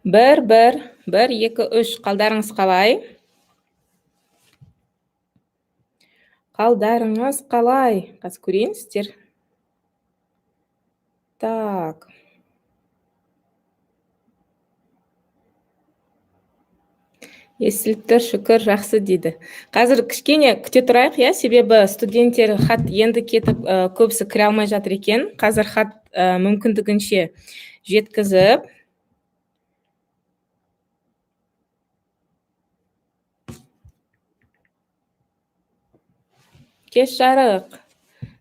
1, 1, 1, 2, 3. Қалдарыңыз қалай? Қалдарыңыз қалай? Қазір көрейін сіздер. Так. Естіліп тұр, шүкір, жақсы дейді. Қазір кішкене күте тұрайық, иә, себебі студенттер хат енді кетіп, көбісі кіре алмай жатыр екен. Қазір хат мүмкіндігінше жеткізіп. Кеш жарық.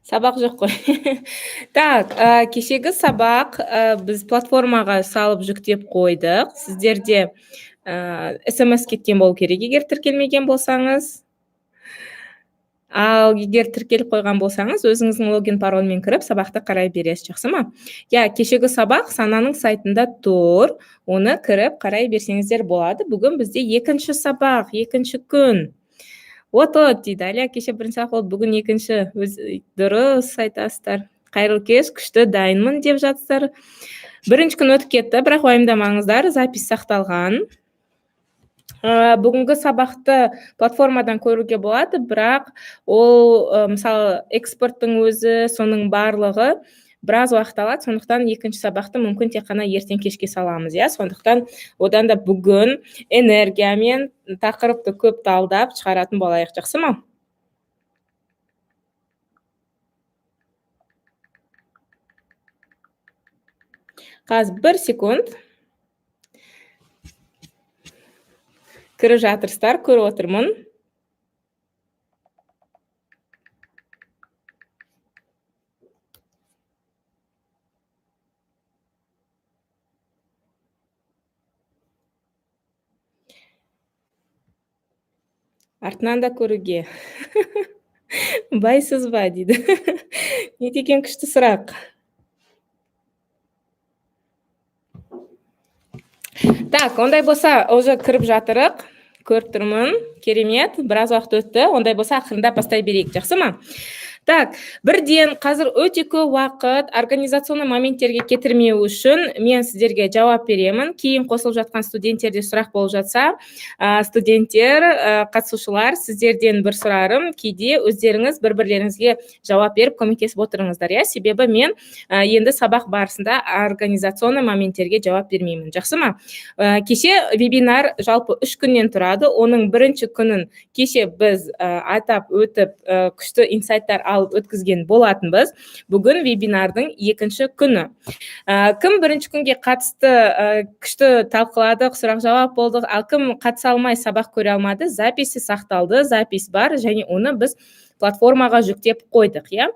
Сабақ жоқ қой. Так, кешегі сабақ біз платформаға салып жүктеп қойдық. Сіздерде СМС кеткен болу керек, егер тіркелмеген болсаңыз. Ал егер тіркеліп қойған болсаңыз, өзіңіздің логин парольмен кіріп сабақты қарай бересіз, жақсы ма? Иә, кешегі сабақ Сананың сайтында тұр. Оны кіріп қарай берсеңіздер болады. Бүгін бізде екінші сабақ, екінші күн. Вот дейді. Әлия, кеше бірінші сабақ болды, бүгін екінші. Өз дұрыс айтасыздар. Қайырлы кеш, күшті дайынмын деп жатсыздар. Бірінші күн өтіп кетті, бірақ уайымдамаңыздар, запись сақталған. Бүгінгі сабақты платформадан көруге болады, бірақ ол, мысалы, экспорттың өзі, соның барлығы біраз уақыт алады, сондықтан екінші сабақты мүмкін тек қана ертең кешке саламыз, иә. Сондықтан одан да бүгін энергиямен тақырыпты көп талдап шығаратын болайық, жақсы ма? Қазір бір секунд. Кіріп жатырсыздар, көріп отырмын. Артынан да көруге. Байсыз ба дейді. Не деген күшті сұрақ. Так, ондай болса, уже кіріп жатырық. Көріп тұрмын. Керемет, біраз уақыт өтті. Ондай болса, ақырындап бастай берейік, жақсы ма? Так, бірден қазір өте көп уақыт организационный моменттерге кетірмеу үшін мен сіздерге жауап беремін. Кейін қосылып жатқан студенттерде сұрақ болып жатса, студенттер, қатысушылар, сіздерден бір сұрарым, кейде өздеріңіз бір-бірлеріңізге жауап беріп көмектесіп отырыңыздар, иә? Себебі мен енді сабақ барысында организационный моменттерге жауап бермеймін, жақсы ма? Кеше вебинар жалпы 3 күннен тұрады. Оның бірінші күнін кеше біз атап өтіп, күшті инсайттар алып өткізген болатынбыз. Бүгін вебинардың екінші күні. Кім бірінші күнге қатысты, күшті талқыладық, сұрақ жауап болдық, ал кім қатыса алмай сабақ көре алмады, записі сақталды, запись бар және оны біз платформаға жүктеп қойдық, иә.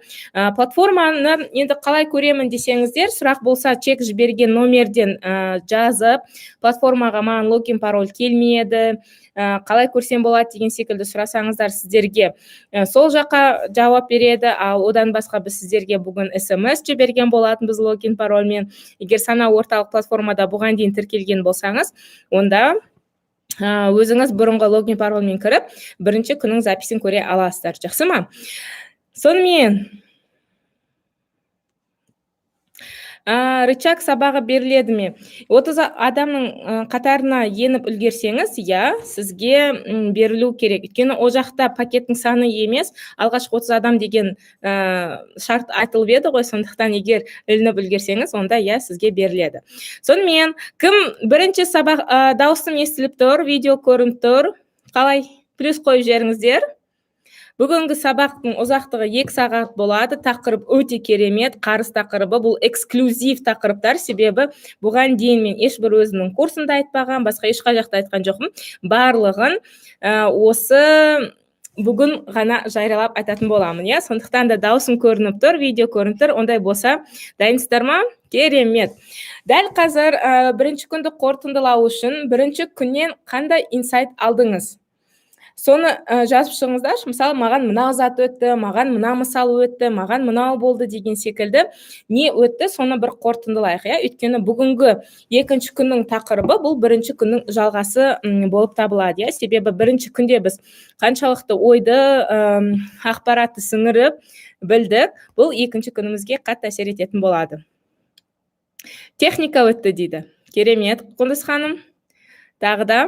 Платформаны енді қалай көремін десеңіздер, сұрақ болса чек жіберген номерден жазып, платформаға маған логин пароль келмеді, қалай көрсем болады деген секілді сұрасаңыздар, сіздерге сол жаққа жауап береді. Ал одан басқа біз сіздерге бүгін СМС жіберген болатынбыз логин парольмен. Егер Сана орталық платформада бұған дейін тіркелген болсаңыз, онда өзіңіз бұрынғы логин парольмен кіріп, бірінші күннің записін көре аласыздар, жақсы ма? Сонымен, рычаг сабағы беріледі ме? 30 адамның қатарына еніп үлгерсеңіз, иә, сізге берілу керек. Өйткені ол жақта пакеттің саны емес, алғашқы 30 адам деген шарт айтылып еді ғой, сондықтан егер ілініп үлгерсеңіз, онда иә, сізге беріледі. Сонымен, кім бірінші сабақ, дауысым естіліп тұр, видео көрініп тұр, қалай? Плюс қойып жіберіңіздер. Бүгінгі сабақтың ұзақтығы 2 сағат болады. Тақырып өте керемет, қарыз тақырыбы, бұл эксклюзив тақырыптар, себебі бұған дейін мен ешбір өзімнің курсымда айтпаған, басқа ешқай жақта айтқан жоқпын. Барлығын осы бүгін ғана жариялап айтатын боламын, иә. Сондықтан да дауысым көрініп тұр, видео көрініп тұр. Ондай болса, дайынсыздар ма? Керемет. Дәл қазір бірінші күнді қорытындылау үшін бірінші күннен қандай инсайт алдыңыз? Соны жазып шығыңыздаршы. Мысалы, маған мынау зат өтті, маған мына мысал өтті, маған мынау болды деген секілді не өтті, соны бір қорытындылайық, иә. Өйткені бүгінгі екінші күннің тақырыбы бұл бірінші күннің жалғасы болып табылады, иә. Себебі бірінші күнде біз қаншалықты ойды, ақпаратты сіңіріп білдік, бұл екінші күнімізге қатты әсер ететін болады. Техника өтті дейді. Керемет, Құндыз ханым. Тағы да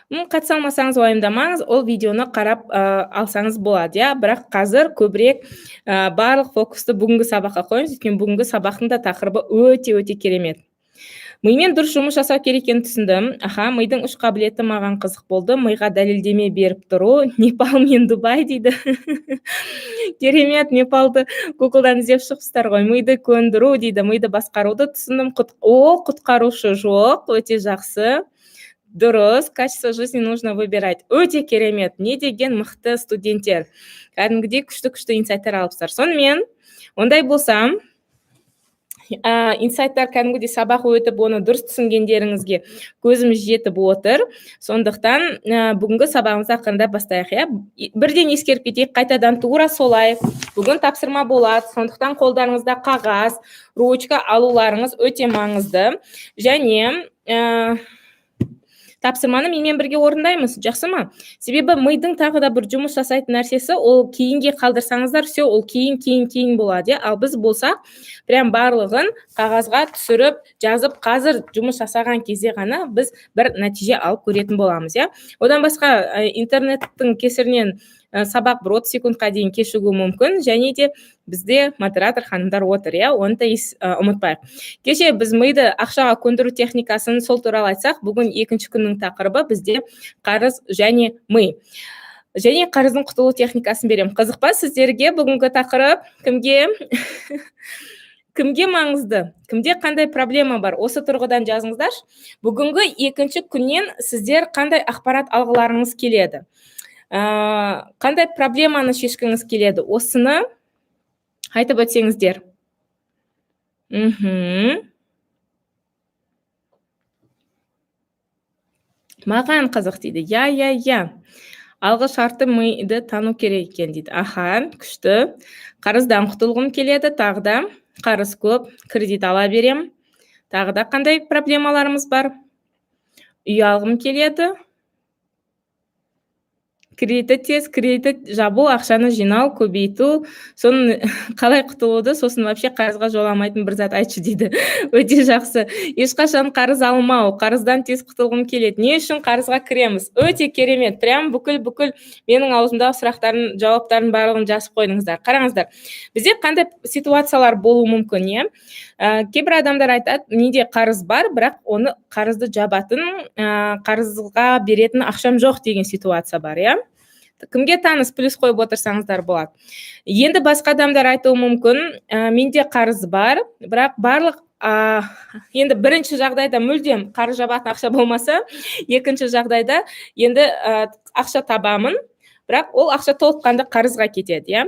қатыса алмасаңыз, уайымдамаңыз, ол видеоны қарап алсаңыз болады, иә. Бірақ қазір көбірек барлық фокусты бүгінгі сабаққа қоямыз, өйткені бүгінгі сабақтың да тақырыбы өте өте керемет. Мимен дұрыс жұмыс жасау керек екенін түсіндім. Аха, мидың үш қабілеті маған қызық болды. Миға дәлелдеме беріп тұру. Непал мен Дубай дейді. Керемет, Непалды Гуглдан іздеп шығыпсыздар ғой. Миды көндіру дейді, миды басқаруды түсіндім. О, құтқарушы жоқ, өте жақсы. Дұрыс, качество жизни нужно выбирать. Өте керемет. Не деген мықты студенттер. Кәдімгідей күшті күшті инсайттар алыпсыздар. Сонымен, ондай болса, инсайттар кәдімгідей сабақ өтіп, оны дұрыс түсінгендеріңізге көзіміз жетіп отыр. Сондықтан бүгінгі сабағымызды ақырындап бастайық, иә. Бірден ескеріп кетейік, қайтадан тура солай. Бүгін тапсырма болады, сондықтан қолдарыңызда қағаз, ручка алуларыңыз өте маңызды. Және тапсырманы менімен бірге орындаймыз, жақсы ма? Себебі мидың тағы да бір жұмыс жасайтын нәрсесі, ол кейінге қалдырсаңыздар, все, ол кейін, кейін, кейін болады, иә. Ал біз болсақ, прям барлығын қағазға түсіріп, жазып, қазір жұмыс жасаған кезде ғана біз бір нәтиже алып көретін боламыз, иә. Одан басқа интернеттің кесірінен сабақ бір 30 секундқа дейін кешігуі мүмкін, және де бізде модератор ханымдар отыр, иә, оны да ұмытпайық. Кеше біз миды ақшаға көндіру техникасын, сол туралы айтсақ, бүгін екінші күннің тақырыбы бізде қарыз және ми, және қарыздың құтылу техникасын беремін. Қызық па сіздерге бүгінгі тақырып? Кімге кімге маңызды, кімде қандай проблема бар, осы тұрғыдан жазыңыздаршы. Бүгінгі екінші күннен сіздер қандай ақпарат алғыларыңыз келеді, қандай проблеманы шешкіңіз келеді, осыны айтып өтсеңіздер. Маған қызық дейді. Иә, иә, иә, алғы шарты миды тану керек екен дейді. Аха, күшті. Қарыздан құтылғым келеді. Тағы да қарыз көп, кредит ала берем. Тағы да қандай проблемаларымыз бар? Үй алғым келеді, кредитті тез, кредитті жабу, ақшаны жинау, көбейту, соны қалай құтылуды, сосын вообще қарызға жоламайтын бір зат айтшы дейді. Өте жақсы. Ешқашан қарыз алмау, қарыздан тез құтылғым келеді. Не үшін қарызға кіреміз? Өте керемет. Прям бүкіл бүкіл менің аузымдағы сұрақтардың жауаптарын барлығын жазып қойдыңыздар. Қараңыздар, бізде қандай ситуациялар болуы мүмкін, иә? Кейбір адамдар айтады: менде қарыз бар, бірақ оны қарызды жабатын, қарызға беретін ақшам жоқ деген ситуация бар, иә. Кімге таныс, плюс қойып отырсаңыздар болады. Енді басқа адамдар айтуы мүмкін: менде қарыз бар, бірақ барлық енді бірінші жағдайда мүлдем қарыз жабатын ақша болмаса, екінші жағдайда енді ақша табамын, бірақ ол ақша толыққанды қарызға кетеді, иә.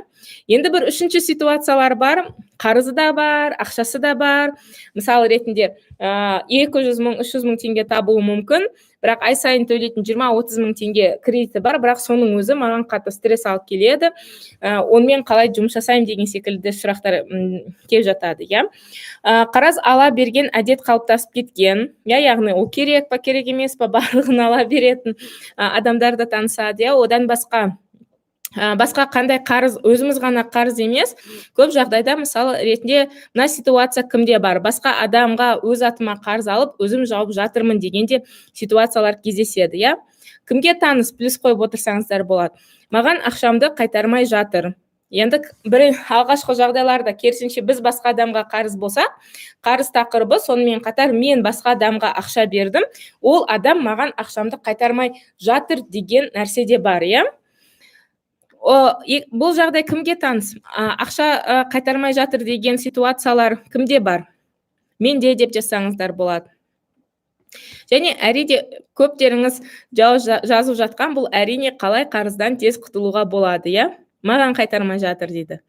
Енді бір үшінші ситуациялар бар: қарызы да бар, ақшасы да бар. Мысалы ретінде, 200 000, 300 000 теңге табуы мүмкін, бірақ ай сайын төлейтін 20-30 мың теңге кредиті бар, бірақ соның өзі маған қатты стресс алып келеді, онымен қалай жұмыс жасаймын деген секілді сұрақтар келіп жатады, иә. Қарыз ала берген әдет қалыптасып кеткен, иә, яғни ол керек па, керек емес па, барлығын ала беретін адамдар да танысады, иә. Одан басқа басқа қандай қарыз? Өзіміз ғана қарыз емес, көп жағдайда, мысалы ретінде, мына ситуация кімде бар? Басқа адамға өз атыма қарыз алып, өзім жауып жатырмын деген де ситуациялар кездеседі, иә. Кімге таныс, плюс қойып отырсаңыздар болады. Маған ақшамды қайтармай жатыр. Енді бір алғашқы жағдайларда керісінше, біз басқа адамға қарыз болсақ, қарыз тақырыбы сонымен қатар мен басқа адамға ақша бердім, ол адам маған ақшамды қайтармай жатыр деген нәрсе де бар, иә. Бұл жағдай кімге таныс? Ақша қайтармай жатыр деген ситуациялар кімде бар? Менде деп жазсаңыздар болады. Және әрине, көптеріңіз жазып жатқан бұл, әрине, қалай қарыздан тез құтылуға болады, иә. Маған қайтармай жатыр дейді.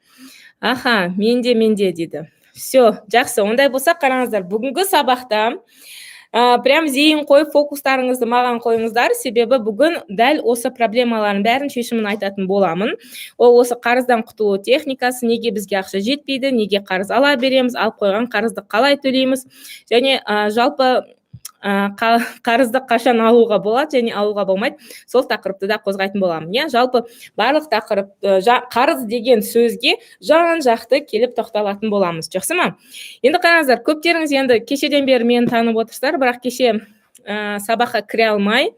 Аха, менде, менде дейді. Все, жақсы. Ондай болса, қараңыздар, бүгінгі сабақта прям зейін қойып, фокустарыңызды маған қойыңыздар, себебі бүгін дәл осы проблемалардың бәрін шешімін айтатын боламын. Ол осы қарыздан құтылу техникасы, неге бізге ақша жетпейді, неге қарыз ала береміз, алып қойған қарызды қалай төлейміз және жалпы Қарызды қашан алуға болады және алуға болмайды, сол тақырыпты да қозғайтын боламын, иә. Жалпы барлық тақырып, қарыз деген сөзге жан жақты келіп тоқталатын боламыз, жақсы ма? Енді қараңыздар, көптеріңіз енді кешеден бері мені танып отырсыздар, бірақ кеше сабаққа кіре алмай,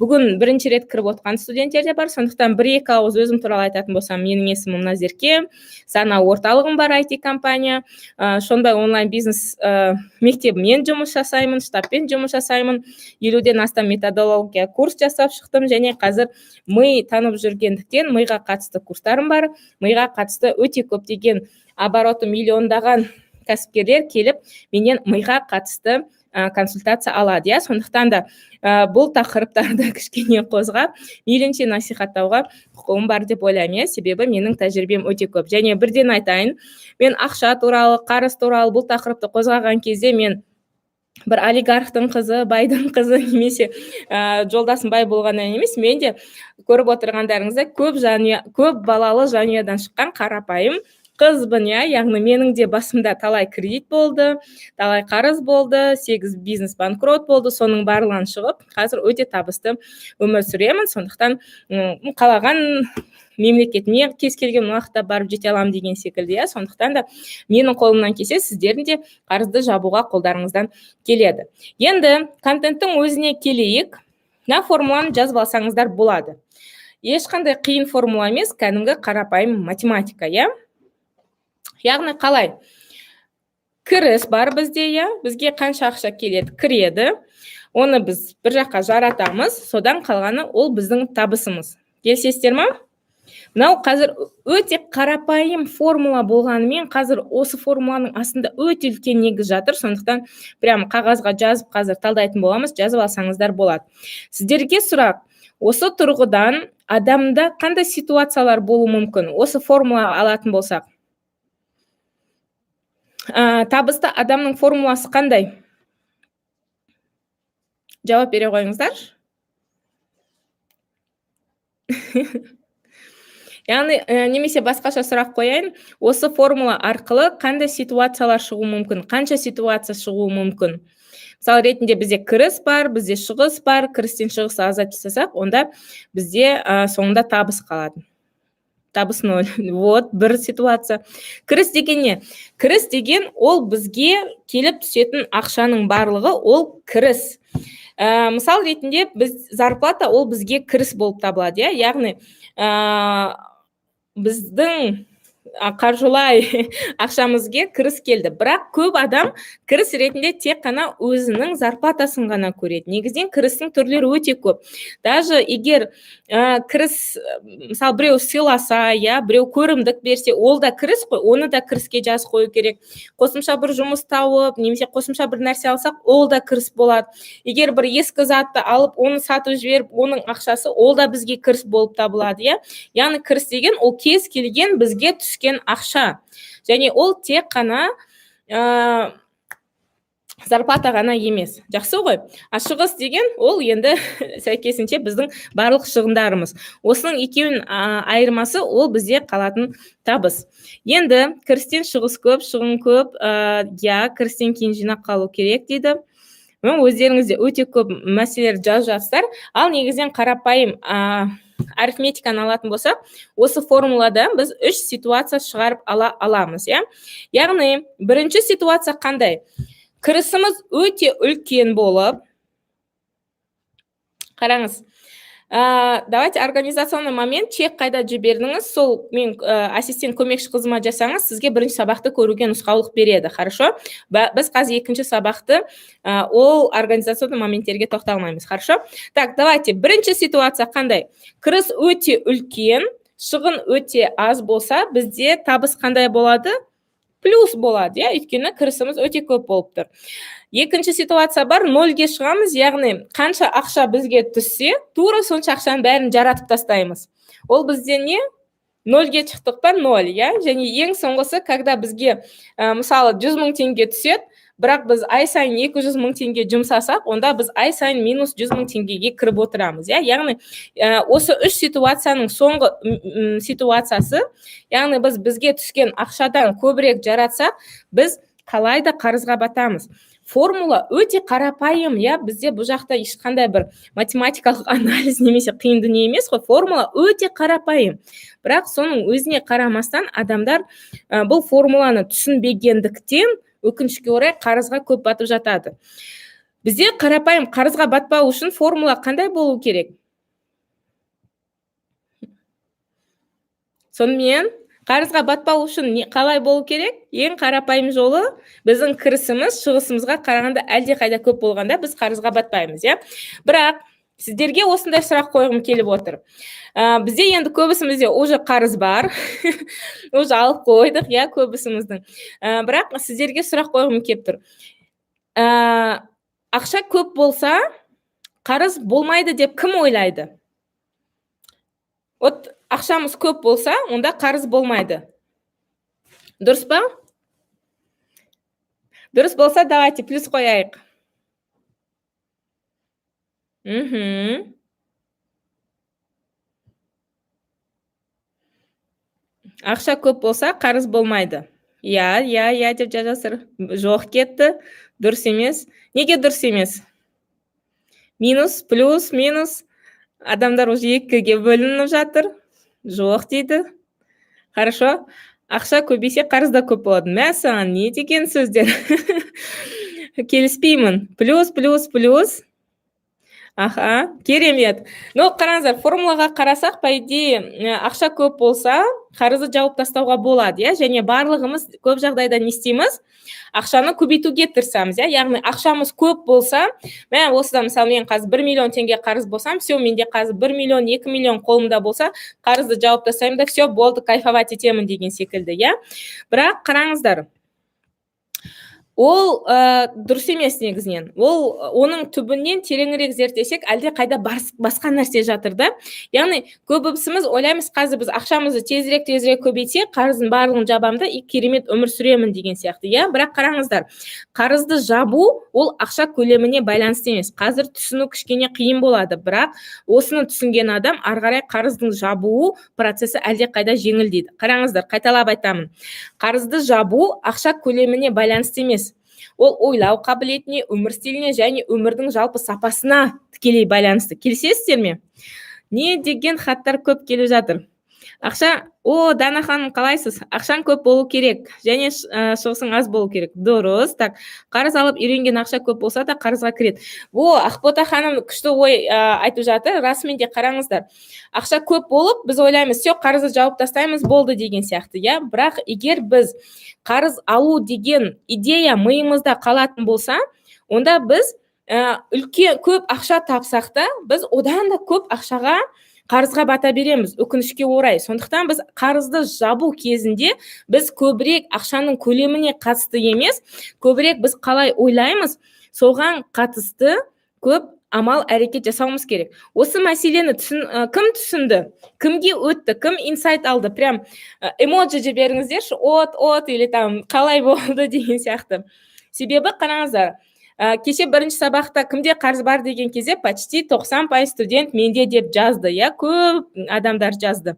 бүгін бірінші рет кіріп отқан студенттер де бар. Сондықтан бір екі ауыз өзім туралы айтатын болсам, менің есімім Назерке, Сана орталығым бар, IT компания, Шонбай онлайн бизнес мектебімен жұмыс жасаймын, штабпен жұмыс жасаймын, 50-ден астам методология курс жасап шықтым және қазір ми танып жүргендіктен, миға қатысты курстарым бар. Миға қатысты өте көптеген обороты миллиондаған кәсіпкерлер келіп, менен миға қатысты консультация алады, иә. Сондықтан да бұл тақырыптарды кішкене қозғап, мейлінше насихаттауға құқығым бар деп ойлаймын, иә, себебі менің тәжірибем өте көп. Және бірден айтайын, мен ақша туралы, қарыз туралы бұл тақырыпты қозғаған кезде мен бір олигархтың қызы, байдың қызы немесе жолдасым бай болғаннан емес, мен де көріп отырғандарыңыздай көп жанұя, көп балалы жанұядан шыққан қарапайым қызбын, иә. Яғни менің де басымда талай кредит болды, талай қарыз болды, сегіз бизнес банкрот болды. Соның барлығынан шығып, қазір өте табысты өмір сүремін. Сондықтан қалаған мемлекетіме кез келген уақытта барып жете аламын деген секілді, иә. Сондықтан да менің қолымнан келсе, сіздердің де қарызды жабуға қолдарыңыздан келеді. Енді контенттің өзіне келейік. Мына формуланы жазып алсаңыздар болады, ешқандай қиын формула емес, кәдімгі қарапайым математика, иә. Яғни қалай? Кіріс бар бізде, иә, бізге қанша ақша келеді, кіреді, оны біз бір жаққа жаратамыз, содан қалғаны ол біздің табысымыз. Келісесіздер ма? Мынау қазір өте қарапайым формула болғанымен, қазір осы формуланың астында өте үлкен негіз жатыр. Сондықтан прям қағазға жазып, қазір талдайтын боламыз, жазып алсаңыздар болады. Сіздерге сұрақ: осы тұрғыдан адамда қандай ситуациялар болуы мүмкін, осы формула алатын болсақ? Табысты адамның формуласы қандай? Жауап бере қойыңыздаршы. Яғни немесе басқаша сұрақ қояйын: осы формула арқылы қандай ситуациялар шығуы мүмкін, қанша ситуация шығуы мүмкін? Мысал ретінде, бізде кіріс бар, бізде шығыс бар. Кірістен шығысты азайтып тастасақ, онда бізде соңында табыс қалады, табыс ноль. Вот бір ситуация. Кіріс деген не? Кіріс деген ол бізге келіп түсетін ақшаның барлығы, ол кіріс. Мысал ретінде, біз зарплата, ол бізге кіріс болып табылады, иә. Яғни біздің қаржылай ақшамызге кіріс келді. Бірақ көп адам кіріс ретінде тек қана өзінің зарплатасын ғана көреді. Негізінен кірістің түрлері өте көп. Даже егер кіріс, мысалы, біреу сыйласа, иә, біреу көрімдік берсе, ол да кіріс қой, оны да кіріске жазып қою керек. Қосымша бір жұмыс тауып немесе қосымша бір нәрсе алсақ, ол да кіріс болады. Егер бір ескі затты алып, оны сатып жіберіп, оның ақшасы, ол да бізге кіріс болып табылады, иә. Яғни кіріс деген ол кез келген бізге түскен ақша және ол тек қана зарплата ғана емес, жақсы ғой. А шығыс деген ол енді сәйкесінше біздің барлық шығындарымыз. Осының екеуінің айырмасы ол бізде қалатын табыс. Енді кірістен шығыс көп, шығын көп, иә, кірістен кейін жинақ қалу керек дейді. Өздеріңіз де өте көп мәселелер жазып жатсыздар. Ал негізінен қарапайым арифметиканы алатын болсақ, осы формулада біз үш ситуация шығарып ала аламыз, иә. Яғни бірінші ситуация қандай? Кірісіміз өте үлкен болып, қараңыз, давайте организационный момент: чек қайда жібердіңіз, сол мен ассистент, көмекші қызыма жасаңыз, сізге бірінші сабақты көруге нұсқаулық береді, хорошо? Біз қазір екінші сабақты, ол организационный моменттерге тоқталмаймыз, хорошо? Так, давайте, бірінші ситуация қандай? Кіріс өте үлкен, шығын өте аз болса, бізде табыс қандай болады? Плюс болады, иә, өйткені кірісіміз өте көп болып тұр. Екінші ситуация бар: нольге шығамыз, яғни қанша ақша бізге түссе, тура сонша ақшаның бәрін жаратып тастаймыз. Ол бізде не? Нольге шықтық па? Ноль, иә. Және ең соңғысы, когда бізге мысалы, 100 000 теңге түседі, бірақ біз ай сайын 200 000 теңге жұмсасақ, онда біз ай сайын минус 100 000 теңгеге кіріп отырамыз, иә. Яғни осы үш ситуацияның соңғы ситуациясы, яғни біз бізге түскен ақшадан көбірек жаратсақ, біз қалай да қарызға батамыз. Формула өте қарапайым, иә. Бізде бұл жақта ешқандай бір математикалық анализ немесе қиын дүние емес қой. Формула өте қарапайым, бірақ соның өзіне қарамастан адамдар бұл формуланы түсінбегендіктен, өкінішке орай, қарызға көп батып жатады. Бізде қарапайым қарызға батпау үшін формула қандай болу керек? Сонымен, қарызға батпау үшін не, қалай болу керек? Ең қарапайым жолы: біздің кірісіміз шығысымызға қарағанда әлдеқайда көп болғанда, біз қарызға батпаймыз, иә. Бірақ сіздерге осындай сұрақ қойғым келіп отыр. Бізде енді көбісімізде уже қарыз бар, уже алып қойдық, иә, көбісіміздің. Бірақ сіздерге сұрақ қойғым келіп тұр: ақша көп болса, қарыз болмайды деп кім ойлайды? Вот ақшамыз көп болса, онда қарыз болмайды, дұрыс па? Дұрыс болса, давайте плюс қояйық. Ақша көп болса, қарыз болмайды. Иә, деп жазасыздар. Жоқ, кетті, дұрыс емес. Неге дұрыс емес? Минус, плюс, минус. Адамдар уже екіге бөлініп жатыр. Жоқ дейді. Хорошо. Ақша көбейсе, қарыз да көп болады. Мә саған, не деген сөздер! Келіспеймін. Плюс, плюс, плюс. Аха, керемет. Ну, қараңыздар, формулаға қарасақ, по идее, ақша көп болса, қарызды жауып тастауға болады, иә. Және барлығымыз көп жағдайда не істейміз? Ақшаны көбейтуге тырысамыз, иә. Яғни ақшамыз көп болса, мә, осыдан, мысалы, мен қазір 1 миллион теңге қарыз болсам, все, менде қазір 1 миллион, 2 миллион қолымда болса, қарызды жауып тастаймын да, все, болды, кайфовать етемін деген секілді, иә. Бірақ қараңыздар, ол дұрыс емес негізінен. Ол оның түбінен тереңірек зерттесек, әлде қайда басқа нәрсе жатыр да. Яғни көбісіміз ойлаймыз: қазір біз ақшамызды тезірек, тезірек көбейтсек, қарыздың барлығын жабамын да и керемет өмір сүремін деген сияқты, иә. Бірақ қараңыздар, қарызды жабу ол ақша көлеміне байланысты емес. Қазір түсіну кішкене қиын болады, бірақ осыны түсінген адам ары қарай қарыздың жабу процесі әлде қайда жеңілдейді. Қараңыздар, қайталап айтамын: қарызды жабу ақша көлеміне байланысты емес. Ол ойлау қабілетіне, өмір стиліне және өмірдің жалпы сапасына тікелей байланысты. Келісесіздер ме? Не деген хаттар көп келіп жатыр! Ақша. О, Дана ханым, қалайсыз? Ақшаң көп болу керек және шығысың аз болу керек. Дұрыс. Так, қарыз алып үйренген ақша көп болса да, қарызға кіреді. О, Ақбота ханым күшті ой айтып жатыр. Расымен де, қараңыздар, ақша көп болып, біз ойлаймыз: все, қарызды жауып тастаймыз, болды деген сияқты, иә. Бірақ егер біз қарыз алу деген идея миымызда қалатын болса, онда біз үлкен көп ақша тапсақ та, біз одан да көп ақшаға қарызға бата береміз, өкінішке орай. Сондықтан біз қарызды жабу кезінде біз көбірек ақшаның көлеміне қатысты емес, көбірек біз қалай ойлаймыз, соған қатысты көп амал, әрекет жасауымыз керек. Осы мәселені кім түсінді, кімге өтті, кім инсайт алды? Прям эмоджи жіберіңіздерші, от от или там қалай болды деген сияқты. Себебі қараңыздар, кеше бірінші сабақта «Кімде қарыз бар?» деген кезде почти 90% студент «Менде» деп жазды, иә, көп адамдар жазды.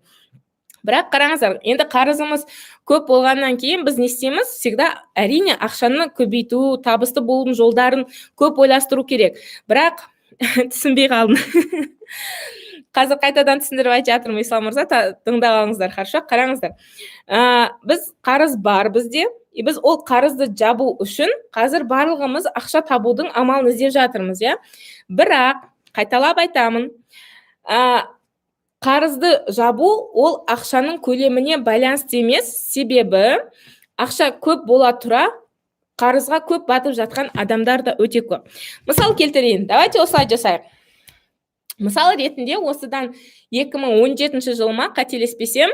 Бірақ қараңыздар, енді қарызымыз көп болғаннан кейін біз не істейміз? Всегда, әрине, ақшаны көбейту, табысты болудың жолдарын көп ойластыру керек. Бірақ түсінбей қалдым. Қазір қайтадан түсіндіріп айтып жатырмын, Ислам мырза, тыңдап алыңыздар. Хорошо. Қараңыздар, біз қарыз бар бізде, и біз ол қарызды жабу үшін қазір барлығымыз ақша табудың амалын іздеп жатырмыз, иә. Бірақ қайталап айтамын, қарызды жабу ол ақшаның көлеміне байланысты емес. Себебі ақша көп бола тұра, қарызға көп батып жатқан адамдар да өте көп. Мысал келтірейін. Давайте осылай жасайық. Мысал ретінде, осыдан 2017 жылы ма, қателеспесем,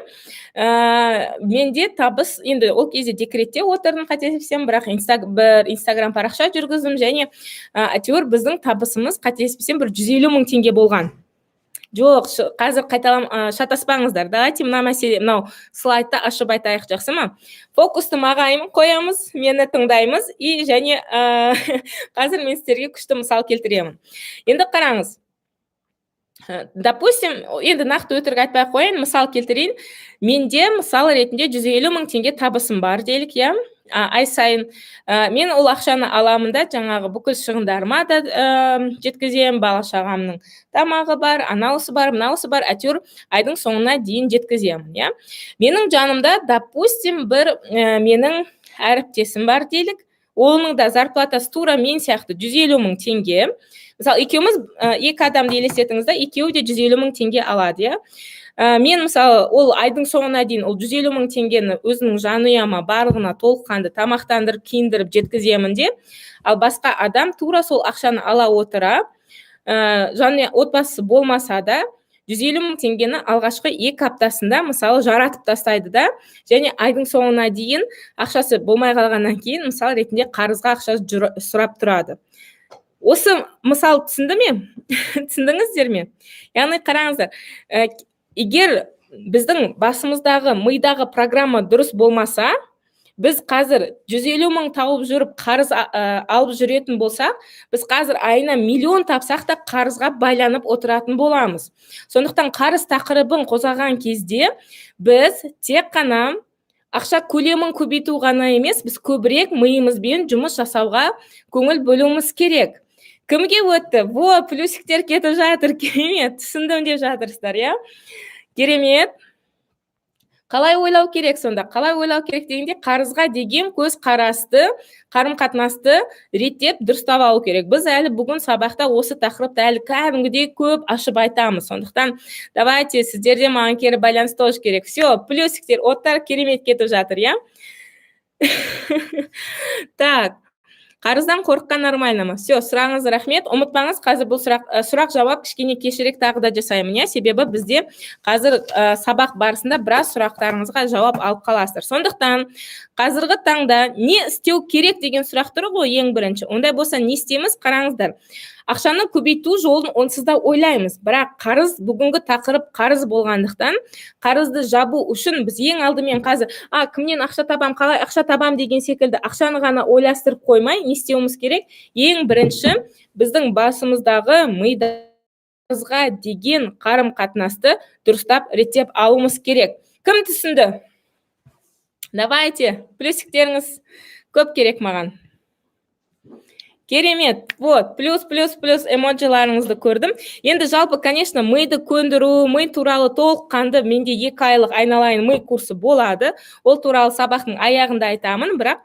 менде табыс, енді ол кезде декретте отырдым, қателеспесем, бірақ бір Инстаграм парақша жүргіздім және әйтеуір біздің табысымыз, қателеспесем, бір 150 000 теңге болған. Жоқ, қазір қайталам, шатаспаңыздар. Давайте мына мәселе, мынау слайдты ашып айтайық, жақсы ма? Фокусты маған қоямыз, мені тыңдаймыз и және қазір мен сіздерге күшті мысал келтіремін. Енді қараңыз, допустим, енді нақты өтірік айтпай ақ қояйын, мысал келтірейін. Менде мысал ретінде 150 000 теңге табысым бар делік, иә. Ай сайын мен ол ақшаны аламын да, жаңағы бүкіл шығындарыма да жеткіземін, бала шағамның тамағы бар, анауысы бар, мынауысы бар, әйтеуір айдың соңына дейін жеткіземін, иә. Менің жанымда, допустим, бір менің әріптесім бар делік, оның да зарплатасы тура мен сияқты 150 000 теңге. Мысалы, екеуміз, екі адамды елестетіңіз да, екеуі де 150 000 теңге алады, иә. Мен, мысалы, ол айдың соңына дейін ол 150 000 теңгені өзінің жанұяма, барлығына толыққанды тамақтандырып, киіндіріп жеткіземін де, ал басқа адам тура сол ақшаны ала отыра, жанұя, отбасысы болмаса да, 150 000 теңгені алғашқы 2 аптасында, мысалы, жаратып тастайды да, және айдың соңына дейін ақшасы болмай қалғаннан кейін, мысал ретінде, қарызға ақша сұрап тұрады. Осы мысал түсінді ме, түсіндіңіздер ме? Яғни қараңыздар, егер біздің басымыздағы, мидағы программа дұрыс болмаса, біз қазір 150 000 тауып жүріп қарыз алып жүретін болсақ, біз қазір айына миллион тапсақ та, қарызға байланып отыратын боламыз. Сондықтан қарыз тақырыбын қозғаған кезде біз тек қана ақша көлемін көбейту ғана емес, біз көбірек миымызбен жұмыс жасауға көңіл бөлуіміз керек. Кімге өтті? Во, плюсиктер кетіп жатыр, керемет, түсіндім деп жатырсыздар, иә, керемет. Қалай ойлау керек сонда? Қалай ойлау керек дегенде, қарызға деген көз қарасты, қарым қатынасты реттеп, дұрыстап алу керек. Біз әлі бүгін сабақта осы тақырыпты әлі кәдімгідей көп ашып айтамыз, сондықтан давайте, сіздерде маған кері байланыс тоже керек. Все, плюсиктер, оттар керемет кетіп жатыр, иә. Так, қарыздан қорыққан нормально ма? Все, сұрағыңыз, рахмет. Ұмытпаңыз, қазір бұл сұрақ, сұрақ жауап кішкене кешірек тағы да жасаймын, иә, себебі бізде қазір сабақ барысында біраз сұрақтарыңызға жауап алып қаласыздар. Сондықтан қазіргі таңда не істеу керек деген сұрақ тұр ғой ең бірінші. Ондай болса, не істейміз? Қараңыздар, ақшаны көбейту жолын онсыз да ойлаймыз, бірақ қарыз, бүгінгі тақырып қарыз болғандықтан, қарызды жабу үшін біз ең алдымен қазір кімнен ақша табам, қалай ақша табам деген секілді ақшаны ғана ойластырып қоймай, не істеуіміз керек? Ең бірінші біздің басымыздағы мида қарызға деген қарым қатынасты дұрыстап реттеп алуымыз керек. Кім түсінді? Давайте, плюсиктеріңіз көп керек маған. Керемет, вот, плюс, плюс, плюс эмоджиларыңызды көрдім. Енді жалпы, конечно, миды көндіру, ми туралы толыққанды менде 2 айлық «Айналайын ми» курсы болады, ол туралы сабақтың аяғында айтамын, бірақ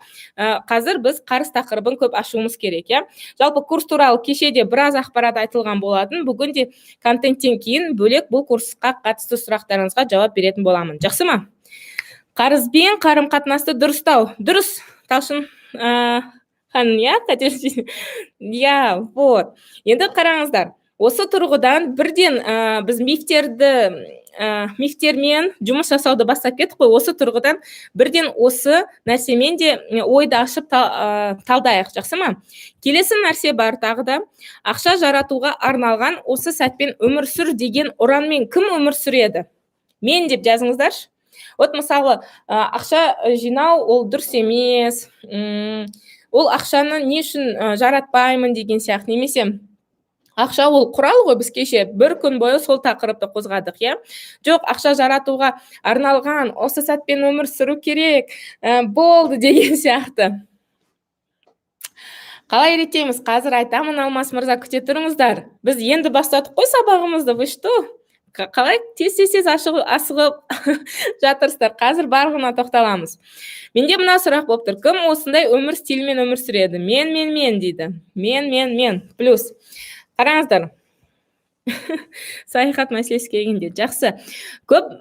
қазір біз қарыз тақырыбын көп ашуымыз керек, иә. Жалпы курс туралы кеше де біраз ақпарат айтылған болатын, бүгін де контенттен кейін бөлек бұл курсқа қатысты сұрақтарыңызға жауап беретін боламын. Жақсы ма? Қарызбен қарым қатынасты дұрыстау дұрыс, Талшын ханым, иә, қателеспесем, иә. Вот, енді қараңыздар, осы тұрғыдан бірден біз мифтерді, мифтермен жұмыс жасауды бастап кеттік қой. Осы тұрғыдан бірден осы нәрсемен де ойды ашып талдайық, жақсы ма? Келесі нәрсе бар тағы да: ақша жаратуға арналған осы сәтпен өмір сүр деген ұранмен кім өмір сүреді? «Мен» деп жазыңыздаршы. Вот, мысалы, ақша жинау ол дұрыс емес, ол ақшаны не үшін жаратпаймын деген сияқты, немесе ақша ол құрал ғой, біз кеше бір күн бойы сол тақырыпты қозғадық, иә. Жоқ, ақша жаратуға арналған осы сәтпен өмір сүру керек, болды деген сияқты. Қалай реттейміз? Қазір айтамын, Алмас мырза, күте тұрыңыздар. Біз енді бастадық қой сабағымызды, вы что, қалай тез тез тез асығып жатырсыздар? Қазір барлығына тоқталамыз. Менде мына сұрақ болып тұр: кім осындай өмір стилімен өмір сүреді? «Мен, мен, мен» дейді. «Мен, мен, мен», плюс. Қараңыздар, саяхат мәселесі келгенде, жақсы, көп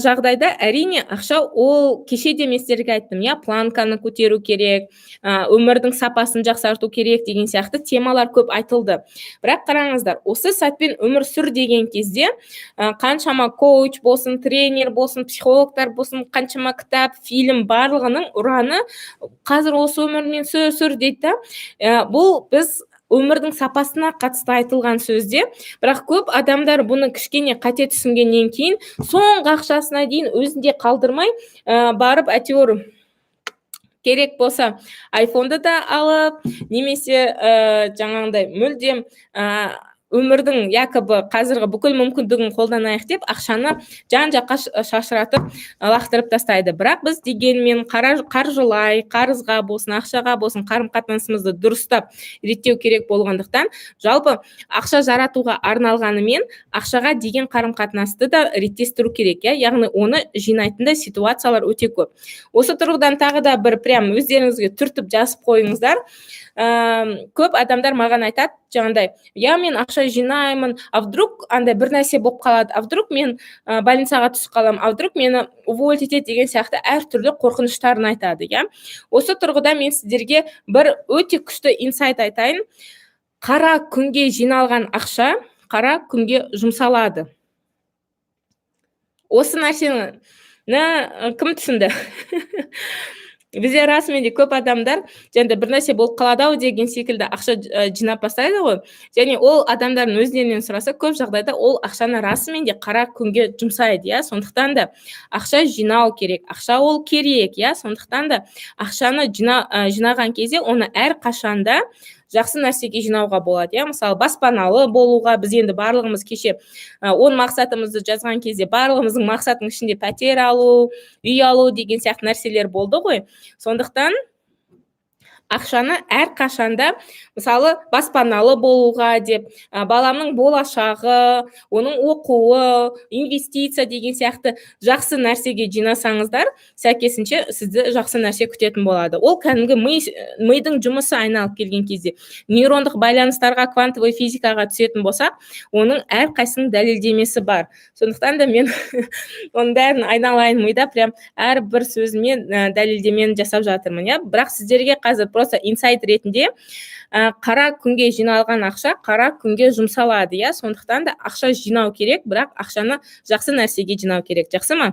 жағдайда, әрине, ақша ол, кеше де мен сіздерге айттым, иә, планканы көтеру керек, өмірдің сапасын жақсарту керек деген сияқты темалар көп айтылды. Бірақ қараңыздар, осы сәтпен өмір сүр деген кезде қаншама коуч болсын, тренер болсын, психологтар болсын, қаншама кітап, фильм, барлығының ұраны «қазір осы өмірмен сүр, сүр» дейді да. Бұл біз өмірдің сапасына қатысты айтылған сөзде, бірақ көп адамдар бұны кішкене қате түсінгеннен кейін соңғы ақшасына дейін өзінде қалдырмай, барып, әйтеуір керек болса айфонды да алып немесе жаңағындай мүлдем Өмірдің якобы қазіргі бүкіл мүмкіндігін қолданайық деп, ақшаны жан жаққа шашыратып, лақтырып тастайды. Бірақ біз дегенмен қаржылай, қарызға болсын, ақшаға болсын, қарым қатынасымызды дұрыстап реттеу керек болғандықтан, жалпы ақша жаратуға арналғанымен, ақшаға деген қарым қатынасты да реттестіру керек, иә. Яғни оны жинайтын да ситуациялар өте көп. Осы тұрғыдан тағы да бір прям өздеріңізге түртіп жазып қойыңыздар. Көп адамдар маған айтады жаңағыдай: «Иә, мен ақша жинаймын, а вдруг андай бір нәрсе болып қалады, а вдруг мен больницаға түсіп қаламын, а вдруг мені уволить етеді» деген сияқты әртүрлі қорқыныштарын айтады, иә. Осы тұрғыда мен сіздерге бір өте күшті инсайт айтайын: қара күнге жиналған ақша қара күнге жұмсалады. Осы нәрсені кім түсінді? Бізде расымен де көп адамдар жаңағыдай бір нәрсе болып қалады ау деген секілді ақша жинап бастайды ғой. Және ол адамдардың өздерінен сұраса, көп жағдайда ол ақшаны расымен де қара күнге жұмсайды, иә. Сондықтан да ақша жинау керек, ақша ол керек, иә. Сондықтан да ақшаны жинаған кезде оны әрқашанда жақсы нәрсеге жинауға болады, иә. Мысалы, баспаналы болуға. Біз енді барлығымыз кеше 10 мақсатымызды жазған кезде барлығымыздың мақсатының ішінде пәтер алу, үй алу деген сияқты нәрселер болды ғой. Сондықтан ақшаны әрқашанда, мысалы, баспаналы болуға деп, баламның болашағы, оның оқуы, инвестиция деген сияқты жақсы нәрсеге жинасаңыздар, сәйкесінше сізді жақсы нәрсе күтетін болады. Ол кәдімгі ми, мидың жұмысы. Айналып келген кезде нейрондық байланыстарға, квантовый физикаға түсетін болсақ, оның әрқайсысының дәлелдемесі бар. Сондықтан да мен оның бәрін, айналайын мида, прям әрбір сөзіме дәлелдемені жасап жатырмын, иә. Бірақ сіздерге қазір просто инсайт ретінде: қара күнге жиналған ақша қара күнге жұмсалады, иә. Сондықтан да ақша жинау керек, бірақ ақшаны жақсы нәрсеге жинау керек, жақсы ма?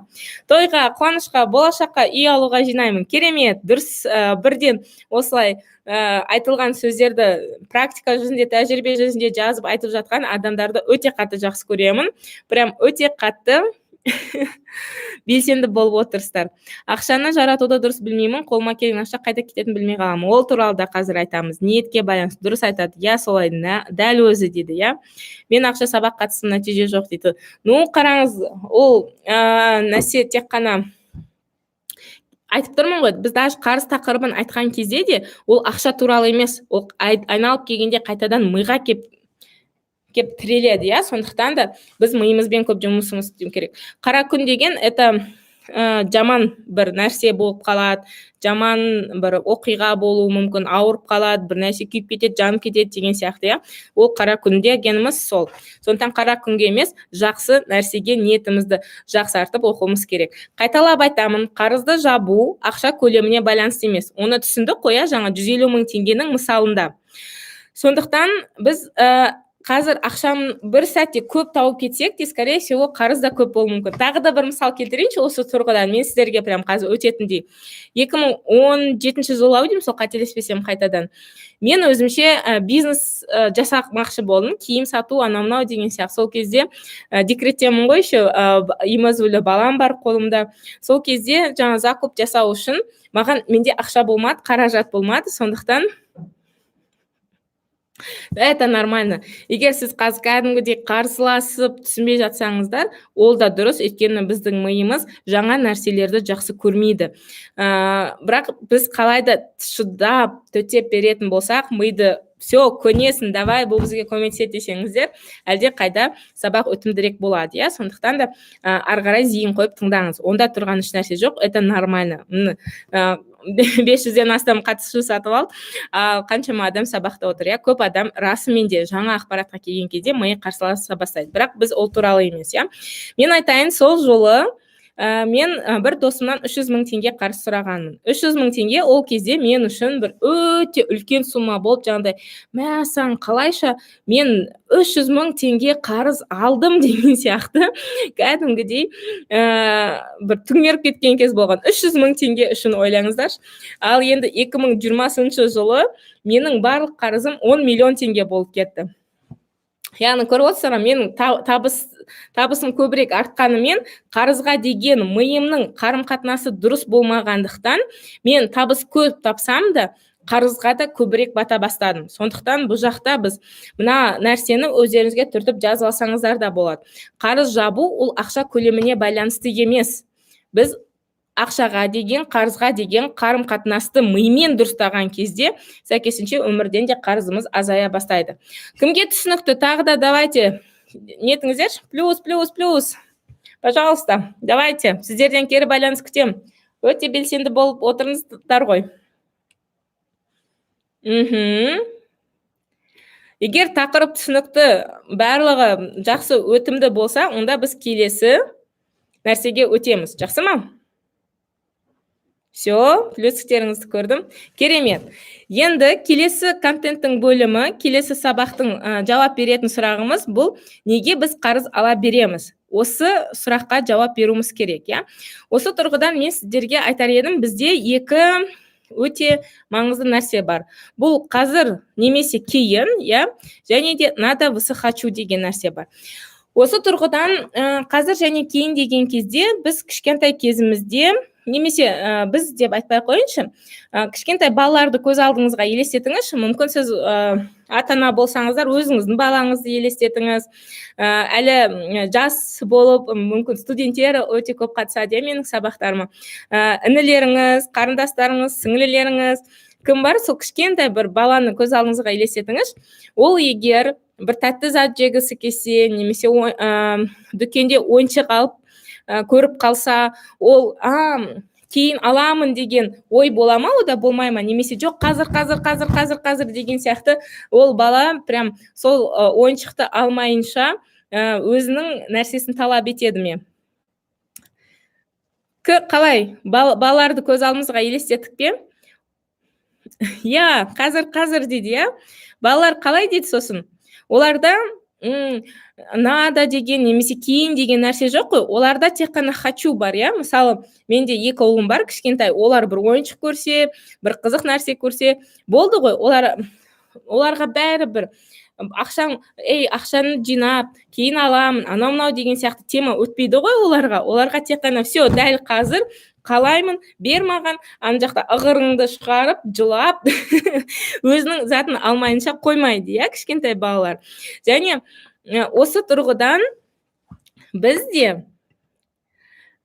Тойға, қуанышқа, болашаққа, үй алуға жинаймын. Керемет, дұрыс. Бірден осылай айтылған сөздерді практика жүзінде, тәжірибе жүзінде жазып айтып жатқан адамдарды өте қатты жақсы көремін. Прям өте қатты белсенді болып отырсыздар. Ақшаны жаратуды дұрыс білмеймін, қолыма келген ақша қайда кететінін білмей қаламын. Ол туралы да қазір айтамыз, ниетке байланысты. Дұрыс айтады, иә, солай, дәл өзі дейді, иә. Мен ақша сабақ қатыстым, нәтиже жоқ дейді. Ну, қараңыз, ол нәрсе тек қана айтып тұрмын ғой, біз даже қарыз тақырыбын айтқан кезде де ол ақша туралы емес, ол айналып келгенде қайтадан миға кеп тіреледі, иә. Сондықтан да біз миымызбен көп жұмысымыз істеу керек. Қара күн деген это жаман бір нәрсе болып қалады, жаман бір оқиға болуы мүмкін, ауырып қалады, бір нәрсе күйіп кетеді, жанып кетеді деген сияқты, иә. Ол қара күн дегеніміз сол. Сондықтан қара күнге емес, жақсы нәрсеге ниетімізді жақсартып оқуымыз керек. Қайталап айтамын, қарызды жабу ақша көлеміне байланысты емес. Оны түсіндік қой, иә, жаңа 150 000 теңгенің мысалында. Сондықтан біз қазір ақшаны бір сәтте көп тауып кетсек те, скорее всего, қарыз да көп болуы мүмкін. Тағы да бір мысал келтірейінші осы тұрғыдан мен сіздерге, прям қазір өтетіндей. 2017 жылы ау деймін сол, қателеспесем. Қайтадан мен өзімше бизнес жасамақшы болдым, киім сату, анау мынау деген сияқты. Сол кезде декреттемін ғой еще, емізулі балам бар қолымда. Сол кезде жаңа закуп жасау үшін маған, менде ақша болмады, қаражат болмады. Сондықтан это нормально. Егер сіз қазір кәдімгідей қарсыласып, түсінбей жатсаңыздар, ол да дұрыс, өйткені біздің миымыз жаңа нәрселерді жақсы көрмейді. Бірақ біз қалай да шыдап, төтеп беретін болсақ, миды «все, көнесің, давай, бұл бізге көмектеседі» десеңіздер, әлде қайда сабақ өтімдірек болады, иә. Сондықтан да ары қарай зейін қойып тыңдаңыз, онда тұрған ешнәрсе жоқ, это нормально. 500-ден астам қатысушы сатып алды, ал қаншама адам сабақта отыр, иә. Көп адам расымен де жаңа ақпаратқа келген кезде миы қарсыласа бастайды, бірақ біз ол туралы емес, иә. Мен айтайын, сол жолы мен бір досымнан 300 мың теңге қарыз сұрағанмын. 300 мың теңге ол кезде мен үшін бір өте үлкен сумма болып, жаңағыдай, мәссаған, қалайша мен 300 мың теңге қарыз алдым деген сияқты, кәдімгідей бір түңеріп кеткен кез болған 300 мың теңге үшін, ойлаңыздаршы. Ал енді 2020 жылы менің барлық қарызым 10 миллион теңге болып кетті. Яғни көріп отырсыздар ма, менің табысым көбірек артқанымен, қарызға деген миымның қарым қатынасы дұрыс болмағандықтан, мен табыс көп тапсам да, Қарызға да көбірек бата бастадым. Сондықтан бұл жақта біз мына нәрсені өздеріңізге түртіп жазып алсаңыздар да болады: қарыз жабу ол ақша көлеміне байланысты емес. Біз ақшаға деген, қарызға деген қарым қатынасты мимен дұрыстаған кезде, сәйкесінше өмірден де қарызымыз азая бастайды. Кімге түсінікті? Тағы да давайте нетіңіздерші, плюс, плюс, плюс, пожалуйста. Давайте, сіздерден кері байланыс күтемін. Өте белсенді болып отырыңыздар ғой. Егер тақырып түсінікті, барлығы жақсы, өтімді болса, онда біз келесі нәрсеге өтеміз, жақсы ма? Все, плюсиктеріңізді көрдім, керемет. Енді келесі контенттің бөлімі, келесі сабақтың жауап беретін сұрағымыз бұл: неге біз қарыз ала береміз? Осы сұраққа жауап беруіміз керек, иә. Осы тұрғыдан мен сіздерге айтар едім: бізде екі өте маңызды нәрсе бар. Бұл қазір немесе кейін, иә, және де надо vs хочу деген нәрсе бар. Осы тұрғыдан қазір және кейін деген кезде, біз кішкентай кезімізде немесе біз деп айтпай ақ қояйыншы, кішкентай балаларды көз алдыңызға елестетіңізші. Мүмкін, сіз ата ана болсаңыздар, өзіңіздің балаңызды елестетіңіз. Әлі жас болып, мүмкін, студенттер өте көп қатысады, иә, менің сабақтарыма. Інілеріңіз, қарындастарыңыз, сіңлілеріңіз, кім бар, сол кішкентай бір баланы көз алдыңызға елестетіңізші. Ол егер бір тәтті зат жегісі келсе немесе дүкенде ойыншық алып көріп қалса, ол а кейін аламын деген ой бола ма ода, болмай ма? Немесе жоқ, қазір, қазір, қазір, қазір, қазір деген сияқты, ол бала прям сол ойыншықты алмайынша өзінің нәрсесін талап етеді ме? Қалай, балаларды көз алдымызға елестеттік пе? Иә, қазір, қазір дейді, иә. Балалар қалай дейді сосын? Оларда надо деген немесе кейін деген нәрсе жоқ қой, оларда тек қана хочу бар, иә. Мысалы, менде екі ұлым бар кішкентай. Олар бір ойыншық көрсе, бір қызық нәрсе көрсе болды ғой, оларға бәрібір ақшаң, ей, ақшаны жинап кейін аламын, анау мынау деген сияқты тема өтпейді ғой оларға. Оларға тек қана все, дәл қазір қалаймын, бер маған. Ана жақта ығырыңды шығарып, жылап, өзінің затын алмайынша қоймайды, иә, кішкентай балалар. Және осы тұрғыдан біз де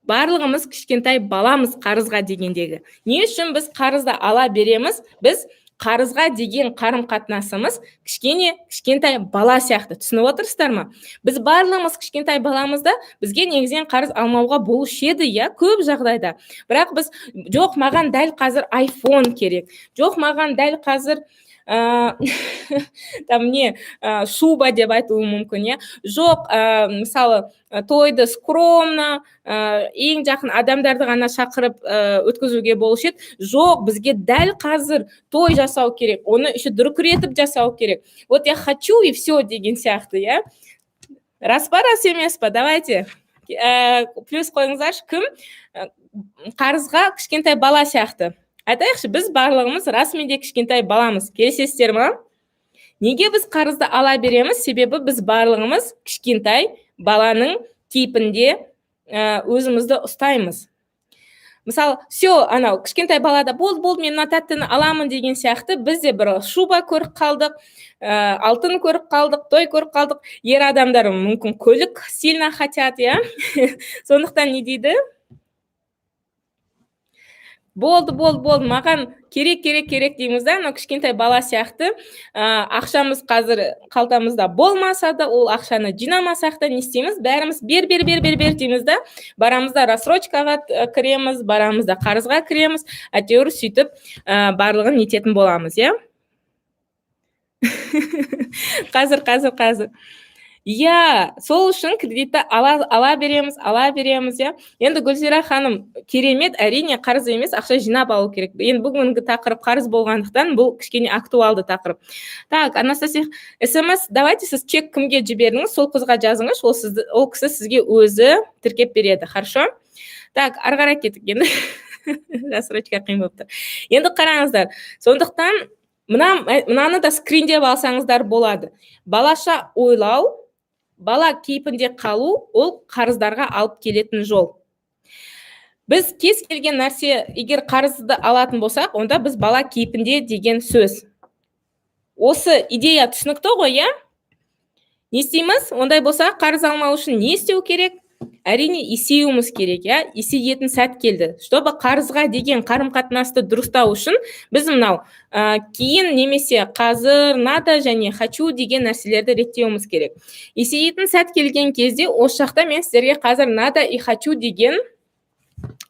барлығымыз кішкентай баламыз қарызға дегендегі. Не үшін біз қарызды ала береміз? Біз қарызға деген қарым қатынасымыз кішкене кішкентай бала сияқты, түсініп отырсыздар ма? Біз барлығымыз кішкентай баламыз да, бізге негізінен қарыз алмауға болушы еді, иә, көп жағдайда. Бірақ біз: жоқ, маған дәл қазір айфон керек, жоқ, маған дәл қазір там не шуба деп айтуы мүмкін, иә, жоқ, мысалы, тойды скромно, ең жақын адамдарды ғана шақырып өткізуге болушы еді. Жоқ, бізге дәл қазір той жасау керек, оны еще дүркіретіп жасау керек. Вот я хочу, и все деген сияқты, иә. Рас па, рас емес па? Давайте, плюс қойыңыздаршы, кім қарызға кішкентай бала сияқты? Айтайықшы, біз барлығымыз расымен де кішкентай баламыз, келісесіздер ма? Неге біз қарызды ала береміз? Себебі біз барлығымыз кішкентай баланың кейпінде өзімізді ұстаймыз. Мысалы, все, анау кішкентай балада болды, болды, мен мына тәттіні аламын деген сияқты, біз де бір шуба көріп қалдық, алтын көріп қалдық, той көріп қалдық. Ер адамдар мүмкін көлік сильно хотят, иә. Сондықтан не дейді? Болды, болды, болды, маған керек, керек, керек дейміз да. Анау кішкентай бала сияқты, ақшамыз қазір қалтамызда болмаса да, ол ақшаны жинамасақ та, не істейміз? Бәріміз бер, бер, бер, бер, бер дейміз да, барамыз да, рассрочкаға кіреміз, барамыз да, қарызға кіреміз. Әйтеуір сөйтіп барлығын нететін боламыз, иә. Қазір, қазір, қазір, иә. Сол үшін кредитті ала береміз, ала береміз, иә. Енді, Гүлзира ханым, керемет. Әрине, қарыз емес, ақша жинап алу керек. Енді бүгінгі тақырып қарыз болғандықтан, бұл кішкене актуалды тақырып. Так, Анастасия, СМС давайте. Сіз чек кімге жібердіңіз, сол қызға жазыңызшы, ол сізді, ол кісі сізге өзі тіркеп береді, хорошо? Так, ары қарай кеттік. Енді рассрочка қиын болып тұр. Енді қараңыздар, сондықтан мынаны да скриндеп алсаңыздар болады: балаша ойлау, бала кейпінде қалу ол қарыздарға алып келетін жол. Біз кез келген нәрсе, егер қарызды алатын болсақ, онда біз бала кейпінде деген сөз. Осы идея түсінікті ғой, иә? Не істейміз ондай болса? Қарыз алмау үшін не істеу керек? Әрине, есеюіміз керек, иә. Есейетін сәт келді. Чтобы қарызға деген қарым қатынасты дұрыстау үшін, біз мынау кейін немесе қазір, надо және хочу деген нәрселерді реттеуіміз керек. Есейетін сәт келген кезде, осы жақта мен сіздерге қазір надо и хочу деген.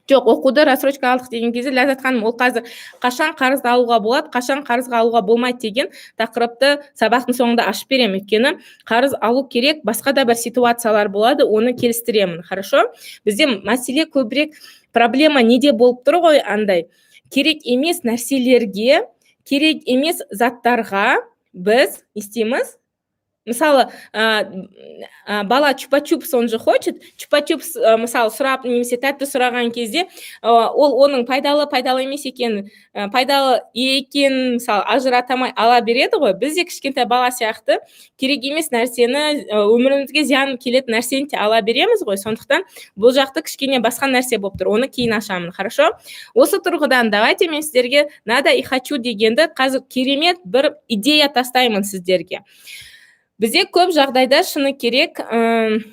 Жоқ, оқуды рассрочка алдық деген кезде, Ләззат ханым, ол қазір қашан қарызды алуға болады, қашан қарызға алуға болмайды деген тақырыпты сабақтың соңында ашып беремін. Өйткені қарыз алу керек, басқа да бір ситуациялар болады, оны келістіремін, хорошо? Бізде мәселе көбірек, проблема неде болып тұр ғой? Андай керек емес нәрселерге, керек емес заттарға біз не істейміз? Мысалы, бала чупа чупс, он же хочет чупа чупс, мысалы, сұрап немесе тәтті сұраған кезде, ол оның пайдалы, пайдалы емес екенін, пайдалы екенін, мысалы, ажырата алмай ала береді ғой. Біз де кішкентай бала сияқты керек емес нәрсені, өмірімізге зиян келетін нәрсені де ала береміз ғой. Сондықтан бұл жақты кішкене басқа нәрсе болып тұр, оны кейін ашамын, хорошо? Осы тұрғыдан давайте мен сіздерге надо и хочу дегенді қазір керемет бір идея тастаймын сіздерге. Бізде көп жағдайда, шыны керек,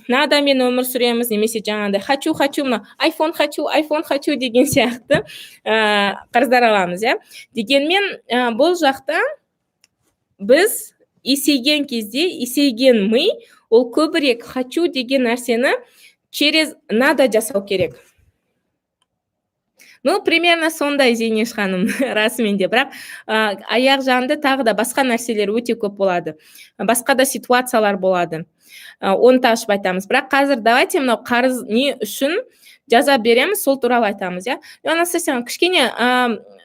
надамен өмір сүреміз немесе жаңағыдай хочу, хочу, мына айфон хочу, айфон хочу деген сияқты қарыздар аламыз, иә. Дегенмен бұл жақта біз есейген кезде, есейген ми ол көбірек хочу деген нәрсені через надо жасау керек. Ну, примерно сондай, Зейнеш ханым, расымен де. Бірақ аяқ жағында тағы да басқа нәрселер өте көп болады, басқа да ситуациялар болады, оны да ашып айтамыз. Бірақ қазір давайте мынау қарыз не үшін жаза береміз, сол туралы айтамыз, иә. Анастасия, кішкене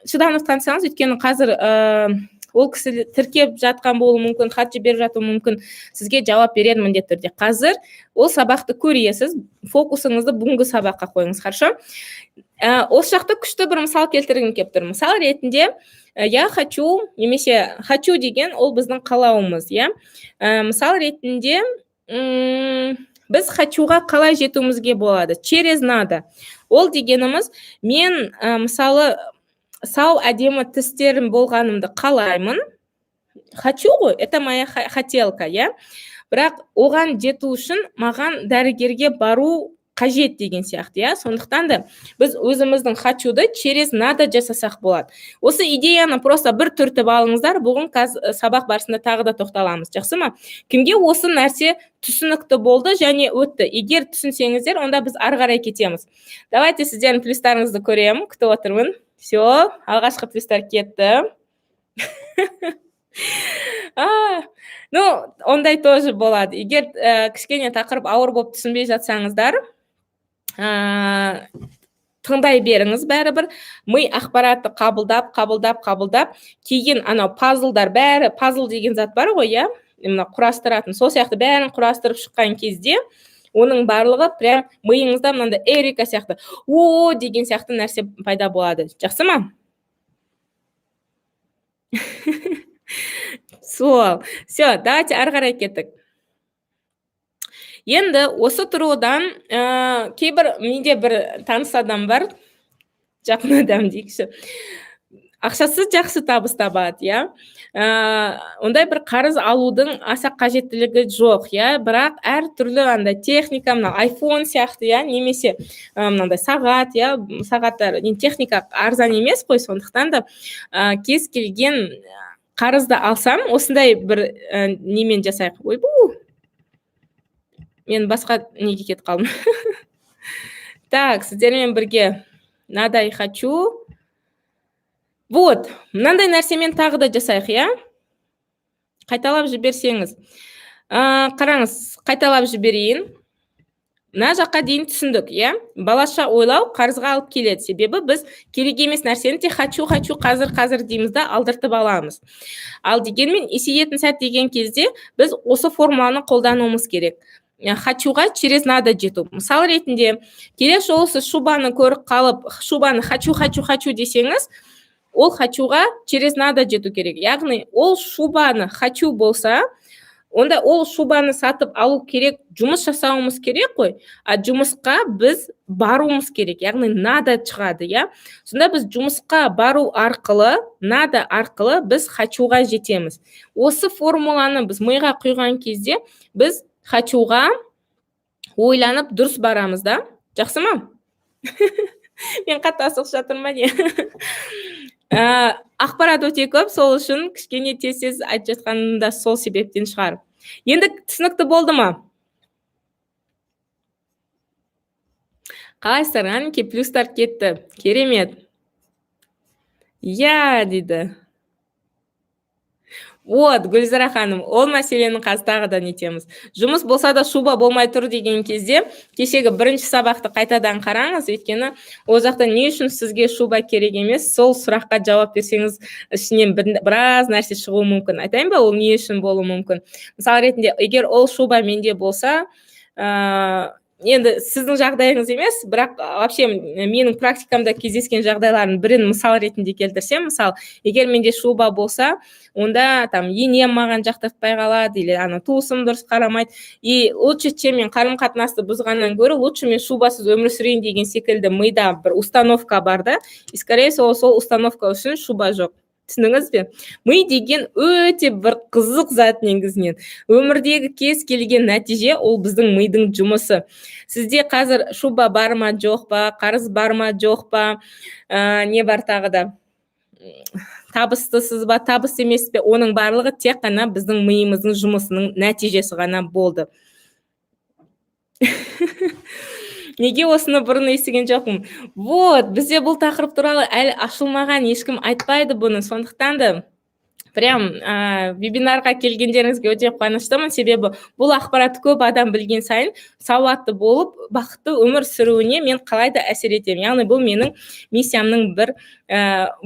шыдамдық танытсаңыз, өйткені қазір ол кісі тіркеп жатқан болуы мүмкін, хат жіберіп жатуы мүмкін, сізге жауап береді міндетті түрде. Қазір ол сабақты көресіз, фокусыңызды бүгінгі сабаққа қойыңыз, хорошо? Осы жақта күшті бір мысал келтіргім келіп тұр. Мысал ретінде, я хочу немесе хочу деген ол біздің қалауымыз, иә. Мысал ретінде, біз хочуға қалай жетуімізге болады? Через надо. Ол дегеніміз, мен мысалы, сау, әдемі тістерім болғанымды қалаймын. Хочу ғой, это моя хотелка, иә. Бірақ оған жету үшін маған дәрігерге бару қажет деген сияқты, иә. Сондықтан да біз өзіміздің хочуды через надо жасасақ болады. Осы идеяны просто бір түртіп алыңыздар. Бүгін қазір сабақ барысында тағы да тоқталамыз, жақсы ма? Кімге осы нәрсе түсінікті болды және өтті? Егер түсінсеңіздер, онда біз ары қарай кетеміз. Давайте сіздердің плюстарыңызды көремін, күтіп отырмын. Все, алғашқы плюстар кетті. Ну, ондай тоже болады. Егер кішкене тақырып ауыр болып түсінбей жатсаңыздар, тыңдай беріңіз. Бәрібір ми ақпаратты қабылдап, қабылдап, қабылдап, кейін анау пазлдар бәрі, пазл деген зат бар ғой, иә, мына құрастыратын, сол сияқты бәрін құрастырып шыққан кезде, оның барлығы прям миыңызда мынандай эврика сияқты, о деген сияқты нәрсе пайда болады, жақсы ма? Сол, все, давайте ары қарай кеттік. Енді осы тұрғыдан кейбір, менде бір таныс адам бар, жақын адам дейікші, ақшасы жақсы, табыс табады, иә. Ондай бір қарыз алудың аса қажеттілігі жоқ, иә. Бірақ әртүрлі андай техника, мына айфон сияқты, иә, немесе мынандай сағат, иә, сағаттар, техника арзан емес қой. Сондықтан да кез келген қарызды алсам, осындай бір немен жасайық. Ойбу, мен басқа неге кетіп қалдым? Так, сіздермен бірге надо и хочу, вот мынандай нәрсемен тағы да жасайық, иә. Қайталап жіберсеңіз. Қараңыз, қайталап жіберейін. Мына жаққа дейін түсіндік, иә? Балаша ойлау қарызға алып келеді, себебі біз керек емес нәрсені де хочу, хочу, қазір, қазір дейміз да, алдыртып аламыз. Ал дегенмен есейетін сәт деген кезде біз осы формуланы қолдануымыз керек: хочуға через надо жету. Мысал ретінде, келесі жолы сіз шубаны көріп қалып, шубаны хочу, хочу, хочу десеңіз, ол хочуға через надо жету керек. Яғни ол шубаны хочу болса, Онда ол шубаны сатып алу керек, жұмыс жасауымыз керек қой. А жұмысқа біз баруымыз керек, яғни надо шығады, иә. Сонда біз жұмысқа бару арқылы, надо арқылы біз хочу-ға жетеміз. Осы формуланы біз миға құйған кезде біз хочу-ға ойланып дұрыс барамыз да. Жақсы ма? Мен қатты асығып жатырмын ба не? Ақпарат өте көп, сол үшін кішкене тез-тез айтып жатқаным да сол себептен шығар. Енді түсінікті болды ма? Қалайсыздар? Әнекей, плюстар кетті. Керемет. Иә, дейді. Вот, Гүлзира ханым, ол мәселені қазір тағы да нетеміз. Жұмыс болса да шуба болмай тұр деген кезде, кешегі бірінші сабақты қайтадан қараңыз, өйткені ол жақта не үшін сізге шуба керек емес, сол сұраққа жауап берсеңіз, ішінен біраз нәрсе шығуы мүмкін. Айтайын ба, ол не үшін болуы мүмкін? Мысал ретінде, егер ол шуба менде болса, енді сіздің жағдайыңыз емес, бірақ вообще менің практикамда кездескен жағдайлардың бірін мысал ретінде келтірсем, мысал, егер менде шуба болса, онда там енем маған жақтыртпай қалады, или ана туысым дұрыс қарамайды, и лучше, чем мен қарым қатынасты бұзғаннан гөрі, лучше мен шубасыз өмір сүрейін деген секілді мида бір установка бар да, и скорее всего сол установка үшін шуба жоқ. Түсіндіңіз бе? Ми деген өте бір қызық зат негізінен. Өмірдегі кез келген нәтиже ол біздің мидың жұмысы. Сізде қазір шуба бар ма, жоқ па, қарыз бар ма, жоқ па, не бар тағы да? Табыстысыз ба, табыс емес пе, оның барлығы тек қана біздің миымыздың жұмысының нәтижесі ғана болды. Неге осыны бұрын естіген жоқпын? Вот, бізде бұл тақырып туралы әлі ашылмаған, ешкім айтпайды бұны. Сондықтан да прям вебинарға келгендеріңізге өте қуаныштымын, себебі бұл ақпаратты көп адам білген сайын сауатты болып, бақытты өмір сүруіне мен қалай да әсер етемін. Яғни бұл менің миссиямның бір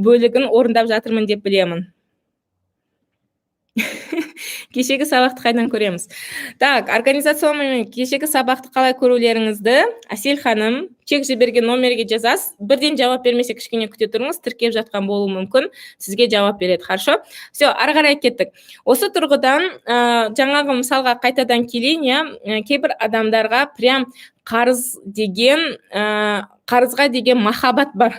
бөлігін орындап жатырмын деп білемін. Кешегі сабақты қайдан көреміз? Так, организационный кешегі сабақты қалай көрулеріңізді Әсел ханым чек жіберген номерге жазасыз. Бірден жауап бермесе кішкене күте тұрыңыз, тіркеп жатқан болуы мүмкін, сізге жауап береді. Хорошо? Все, ары қарай кеттік. Осы тұрғыдан жаңағы мысалға қайтадан келейін, иә, кейбір адамдарға прям қарыз деген, қарызға деген махаббат бар.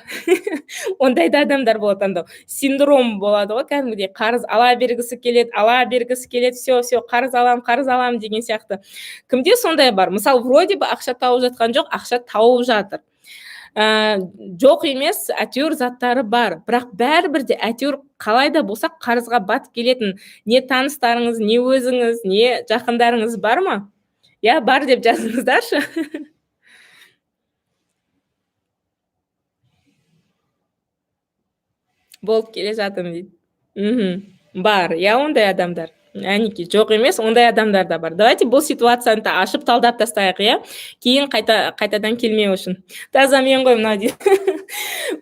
Ондай да адамдар болады, андау синдром болады ғой, кәдімгідей қарыз ала бергісі келеді, ала бергісі келеді, все, все, қарыз алам, қарыз алам деген сияқты. Кімде сондай бар? Мысалы, вроде бы ақша тауып жатқан жоқ, ақша тауып жатыр. Жоқ емес, әйтеуір заттары бар, бірақ бәрібір де әйтеуір қалай да болса қарызға батып келетін не таныстарыңыз, не өзіңіз, не жақындарыңыз бар ма? Я бар деп жазыңыздаршы. Болып келе жатырмын дейді. Бар, иә, ондай адамдар. Әнеки, жоқ емес, ондай адамдар да бар. Давайте бұл ситуацияны да ашып талдап тастайық, иә? Кейін қайтадан келмеу үшін. Таза мен ғой мынау дейді.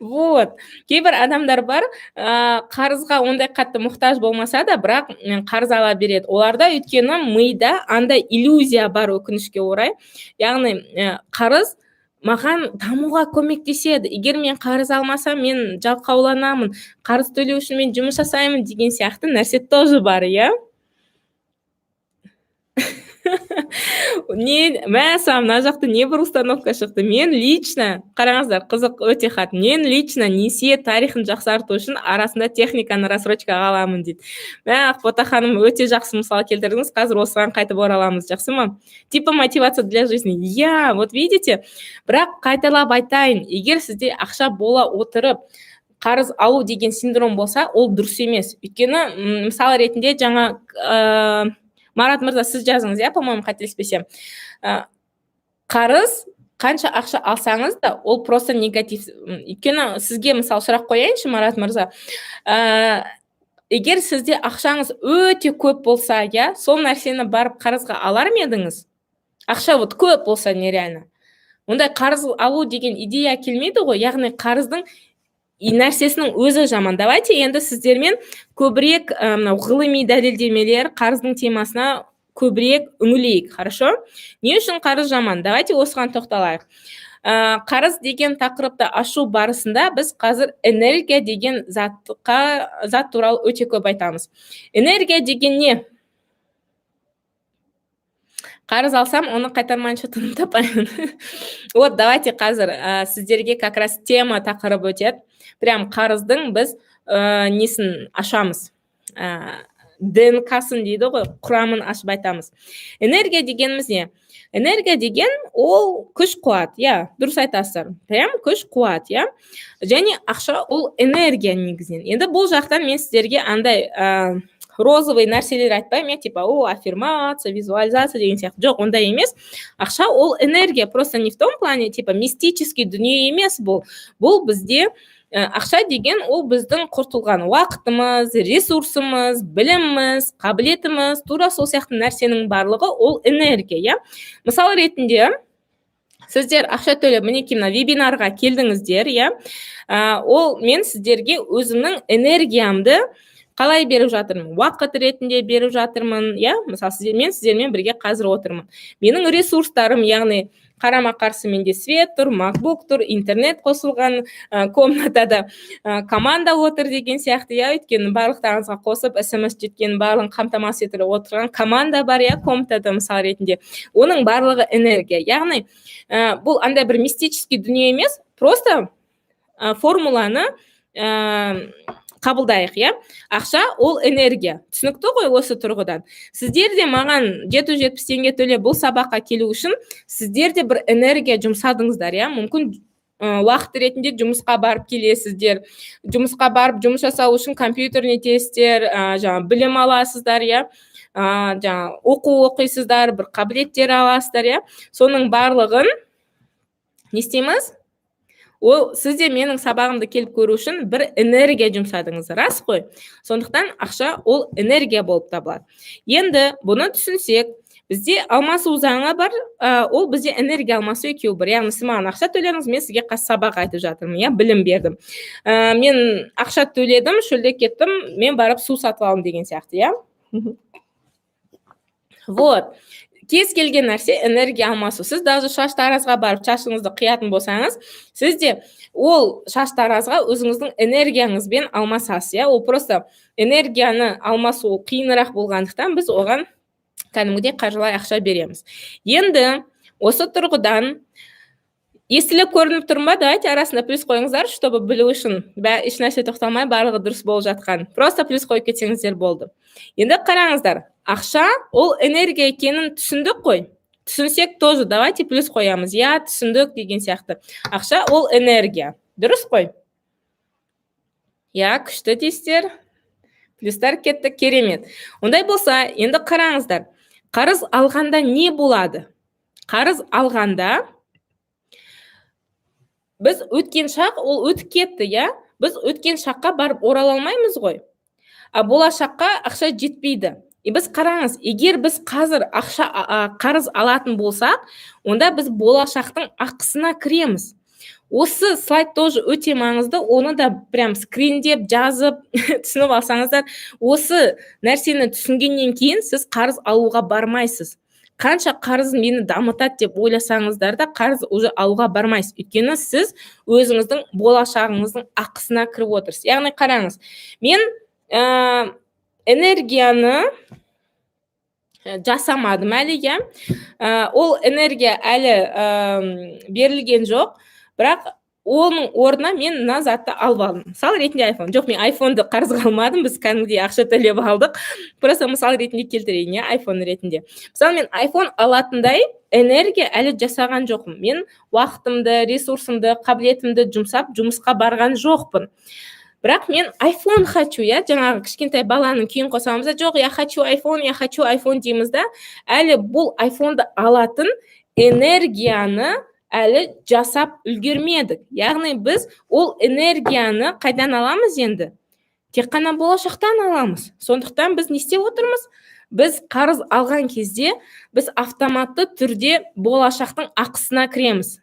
Вот. Кейбір адамдар бар, қарызға ондай қатты мұқтаж болмаса да, бірақ қарыз ала береді. Оларда өйткені мида андай иллюзия бар, өкінішке орай. Яғни, қарыз маған дамуға көмектеседі. Егер мен қарыз алмасам, мен жалқауланамын. Қарыз төлеу үшін мен жұмыс жасаймын деген сияқты нәрсе тоже бар, иә? Не, мәссаған, мына жақта не бір установка шықты. Мен лично, қараңыздар, қызық өте хат. Мен лично несие тарихын жақсарту үшін арасында техниканы рассрочкаға аламын дейді. Мә, Ақбота ханым, өте жақсы мысал келтірдіңіз. Қазір осыған қайтып ораламыз, жақсы ма? Типа мотивация для жизни. Я, вот видите, бірақ қайталап айтайын, егер сізде ақша бола отырып, қарыз алу деген синдром болса, ол дұрыс емес. Өйткені, мысал ретінде жаңа Марат мырза, сіз жазыңыз, иә, по-моему, қателеспесем. Қарыз қанша ақша алсаңыз да, ол просто негатив. Өйткені сізге мысал сұрақ қояйыншы, Марат мырза. Егер сізде ақшаңыз өте көп болса, иә, сол нәрсені барып қарызға алар ма едіңіз? Ақша вот көп болса нереально. Ондай қарыз алу деген идея келмейді ғой, яғни қарыздың нәрсесінің өзі жаман. Давайте енді сіздермен көбірек мынау ғылыми дәлелдемелер қарыздың темасына көбірек үңілейік, хорошо? Не үшін қарыз жаман? Давайте осыған тоқталайық. Қарыз деген тақырыпты ашу барысында біз қазір энергия деген зат туралы өте көп айтамыз. Энергия деген не? Қарыз алсам, оны қайтармайынша тыным таппаймын. Вот давайте қазір сіздерге как раз тема, тақырып өтеді. Прям қарыздың біз несін ашамыз, ДНК-сын дейді ғой, құрамын ашып айтамыз. Энергия дегеніміз не? Энергия деген ол күш қуат иә, дұрыс айтасыздар, прям күш қуат иә. Және ақша ол энергия негізінен. Енді бұл жақтан мен сіздерге андай розовый нәрселер айтпаймын, иә, типа о, аффирмация, визуализация деген сияқты. Жоқ, ондай емес. Ақша ол энергия, просто не в том плане, типа мистический дүние емес бұл. Бұл бізде ақша деген ол біздің құртылған уақытымыз, ресурсымыз, біліміміз, қабілетіміз, тура сол сияқты нәрсенің барлығы ол энергия, иә. Мысал ретінде, сіздер ақша төлеп, мінекей, мына вебинарға келдіңіздер, иә. Ол мен сіздерге өзімнің энергиямды қалай беріп жатырмын? Уақыт ретінде беріп жатырмын, иә. Мысалы, мен сіздермен бірге қазір отырмын. Менің ресурстарым, яғни қарама қарсы менде свет тұр, MacBook тұр, интернет қосылған, комнатада команда отыр деген сияқты, иә. Өйткені барлықтарыңызға қосып, СМС жеткенін барлығын қамтамасыз етіп отырған команда бар, иә, комнатада, мысал ретінде. Оның барлығы энергия. Яғни бұл андай бір мистический дүние емес, просто формуланы қабылдайық, иә. Ақша ол энергия. Түсінікті ғой осы тұрғыдан? Сіздер де маған 770 теңге төлеп, бұл сабаққа келу үшін сіздер де бір энергия жұмсадыңыздар, иә. Мүмкін, уақыт ретінде жұмысқа барып келесіздер, жұмысқа барып жұмыс жасау үшін компьютер нетесіздер, жаңағы білім аласыздар, иә, жаңағы оқу оқисыздар, бір қабілеттер аласыздар, иә. Соның барлығын не істейміз? Ол сіз де менің сабағымды келіп көру үшін бір энергия жұмсадыңыз, рас қой? Сондықтан ақша ол энергия болып табылады. Енді бұны түсінсек, бізде алмасу заңы бар, ол бізде энергия алмасу екеуі бір. Яғни сіз маған ақша төледіңіз, мен сізге қазір сабақ айтып жатырмын, иә, білім бердім. Мен ақша төледім, шөлдеп кеттім, мен барып су сатып алдым деген сияқты, иә. Вот кез келген нәрсе энергия алмасу. Сіз даже шаштаразға барып, шашыңызды қиятын болсаңыз, сіз де ол шаштаразға өзіңіздің энергияңызбен алмасасыз, иә. Ол просто энергияны алмасу қиынырақ болғандықтан, біз оған кәдімгідей қаржылай ақша береміз. Енді осы тұрғыдан естіліп, көрініп тұр ма? Давайте арасында плюс қойыңыздар, чтобы білу үшін, ешнәрсе тоқталмай, барлығы дұрыс болып жатқан. Просто плюс қойып кетсеңіздер болды. Енді қараңыздар, ақша ол энергия екенін түсіндік қой? Түсінсек, тоже давайте плюс қоямыз, иә, түсіндік деген сияқты. Ақша ол энергия, дұрыс қой, иә? Күшті дейсіздер, плюстар кетті, керемет. Ондай болса, енді қараңыздар, қарыз алғанда не болады? Қарыз алғанда біз өткен шақ ол өтіп кетті, иә. Біз өткен шаққа барып орала алмаймыз ғой, а болашаққа ақша жетпейді. И біз, қараңыз, егер біз қазір ақша қарыз алатын болсақ, онда біз болашақтың ақысына кіреміз. Осы слайд тоже өте маңызды, оны да прям скриндеп, жазып, түсініп алсаңыздар. Осы нәрсені түсінгеннен кейін сіз қарыз алуға бармайсыз. Қанша қарыз мені дамытады деп ойласаңыздар да, қарыз уже алуға бармайсыз, өйткені сіз өзіңіздің болашағыңыздың ақысына кіріп отырсыз. Яғни қараңыз, мен энергияны жасамадым әлі, иә. Ол энергия әлі берілген жоқ, бірақ оның орнына мен мына затты алып алдым. Мысал ретінде, айфон. Жоқ, мен айфонды қарызға алмадым, біз кәдімгідей ақша төлеп алдық. Просто мысал ретінде келтірейін, иә, айфон ретінде. Мысалы, мен айфон алатындай энергия әлі жасаған жоқпын. Мен уақытымды, ресурсымды, қабілетімді жұмсап, жұмысқа барған жоқпын, бірақ мен айфон хочу, иә. Жаңағы кішкентай баланың күйін қосамыз да, жоқ, я хочу айфон, я хочу айфон дейміз да. Әлі бұл айфонды алатын энергияны әлі жасап үлгермедік. Яғни біз ол энергияны қайдан аламыз енді? Тек қана болашақтан аламыз. Сондықтан біз не істеп отырмыз? Біз қарыз алған кезде біз автоматты түрде болашақтың ақысына кіреміз.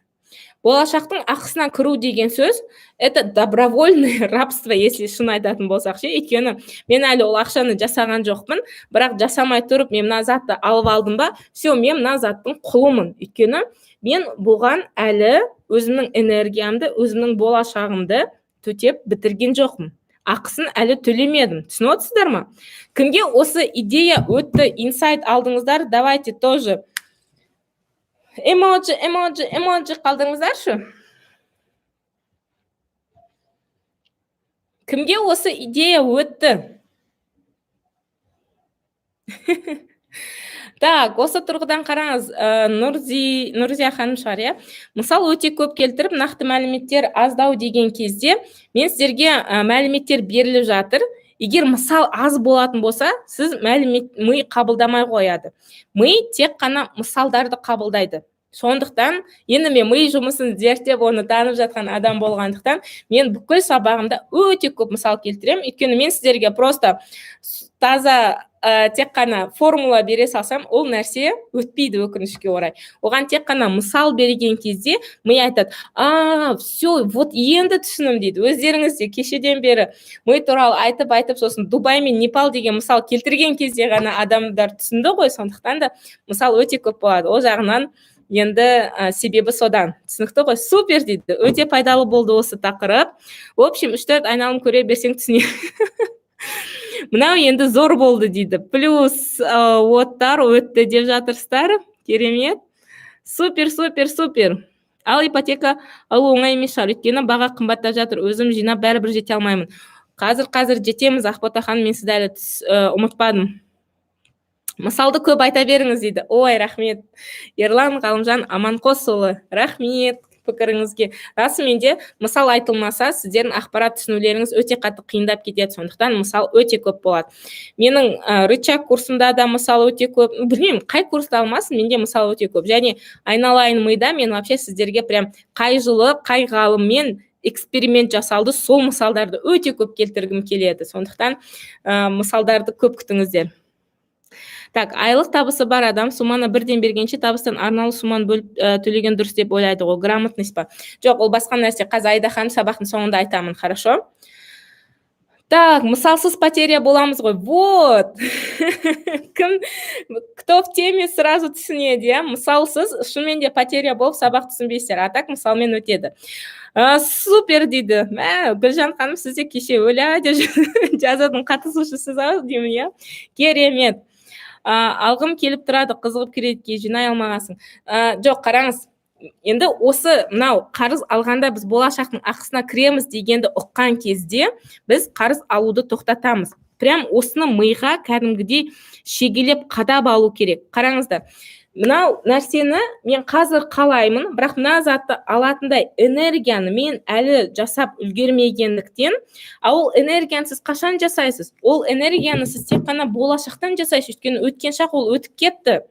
Болашақтың ақысына кіру деген сөз — это добровольное рабство, если шын айтатын болсақ ше. Өйткені мен әлі ол ақшаны жасаған жоқпын, бірақ жасамай тұрып мен мына затты алып алдым ба, все, мен мына заттың құлымын. Өйткені мен бұған әлі өзімнің энергиямды, өзімнің болашағымды төтеп бітірген жоқпын, ақысын әлі төлемедім. Түсініп отырсыздар ма? Кімге осы идея өтті, инсайт алдыңыздар? Давайте тоже Эмоджи, эмоджи, эмоджи қалдырыңыздаршы. Кімге осы идея өтті? Так, осы тұрғыдан қараңыз, Нұрзия ханым шығар, иә? Мысал өте көп келтіріп, нақты мәліметтер аздау деген кезде, мен сіздерге мәліметтер беріліп жатыр. Егер мысал аз болатын болса, сіз мәлімет ми қабылдамай қояды. Ми тек қана мысалдарды қабылдайды. Сондықтан енді мен ми жұмысын зерттеп, оны танып жатқан адам болғандықтан, мен бүкіл сабағымда өте көп мысал келтіремін. Өйткені мен сіздерге просто таза тек қана формула бере салсам, ол нәрсе өтпейді, өкінішке орай. Оған тек қана мысал берген кезде ми айтады: «А, все, вот енді түсіндім», – дейді. Өздеріңіз де кешеден бері ми туралы айтып айтып, сосын Дубай мен Непал деген мысал келтірген кезде ғана адамдар түсінді ғой. Сондықтан да мысал өте көп болады. Ол жағынан енді себебі содан. Түсінікті ғой? Супер дейді. Өте пайдалы болды осы тақырып. В общем, 3-4 айналым көре берсең, түсіне. Мынау енді зор болды дейді. Плюс оттар өтті деп жатырсыздар. Керемет. Супер, супер, супер. Ал ипотека алу оңай емес шығар, өйткені баға қымбаттап жатыр. Өзім жинап бәрібір жете алмаймын. Қазір жетеміз, Ақбота ханым, мен сізді әлі ұмытпадым. Мысалды көп айта беріңіз дейді. Ой, рахмет. Ерлан Ғалымжан Аманқосұлы, рахмет пікіріңізге. Расымен де мысал айтылмаса, сіздердің ақпарат түсінулеріңіз өте қатты қиындап кетеді. Сондықтан мысал өте көп болады. Менің рычаг курсымда да мысал өте көп. Білмеймін, қай курсты алмасын, менде мысал өте көп. Және айналайын мида мен вообще сіздерге прям қай жылы, қай ғалыммен эксперимент жасалды, сол мысалдарды өте көп келтіргім келеді. Сондықтан мысалдарды көп күтіңіздер. Так, айлық табысы бар адам сумманы бірден бергенше, табыстан арнаулы сумманы бөліп төлеген дұрыс деп ойлайды ғой. Грамотность па? Жоқ, ол басқа нәрсе. Қазір, Айда ханым, сабақтың соңында айтамын, хорошо? Так, мысалсыз потеря боламыз ғой. Вот. Кім, кто в теме, сразу түсінеді, иә? Мысалсыз шынымен де потеря болып, сабақ түсінбейсіздер. А так мысалмен өтеді. Супер дейді. Мә, Гүлжан ханым, сіз де кеше өлә деп жазудың қатысушысыз ау деймін, иә? Керемет. Алғым келіп тұрады, қызығып кредитке жинай алмағансың. Жоқ, қараңыз, енді осы мынау қарыз алғанда біз болашақтың ақысына кіреміз дегенді ұққан кезде, біз қарыз алуды тоқтатамыз. Прям осыны миға кәдімгідей шегелеп қадап алу керек. Қараңыздар, мынау нәрсені мен қазір қалаймын, бірақ мына затты алатындай энергияны мен әлі жасап үлгермегендіктен. А ол энергияны сіз қашан жасайсыз? Ол энергияны сіз тек қана болашақтан жасайсыз, өйткені өткен шақ ол өтіп кетті.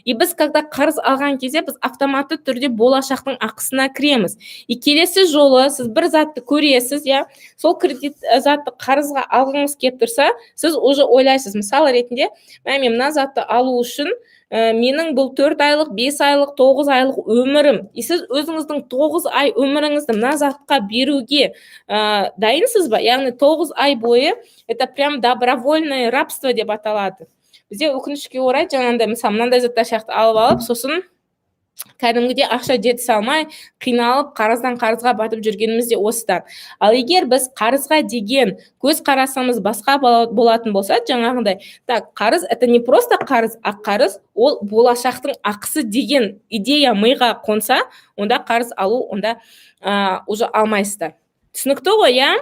И біз, когда қарыз алған кезде, біз автоматты түрде болашақтың ақысына кіреміз. И келесі жолы сіз бір затты көресіз, иә, сол кредит затты қарызға алғыңыз келіп тұрса, сіз уже ойлайсыз, мысал ретінде: мә, мен мына затты алу үшін менің бұл 4 айлық, 5 айлық, 9 айлық өмірім. И сіз өзіңіздің 9 ай өміріңізді мына затқа беруге дайынсыз ба? Яғни 9 ай бойы это прям добровольное рабство деп аталады. Бізде, өкінішке орай, жаңағындай, мысалы, мынандай заттар сияқты алып алып, сосын кәдімгідей ақша жетісе алмай, қиналып, қарыздан қарызға батып жүргеніміз де осыдан. Ал егер біз қарызға деген көзқарасымыз басқа болатын болса, жаңағындай, так, қарыз это не просто қарыз, а қарыз ол болашақтың ақысы деген идея миға қонса, онда қарыз алу, онда уже алмайсыздар. Түсінікті ғой, иә?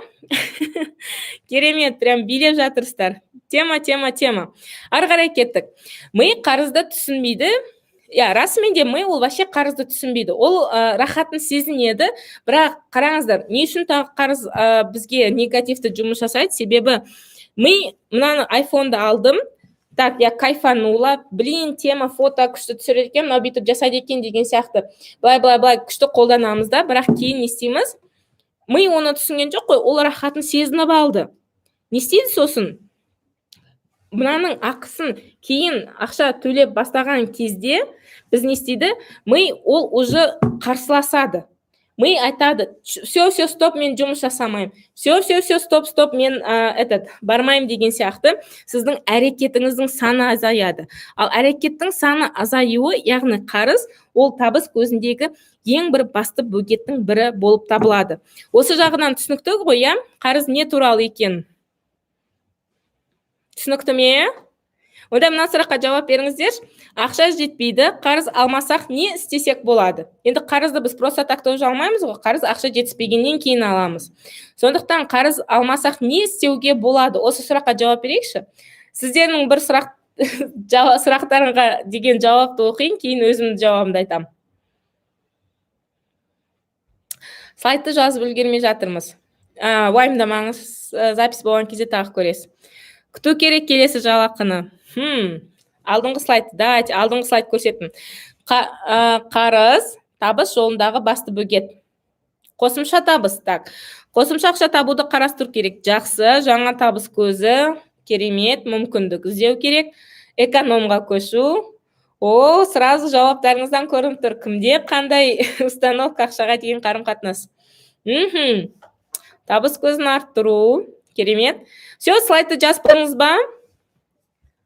Керемет, прям билеп жатырсыздар. Тема, тема, тема. Ары қарай кеттік. Ми қарызды түсінбейді. Иә, расымен де ми ол вообще қарызды түсінбейді. Ол рахатын сезінеді, бірақ қараңыздар, не үшін тағы қарыз бізге негативті жұмыс жасайды? Себебі ми мынаны, айфонды алдым, так, я кайфанула, блин, тема, фото күшті түсіреді екен, мынау бүйтіп жасайды екен деген сияқты, былай, былай, былай күшті қолданамыз да, бірақ кейін не істейміз? Ми оны түсінген жоқ қой, ол рахатын сезініп алды. Не істейді сосын? Мынаның ақысын кейін ақша төлеп бастаған кезде біз не істейді ми? Ол уже қарсыласады. Ми айтады: «Все, все, стоп, мен жұмыс жасамаймын, все, все, все, стоп, стоп, мен этот бармаймын» деген сияқты. Сіздің әрекетіңіздің саны азаяды. Ал әрекеттің саны азаюы, яғни қарыз ол табыс көзіндегі ең бір басты бөгеттің бірі болып табылады. Осы жағынан түсінікті ғой, иә? Қарыз не туралы екенін түсінікті ме? Онда мына сұраққа жауап беріңіздерші. Ақша жетпейді, қарыз алмасақ, не істесек болады? Енді қарызды біз просто так тоже алмаймыз ғой, қарыз ақша жетіспегеннен кейін аламыз. Сондықтан қарыз алмасақ, не істеуге болады? Осы сұраққа жауап берейікші. Сіздердің бір сұрақтарыңға деген жауапты оқиын, кейін өзімнің жауабымды айтамын. Слайдты жазып үлгермей жатырмыз. Уайымдамаңыз, запись болған кезде тағы көресіз. Күту керек келесі жалақыны. Алдыңғы слайд, давайте алдыңғы слайд көрсеттім. Қарыз табыс жолындағы басты бөгет. Қосымша табыс, так. Қосымша ақша табуды қарастыру керек. Жақсы, жаңа табыс көзі, керемет, мүмкіндік іздеу керек. Экономға көшу. О, сразу жауаптарыңыздан көрініп тұр. Кімде қандай установка, ақшаға деген қарым-қатынас. Табыс көзін арттыру. Керемет. Все, слайдты жазып болдыңыз ба?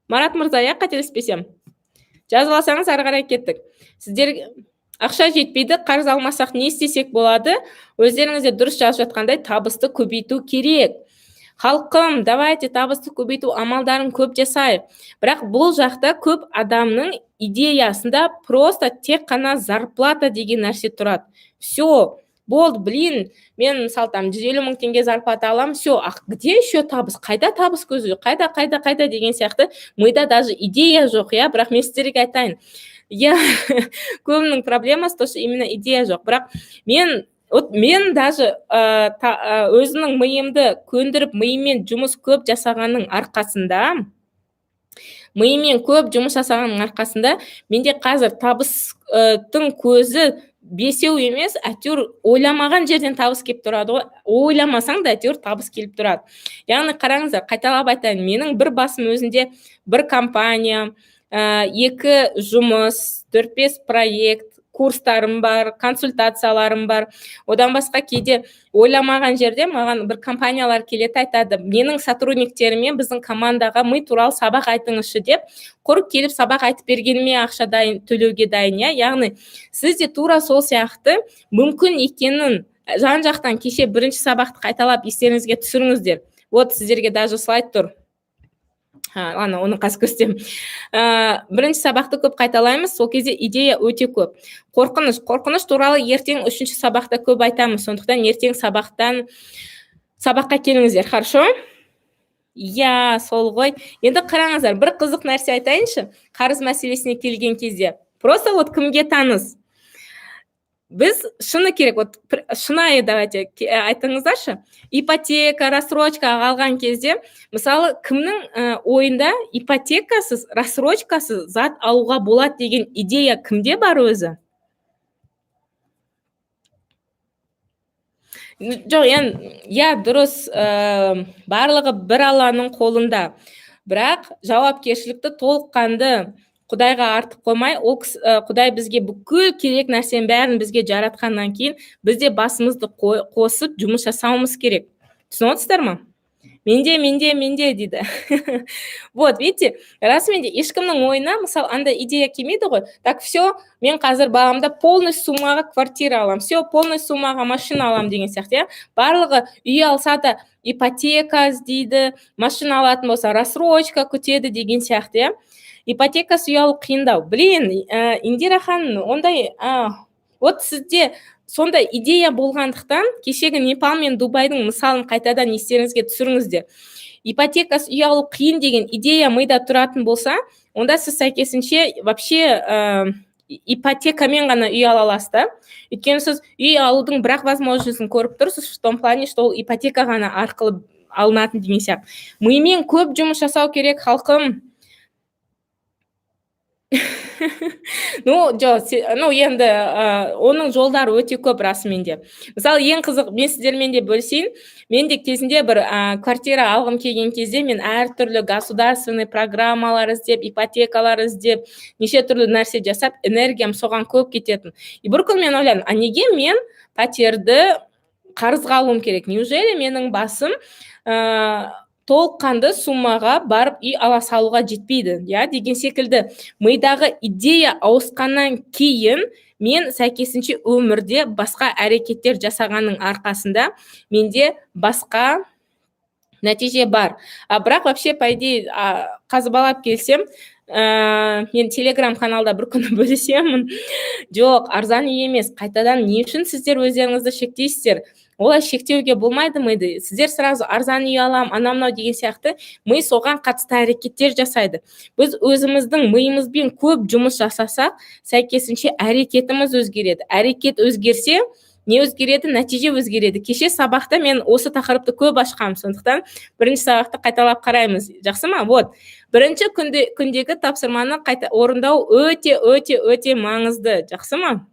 Марат мырза, иә, қателеспесем. Жазып алсаңыз, ары қарай кеттік. Сіздер ақша жетпейді, қарыз алмасақ, не істесек болады? Өздеріңіз де дұрыс жазып жатқандай, табысты көбейту керек. Халқым, давайте табысты көбейту амалдарын көп жасайық. Бірақ бұл жақта көп адамның идеясында просто тек қана зарплата деген нәрсе тұрады. Все, болды, блин, мен мысалы там 150 000 теңге зарплата аламын, все, а где еще табыс, қайда табыс көзі, қайда, қайда, қайда деген сияқты мида даже идея жоқ, иә. Бірақ мен сіздерге айтайын, иә, көбінің проблемасы то, что именно идея жоқ. Бірақ мен, вот мен даже өзімнің миымды көндіріп, миыммен жұмыс көп жасағанның арқасында, миыммен көп жұмыс жасағанның арқасында менде қазір табыстың көзі бесеу емес, әйтеуір ойламаған жерден табыс келіп тұрады ғой. Ойламасаң да, әйтеуір табыс келіп тұрады. Яғни қараңыздар, қайталап айтайын, менің бір басым өзінде бір компания, екі жұмыс, төрт бес проект, курстарым бар, консультацияларым бар. Одан басқа кейде ойламаған жерде маған бір компаниялар келеді, айтады: «Менің сотрудниктеріме, біздің командаға ми туралы сабақ айтыңызшы», – деп. Құр келіп сабақ айтып бергеніме ақша дайын, төлеуге дайын, иә. Яғни сіз де тура сол сияқты мүмкін екенін жан жақтан кеше бірінші сабақты қайталап естеріңізге түсіріңіздер. Вот сіздерге даже слайд тұр. Ладно, оны қазір көрсетемін. Бірінші сабақты көп қайталаймыз, сол кезде идея өте көп. Қорқыныш, қорқыныш туралы ертең үшінші сабақта көп айтамыз, сондықтан ертең сабаққа келіңіздер, хорошо? Иә, сол ғой. Енді қараңыздар, бір қызық нәрсе айтайыншы, қарыз мәселесіне келген кезде. Просто вот кімге таныс? Біз шыны керек, вот шынайы давайте айтыңыздаршы, ипотека, рассрочка алған кезде, мысалы, кімнің ойында ипотекасыз, рассрочкасыз зат алуға болады деген идея кімде бар өзі? Жоқ, енді иә, дұрыс, барлығы бір Алланың қолында. Бірақ жауапкершілікті толыққанды Құдайға артып қоймай, ол Құдай бізге бүкіл керек нәрсенің бәрін бізге жаратқаннан кейін, біз де басымызды қосып жұмыс жасауымыз керек. Түсініп отырсыздар ма? Менде, менде, менде дейді. Вот, видите, расымен де ешкімнің ойына, мысалы, андай идея келмейді ғой. Так, все, мен қазір баламда полный суммаға квартира аламын, все, полный суммаға машина аламын деген сияқты, иә. Барлығы үй алса да ипотека іздейді, машина алатын болса, рассрочка күтеді деген сияқты, иә. Ипотекасы үй алу қиындау. Блин, Индира ханым, ондай, вот сізде сондай идея болғандықтан, кешегі Непал мен Дубайдың мысалын қайтадан естеріңізге түсіріңіздер. Ипотекасы үй алу қиын деген идея мида тұратын болса, онда сіз сәйкесінше вообще ипотекамен ғана үй ала аласыз да. Өйткені сіз үй алудың бір-ақ возможностьін көріп тұрсыз, в том плане, что ол ипотека ғана арқылы алынатын деген сияқты. Мимен көп жұмыс жасау керек, халқым. Ну, жоқ, ну енді оның жолдары өте көп расымен де. Мысалы, ең қызық, мен сіздермен де бөлісейін. Мен де кезінде бір квартира алғым келген кезде мен әртүрлі государственный программалар іздеп, ипотекалар іздеп, неше түрлі нәрсе жасап, энергиям соған көп кететін. И бір күні мен ойладым: а неге мен пәтерді қарызға алуым керек? Неужели менің басым толыққанды суммаға барып үй ала салуға жетпейді, иә, деген секілді мидағы идея ауысқаннан кейін, мен сәйкесінше өмірде басқа әрекеттер жасағанның арқасында менде басқа Нәтиже бар. А бірақ вообще, по идее, қазбалап келсем, мен телеграм каналда бір күні бөлісемін. Жоқ, арзан үй емес. Қайтадан не үшін сіздер өздеріңізді шектейсіздер? Олай шектеуге болмайды миды. Сіздер сразу арзан үй алам, анау мынау деген сияқты, ми соған қатысты әрекеттер жасайды. Біз өзіміздің миымызбен көп жұмыс жасасақ, сәйкесінше әрекетіміз өзгереді. Әрекет өзгерсе, не өзгереді? Нәтиже өзгереді. Кеше сабақта мен осы тақырыпты көп ашқанмын, сондықтан бірінші сабақты қайталап қараймыз. Жақсы ма? Вот. Бірінші күндегі тапсырманы қайта орындау өте, өте, өте маңызды. Жақсы ма?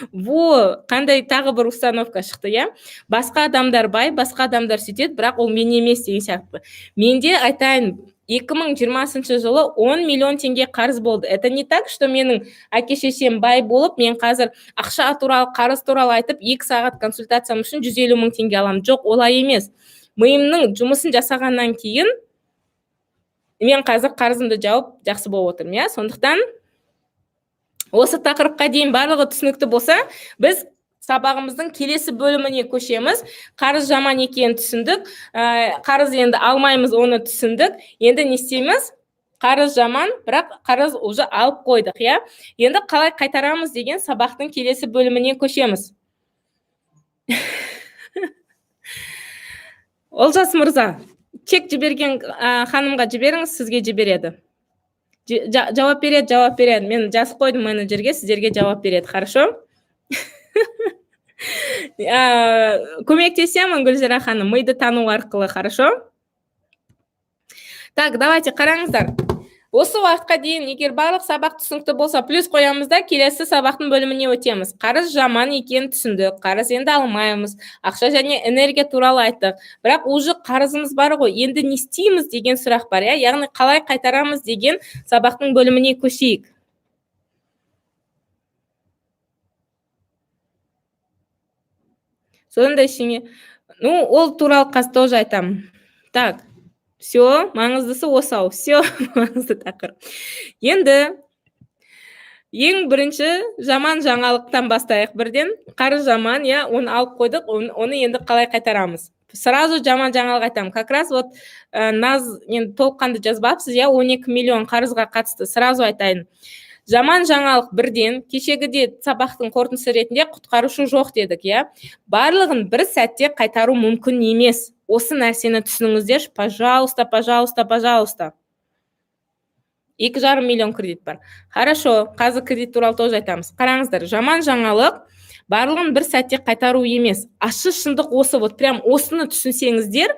Во, қандай тағы бір установка шықты, иә? Басқа адамдар бай, басқа адамдар сөйтеді, бірақ ол мен емес деген сияқты. Менде айтайын, 2020 жылы 10 миллион теңге қарыз болды. Это не так, что менің әке шешем бай болып, мен қазір ақша туралы, қарыз туралы айтып, 2 сағат консультациям үшін 150 мың теңге аламын. Жоқ, олай емес. Миымның жұмысын жасағаннан кейін мен қазір қарызымды жауып, жақсы болып отырмын, иә? Сондықтан осы тақырыпқа дейін барлығы түсінікті болса, біз сабағымыздың келесі бөліміне көшеміз. Қарыз жаман екенін түсіндік. Қарыз енді алмаймыз, оны түсіндік. Енді не істейміз? Қарыз жаман, бірақ қарыз уже алып қойдық, иә? Енді қалай қайтарамыз деген сабақтың келесі бөліміне көшеміз. Олжас мырза, чек жіберген ханымға жіберіңіз, сізге жібереді. Жауап береді, жауап береді. Мен жазып қойдым менеджерге, сіздерге жауап береді. Хорошо? Көмектесемін, Гүлзира ханым, миды тану арқылы, хорошо? Так, давайте қараңыздар. Осы уақытқа дейін егер барлық сабақ түсінікті болса, плюс қоямыз да, келесі сабақтың бөліміне өтеміз. Қарыз жаман екенін түсіндік, қарыз енді алмаймыз, ақша және энергия туралы айттық. Бірақ уже қарызымыз бар ғой, енді не істейміз деген сұрақ бар, иә? Яғни қалай қайтарамыз деген сабақтың бөліміне көшейік. Содан да ештеңе. Ну, ол туралы қазір тоже айтамын. Так, все, маңыздысы осы ау. Все, маңызды тақырып. Енді ең бірінші жаман жаңалықтан бастайық бірден. Қарыз жаман, иә, оны алып қойдық, оны енді қалай қайтарамыз? Сразу жаман жаңалық айтамын. Как раз вот Наз енді толыққанды жазбапсыз, иә, 12 миллион қарызға қатысты сразу айтайын. Жаман жаңалық бірден, кешегіде сабақтың қорытындысы ретінде құтқарушы жоқ дедік, иә? Барлығын бір сәтте қайтару мүмкін емес. Осы нәрсені түсініңіздерші, пожалуйста, пожалуйста, пожалуйста. 2,5 миллион кредит бар. Хорошо, қазір кредит туралы тоже айтамыз. Қараңыздар, жаман жаңалық барлығын бір сәтте қайтару емес. Ащы шындық осы, вот прям осыны түсінсеңіздер,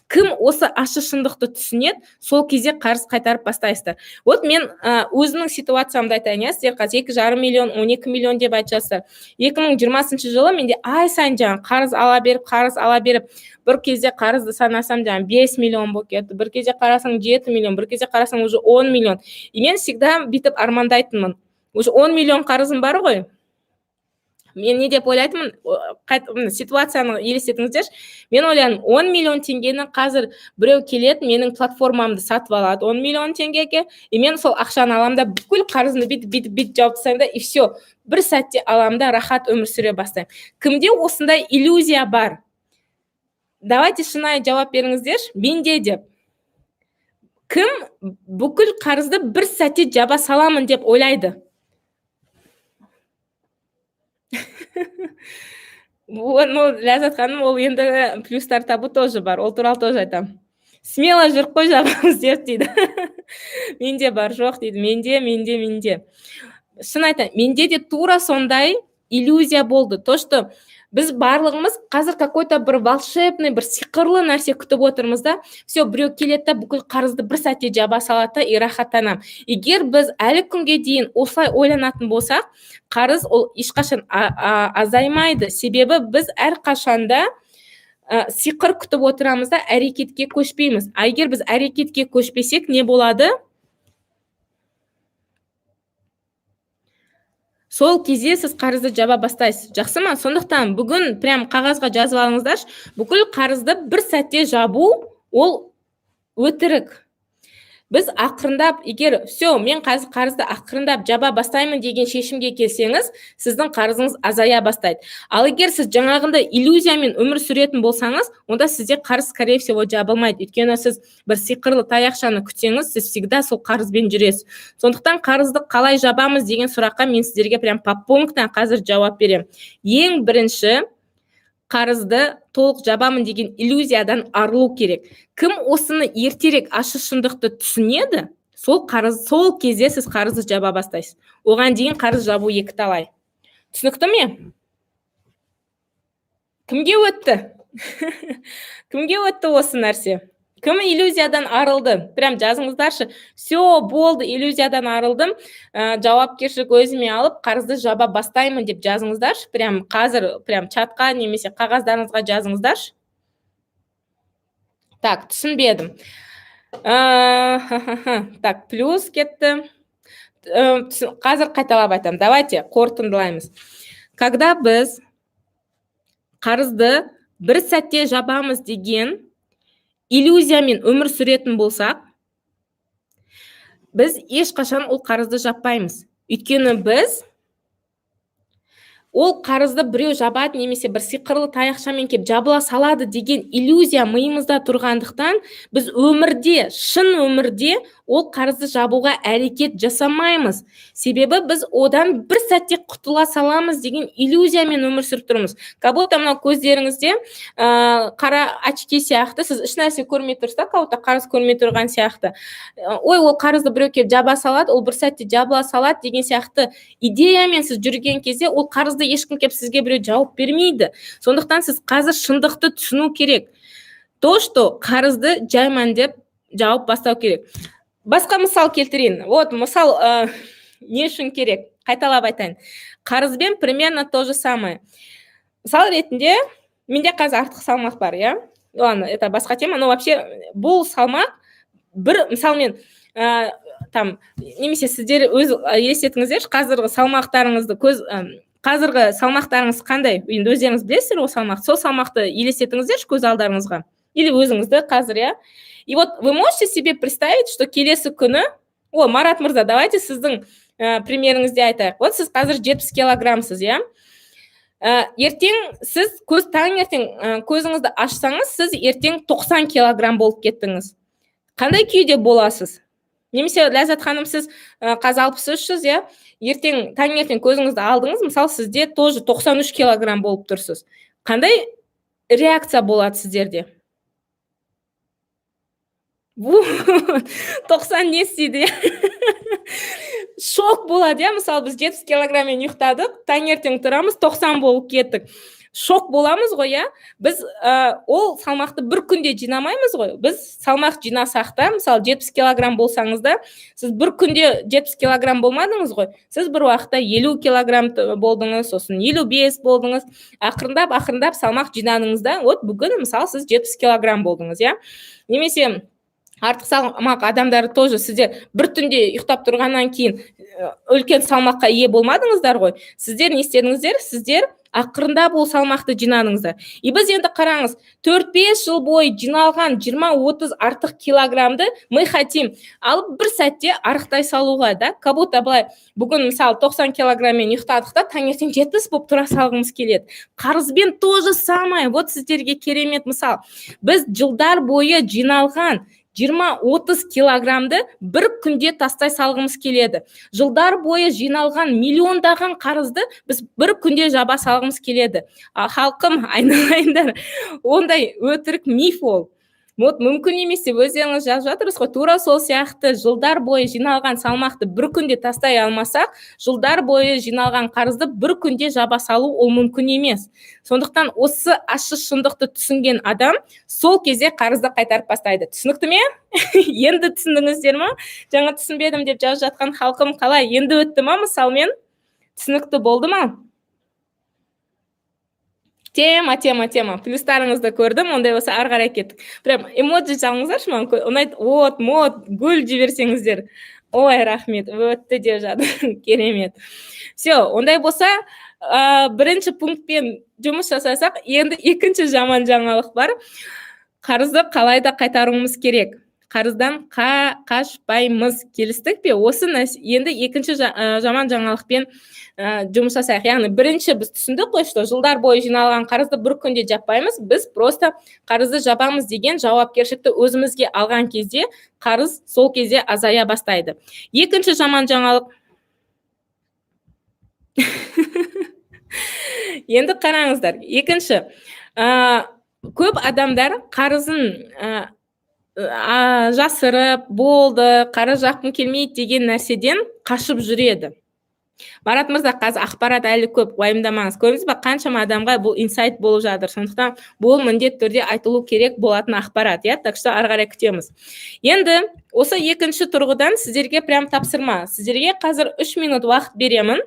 кім осы ащы шындықты түсінеді, сол кезде қарыз қайтарып бастайсыздар. Вот мен өзімнің ситуациямды айтайын, иә, сіздер қазір 2,5 миллион, 12 миллион деп айтып жатсыздар. 2020 жылы менде ай сайын жаңағы қарыз ала беріп, қарыз ала беріп, бір кезде қарызды санасам жаңағы 5 миллион болып кетті, бір кезде қарасаң 7 миллион, бір кезде қарасаң уже 10 миллион. И мен всегда бүйтіп армандайтынмын. Уже 10 миллион қарызым бар ғой. Мен не деп ойлайтынмын, ситуацияны елестетіңіздерші. Мен ойлаймын, 10 миллион теңгені қазір біреу келеді, менің платформамды сатып алады 10 миллион теңгеге, и мен сол ақшаны аламын да, бүкіл қарызымды бүйтіп, бүйтіп, бүйтіп жауып тастаймын да, и все, бір сәтте аламын да, рахат өмір сүре бастаймын. Кімде осындай иллюзия бар? Давайте шынайы жауап беріңіздерші, менде деп. Кім бүкіл қарызды бір сәтте жаба саламын деп ойлайды? Ну, Ләззат ханым, ол енді плюстар табу тоже бар, ол туралы тоже айтамын. Смело жүріп қой, жабамыз деп дейді. Менде бар, жоқ дейді, менде, менде, менде. Шын айтайын, менде де тура сондай иллюзия болды. То, что біз барлығымыз қазір какой-то бір волшебный, бір сиқырлы нәрсе күтіп отырмыз да, все, біреу келеді да, бүкіл қарызды бір сәтте жаба салады да, и рахаттанамын. Егер біз әлі күнге дейін осылай ойланатын болсақ, қарыз ол ешқашан азаймайды. Себебі біз әрқашанда сиқыр күтіп отырамыз да, әрекетке көшпейміз. А егер біз әрекетке көшпесек, не болады? Сол кезде сіз қарызды жаба бастайсыз. Жақсы ма? Сондықтан бүгін прям қағазға жазып алыңыздаршы, бүкіл қарызды бір сәтте жабу ол өтірік. Біз ақырындап, егер «все, мен қазір қарызды ақырындап жаба бастаймын» деген шешімге келсеңіз, сіздің қарызыңыз азая бастайды. Ал егер сіз жаңағындай иллюзиямен өмір сүретін болсаңыз, онда сізде қарыз, скорее всего, жабылмайды. Өйткені сіз бір сиқырлы таяқшаны күтсеңіз, сіз всегда сол қарызбен жүресіз. Сондықтан қарызды қалай жабамыз деген сұраққа мен сіздерге прям по пунктам қазір жауап беремін. Ең бірінші, қарызды толық жабамын деген иллюзиядан арылу керек. Кім осыны ертерек, ащы шындықты түсінеді, сол қарыз, сол кезде сіз қарызды жаба бастайсыз. Оған дейін қарыз жабу екі талай. Түсінікті ме? Кімге өтті? Кімге өтті осы нәрсе? Кім иллюзиядан арылды? Прям жазыңыздаршы: «Все, болды, иллюзиядан арылдым, жауапкершілік өзіме алып, қарызды жаба бастаймын» деп жазыңыздаршы. Прям қазір, прям чатқа немесе қағаздарыңызға жазыңыздаршы. Так, түсінбедім. Так, плюс кетті. Қазір қайталап айтамын. Давайте қорытындылаймыз. Когда біз қарызды бір сәтте жабамыз деген иллюзиямен өмір сүретін болсақ, біз ешқашан ол қарызды жаппаймыз. Өйткені біз ол қарызды біреу жабады немесе бір сиқырлы таяқшамен келіп жабыла салады деген иллюзия миымызда тұрғандықтан, біз өмірде, шын өмірде ол қарызды жабуға әрекет жасамаймыз. Себебі біз одан бір сәтте құтыла саламыз деген иллюзиямен өмір сүріп тұрмыз. Как будто мынау көздеріңізде қара очки сияқты, сіз ешнәрсе көрмей тұрсыз да, как будто қарыз көрмей тұрған сияқты. Ой, ол қарызды біреу келіп жаба салады, ол бір сәтте жабыла салады деген сияқты идеямен сіз жүрген кезде, ол қарызды ешкім келіп сізге біреу жауып бермейді. Сондықтан сіз қазір шындықты түсіну керек, то что қарызды жайман деп жауып бастау керек. Басқа мысал келтірейін. Вот мысал не үшін керек, қайталап айтайын. Қарызбен примерно то же самое. Мысал ретінде, менде қазір артық салмақ бар, иә. Ладно, это басқа тема. Но вообще бұл салмақ бір, мысалы, мен там немесе сіздер өз елестетіңіздерші қазіргі салмақтарыңызды. Көз қазіргі салмақтарыңыз қандай енді, өздеріңіз білесіздер ғой салмақты. Сол салмақты елестетіңіздерші көз алдарыңызға или өзіңізді қазір, иә. И вот вы можете себе представить, что келесі күні, о, Марат мырза, давайте сіздің примеріңізде айтайық. Вот сіз қазір 70 килограммсыз, иә. Ертең сіз көз таңертең көзіңізді ашсаңыз, сіз ертең 90 килограмм болып кеттіңіз. Қандай күйде боласыз? Немесе, Ләззат ханым, сіз қазір 63-сіз, иә. Ертең таңертең көзіңізді алдыңыз, мысалы, сізде тоже 93 килограмм болып тұрсыз. Қандай реакция болады сіздерде? 90 не істейді, иә? Шок болады, иә. Мысалы, біз 70 килограмммен ұйықтадық, таңертең тұрамыз, 90 болып кеттік. Шок боламыз ғой, иә. Біз ол салмақты бір күнде жинамаймыз ғой. Біз салмақ жинасақ та, мысалы, 70 килограмм болсаңыз да, сіз бір күнде 70 килограмм болмадыңыз ғой. Сіз бір уақытта 50 килограмм болдыңыз, сосын 55 болдыңыз. Ақырындап, ақырындап салмақ жинадыңыз да, вот бүгін, мысалы, сіз 70 килограмм болдыңыз, иә. Немесе артық салмақ адамдары тоже, сіздер бір түнде ұйықтап тұрғаннан кейін үлкен салмаққа ие болмадыңыздар ғой. Сіздер не істедіңіздер? Сіздер ақырындап ол салмақты жинадыңыздар. И біз енді, қараңыз, 4-5 жыл бойы жиналған 20-30 артық килограммды мы хотим алып, бір сәтте арықтай салуға да. Как будто былай, бүгін, мысалы, 90 килограмммен ұйықтадық та, таңертең 70 болып тұра салғымыз келеді. Қарызбен то же самое. Вот сіздерге керемет мысал. Біз жылдар бойы жиналған 20-30 килограммды бір күнде тастай салғымыз келеді. Жылдар бойы жиналған миллиондаған қарызды біз бір күнде жаба салғымыз келеді. А, халқым, айналайындар, ондай өтірік миф ол. Вот мүмкін емес деп өздеріңіз жазып жатырсыз ғой. Тура сол сияқты, жылдар бойы жиналған салмақты бір күнде тастай алмасақ, жылдар бойы жиналған қарызды бір күнде жаба салу ол мүмкін емес. Сондықтан осы ащы шындықты түсінген адам сол кезде қарызды қайтарып бастайды. Түсінікті ме? Енді түсіндіңіздер ма? Жаңа түсінбедім деп жазып жатқан халқым, қалай, енді өтті ма? Мысалмен түсінікті болды ма? Тема, тема, тема. Плюстарыңызды көрдім. Ондай болса, ары қарай кеттік. Прям эмоджи салыңыздаршы, маған ұнайды. От мод гүл жіберсеңіздер. Ой, рахмет, өтті деп жатыр. Керемет. Все, ондай болса, бірінші пунктпен жұмыс жасасақ, енді екінші жаман жаңалық бар. Қарызды қалай да қайтаруымыз керек. Қарыздан қашпаймыз, келістік пе? Осы енді екінші жаман жаңалықпен жұмыс жасайық. Яғни бірінші біз түсіндік қой, что жылдар бойы жиналған қарызды бір күнде жаппаймыз, біз просто қарызды жабамыз деген жауапкершілікті өзімізге алған кезде қарыз сол кезде азая бастайды. Екінші жаман жаңалық. Енді қараңыздар, екінші, көп адамдар қарызын жасырып, болды, қарыз жапқым келмейді деген нәрседен қашып жүреді. Марат мырза, қазір ақпарат әлі көп, уайымдамаңыз. Көрдіңіз ба, қаншама адамға бұл инсайт болып жатыр. Сондықтан бұл міндетті түрде айтылу керек болатын ақпарат, иә? Так что ары қарай күтеміз. Енді осы екінші тұрғыдан сіздерге прям тапсырма. Сіздерге қазір 3 минут уақыт беремін.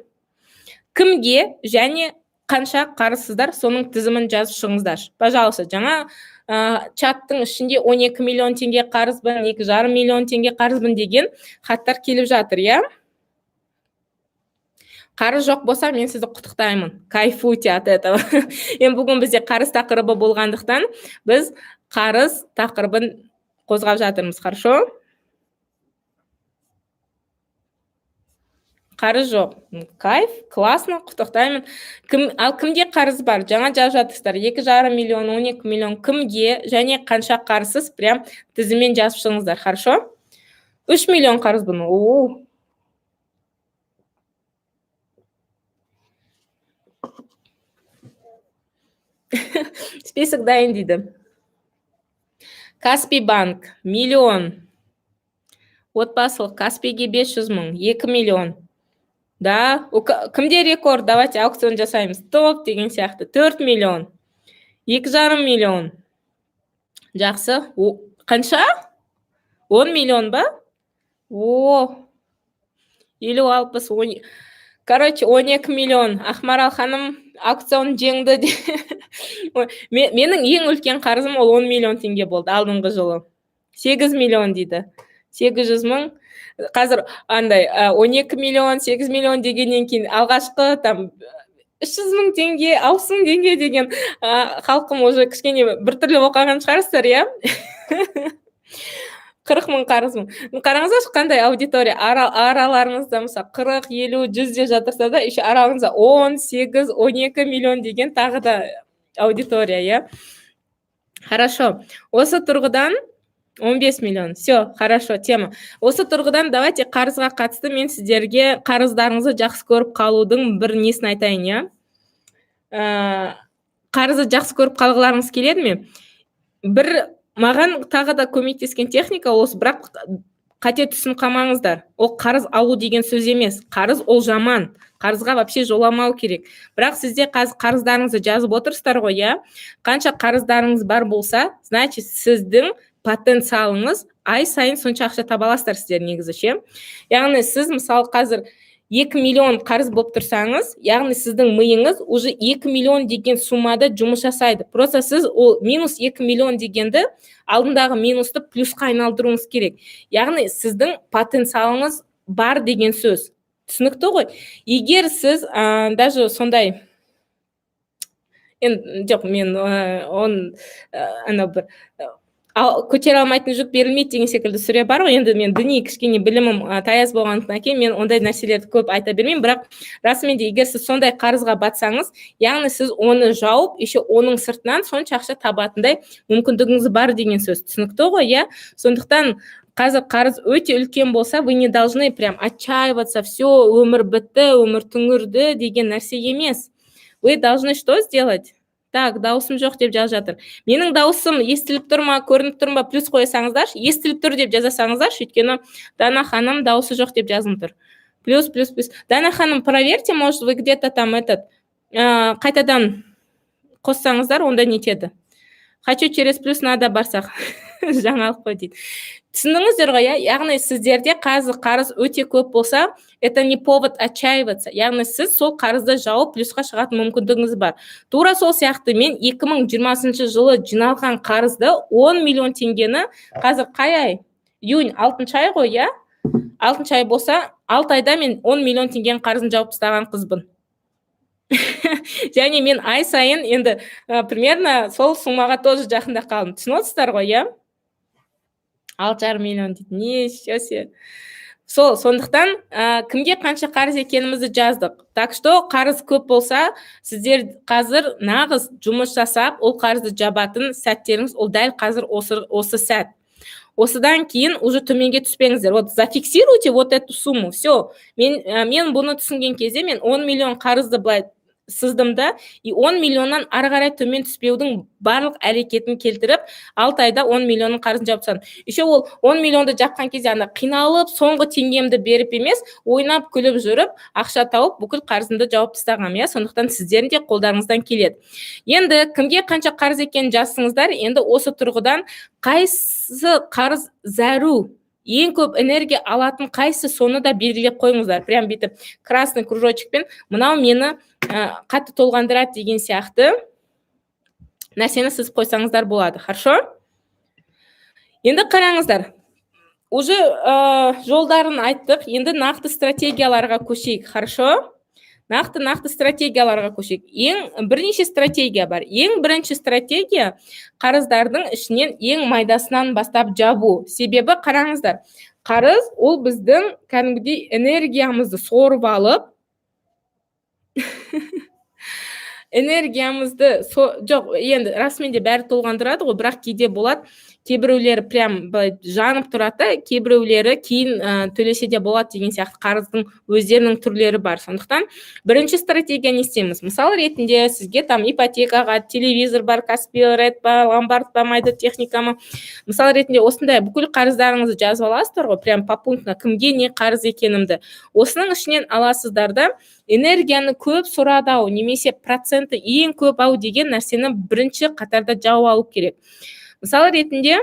Кімге және қанша қарызсыздар, соның тізімін жазып шығыңыздаршы. Пожалуйста, жаңа чаттың ішінде 12 миллион теңге қарызбын, 2,5 миллион теңге қарызбын деген хаттар келіп жатыр, иә? Қарыз жоқ болса, мен сізді құттықтаймын. Кайфуйте от этого. Енді бүгін бізде қарыз тақырыбы болғандықтан, біз қарыз тақырыбын қозғап жатырмыз, хорошо? Қарыз жоқ. Кайф, классно, құттықтаймын. Ал кімде қарыз бар? Жаңа жазып жатырсыздар. 2,5 миллион, 12 миллион. Кімге және қанша қарызсыз, прям тізіммен жазып шығыңыздар, хорошо? 3 миллион қарызбын. О. Список дайын дейді. Каспий банк, миллион. Отбасылық, Каспийге 500 мың, 2 миллион. Да, кімде рекорд? Давайте аукцион жасаймыз. Топ деген сияқты. 4 миллион. 2,5 миллион. Жақсы. Қанша? 10 миллион ба? О, елу, алпыс, он. Короче, 12 миллион. Ақмарал ханым аукцион жеңді. Менің ең үлкен қарызым ол 10 миллион теңге болды алдыңғы жылы. 8 миллион дейді. 800 мың. Қазір андай, 12 миллион, 8 миллион дегеннен кейін алғашқы там 300 мың теңге, 60 мың теңге деген, халқым уже кішкене біртүрлі болып қалған шығарсыздар, иә? 40 мың қарызбын. Қараңыздаршы, қандай аудитория. Араларыңызда мысалы 40, 50, 100 деп жатырса да, еще араларыңызда 10, 8, 12 миллион деген тағы да аудитория, иә? Хорошо. Осы тұрғыдан 15 миллион. Все, хорошо, тема. Осы тұрғыдан давайте қарызға қатысты мен сіздерге қарыздарыңызды жақсы көріп қалудың бір несін айтайын, иә? Қарызды жақсы көріп қалғыларыңыз келеді ме? Бір маған тағы да көмектескен техника осы, бірақ қате түсініп қалмаңыздар. Ол қарыз алу деген сөз емес. Қарыз ол жаман. Қарызға вообще жоламау керек. Бірақ сізде қазір қарыздарыңызды жазып отырсыздар ғой, иә? Қанша қарыздарыңыз бар болса, значит, сіздің потенциалыңыз ай сайын сонша ақша таба аласыздар сіздер негізі ше. Яғни сіз мысалы қазір 2 миллион қарыз болып тұрсаңыз, яғни сіздің миыңыз уже 2 миллион деген суммада жұмыс жасайды. Просто сіз ол минус 2 миллион дегенді алдындағы минусты плюсқа айналдыруыңыз керек. Яғни сіздің потенциалыңыз бар деген сөз. Түсінікті ғой? Егер сіз, даже сондай енді жоқ, мен, он, ана бір, ал көтере алмайтын жүк берілмейді деген секілді сүре бар ғой. Енді мен діни кішкене білімім таяз болғандықтан кейін мен ондай нәрселерді көп айта бермеймін, бірақ расымен де егер сіз сондай қарызға батсаңыз, яғни сіз оны жауып, еще оның сыртынан сонша ақша табатындай мүмкіндігіңіз бар деген сөз. Түсінікті ғой, иә? Сондықтан қазір қарыз өте үлкен болса, вы не должны прям отчаиваться, все, өмір бітті, өмір түңілді деген нәрсе емес. Вы должны что сделать? Так, дауысым жоқ деп жазып жатыр. Менің дауысым естіліп тұр ма, көрініп тұр ма, плюс қойсаңыздаршы, естіліп тұр деп жазасаңыздаршы, өйткені Дана ханым дауысы жоқ деп жазылып тұр. Плюс, плюс, плюс. Дана ханым, проверьте, может, вы где-то там этот, қайтадан қоссаңыздар, онда нетеді. Хочу через плюс надо барсақ. Жаңалық қой дейді. Түсіндіңіздер ғой, иә? Яғни сіздерде қазір қарыз өте көп болса, это не повод отчаиваться. Яғни сіз сол қарызды жауып, плюсқа шығатын мүмкіндігіңіз бар. Тура сол сияқты мен 2020 жылы жиналған қарызды 10 миллион теңгені қазір қай ай? Июнь, 6 ай ғой, иә? 6 ай болса, 6 айда мен 10 миллион теңгенің қарызын жауып тастаған қызбын. Және мен ай сайын енді примерно сол суммаға тоже жақындап қалдым. Түсініп отырсыздар ғой, иә? 6,5 миллион дейді, ничего себе. Сол, сондықтан кімге қанша қарыз екенімізді жаздық. Так что қарыз көп болса, сіздер қазір нағыз жұмыс жасап, ол қарызды жабатын сәттеріңіз ол дәл қазір, осы сәт. Осыдан кейін уже төменге түспеңіздер. Вот зафиксируйте вот эту сумму, все. Мен бұны түсінген кезде мен 10 миллион қарызды былай сыздым да, и 10 миллионнан ары қарай төмен түспеудің барлық әрекетін келтіріп, 6 айда 10 миллионның қарызын жауып тастадым. Еще ол 10 миллионды жапқан кезде ана қиналып, соңғы теңгемді беріп емес, ойнап күліп жүріп, ақша тауып, бүкіл қарызымды жауып тастағанмын, иә. Сондықтан сіздердің де қолдарыңыздан келеді. Енді кімге қанша қарыз екенін жазсыңыздар. Енді осы тұрғыдан қайсы қарыз зәру, ең көп энергия алатын қайсы, соны да белгілеп қойыңыздар. Прям бүйтіп красный кружочек пен мынау мені қатты толғандырады деген сияқты нәрсені сызып қойсаңыздар болады. Хорошо, енді қараңыздар, уже жолдарын айттық, енді нақты стратегияларға көшейік. Хорошо, нақты стратегияларға көшейік. Ең бірнеше стратегия бар. Ең бірінші стратегия — қарыздардың ішінен ең майдасынан бастап жабу. Себебі қараңыздар, қарыз ол біздің кәдімгідей энергиямызды сорып алып, энергиямызды жоқ, енді расымен де бәрі толғандырады ғой, бірақ кейде болады, кейбіреулері прям былай жанып тұрады да, кейбіреулері кейін төлесе де болады деген сияқты. Қарыздың өздерінің түрлері бар. Сондықтан бірінші стратегия не істейміз? Мысал ретінде, сізге там ипотекаға телевизор бар, Каспи Ред па, ломбард па, майда техника ма, мысал ретінде, осындай бүкіл қарыздарыңызды жазып аласыздар ғой, прям попунктно кімге не қарыз екенімді. Осының ішінен аласыздар да, энергияны көп сұрады ау немесе проценті ең көп ау деген нәрсені бірінші қатарда жауып алу керек. Мысал ретінде,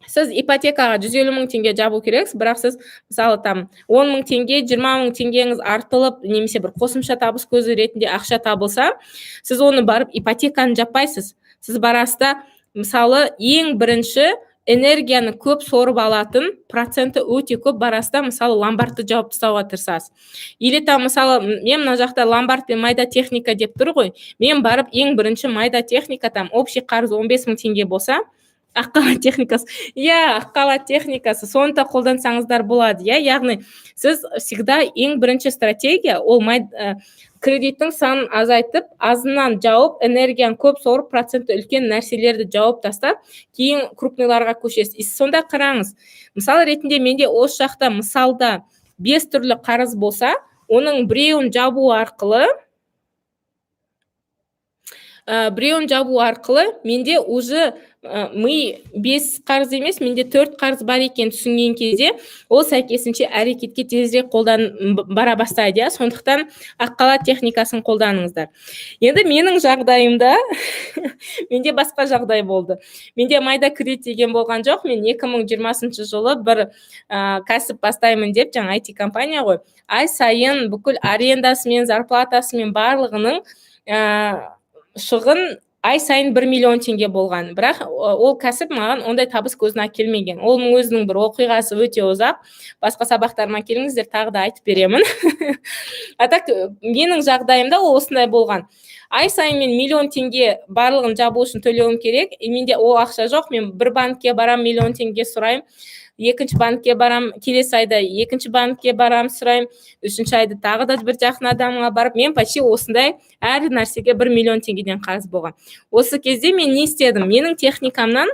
сіз ипотекаға 150 000 теңге жабу керексіз, бірақ сіз, мысалы, там 10 000 теңге, 20 000 теңгеңіз артылып немесе бір қосымша табыс көзі ретінде ақша табылса, сіз оны барып ипотеканы жаппайсыз. Сіз барасыз да, мысалы, ең бірінші энергияны көп сорып алатын, проценті өте көп, барасыз да, мысалы, ломбардты жауып тастауға тырысасыз. Или там, мысалы, мен мына жақта ломбард пен майда техника деп тұр ғой, мен барып ең бірінші майда техника, там общий қарыз 15 000 теңге болса. Аққала техникасы, иә, Аққала техникасы, соны да қолдансаңыздар болады, иә. Яғни сіз всегда ең бірінші стратегия ол кредиттің санын азайтып, азынан жауып, энергияны көп сорып, проценті үлкен нәрселерді жауып тастап, кейін крупный ларға көшесіз. И сонда қараңыз, мысал ретінде, менде осы жақта, мысалда, бес түрлі қарыз болса, оның біреуін жабу арқылы менде уже ми бес қарыз емес, менде төрт қарыз бар екенін түсінген кезде, ол сәйкесінше әрекетке тезірек қолдан бара бастайды, иә. Сондықтан Аққала техникасын қолданыңыздар. Енді менің жағдайымда, менде басқа жағдай болды. Менде майда кредит деген болған жоқ. Мен 2020 жылы бір кәсіп бастаймын деп, жаңа IT компания ғой, ай сайын бүкіл арендасымен, зарплатасымен, барлығының шығын ай сайын 1 миллион теңге болған. Бірақ ол кәсіп маған ондай табыс көзін әкелмеген. Оның өзінің бір оқиғасы өте ұзақ, басқа сабақтарыма келіңіздер, тағы да айтып беремін. А так менің жағдайымда ол осындай болған: ай сайын мен миллион теңге барлығын жабу үшін төлеуім керек, и менде ол ақша жоқ. Мен бір банкке барам, миллион теңге сұраймын, екінші банкке барам, келесі айда екінші банкке барам, сұраймын, үшінші айда тағы да бір жақын адамға барып, мен почти осындай әр нәрсеге 1 миллион теңгеден қарыз болған. Осы кезде мен не істедім? Менің техникамнан,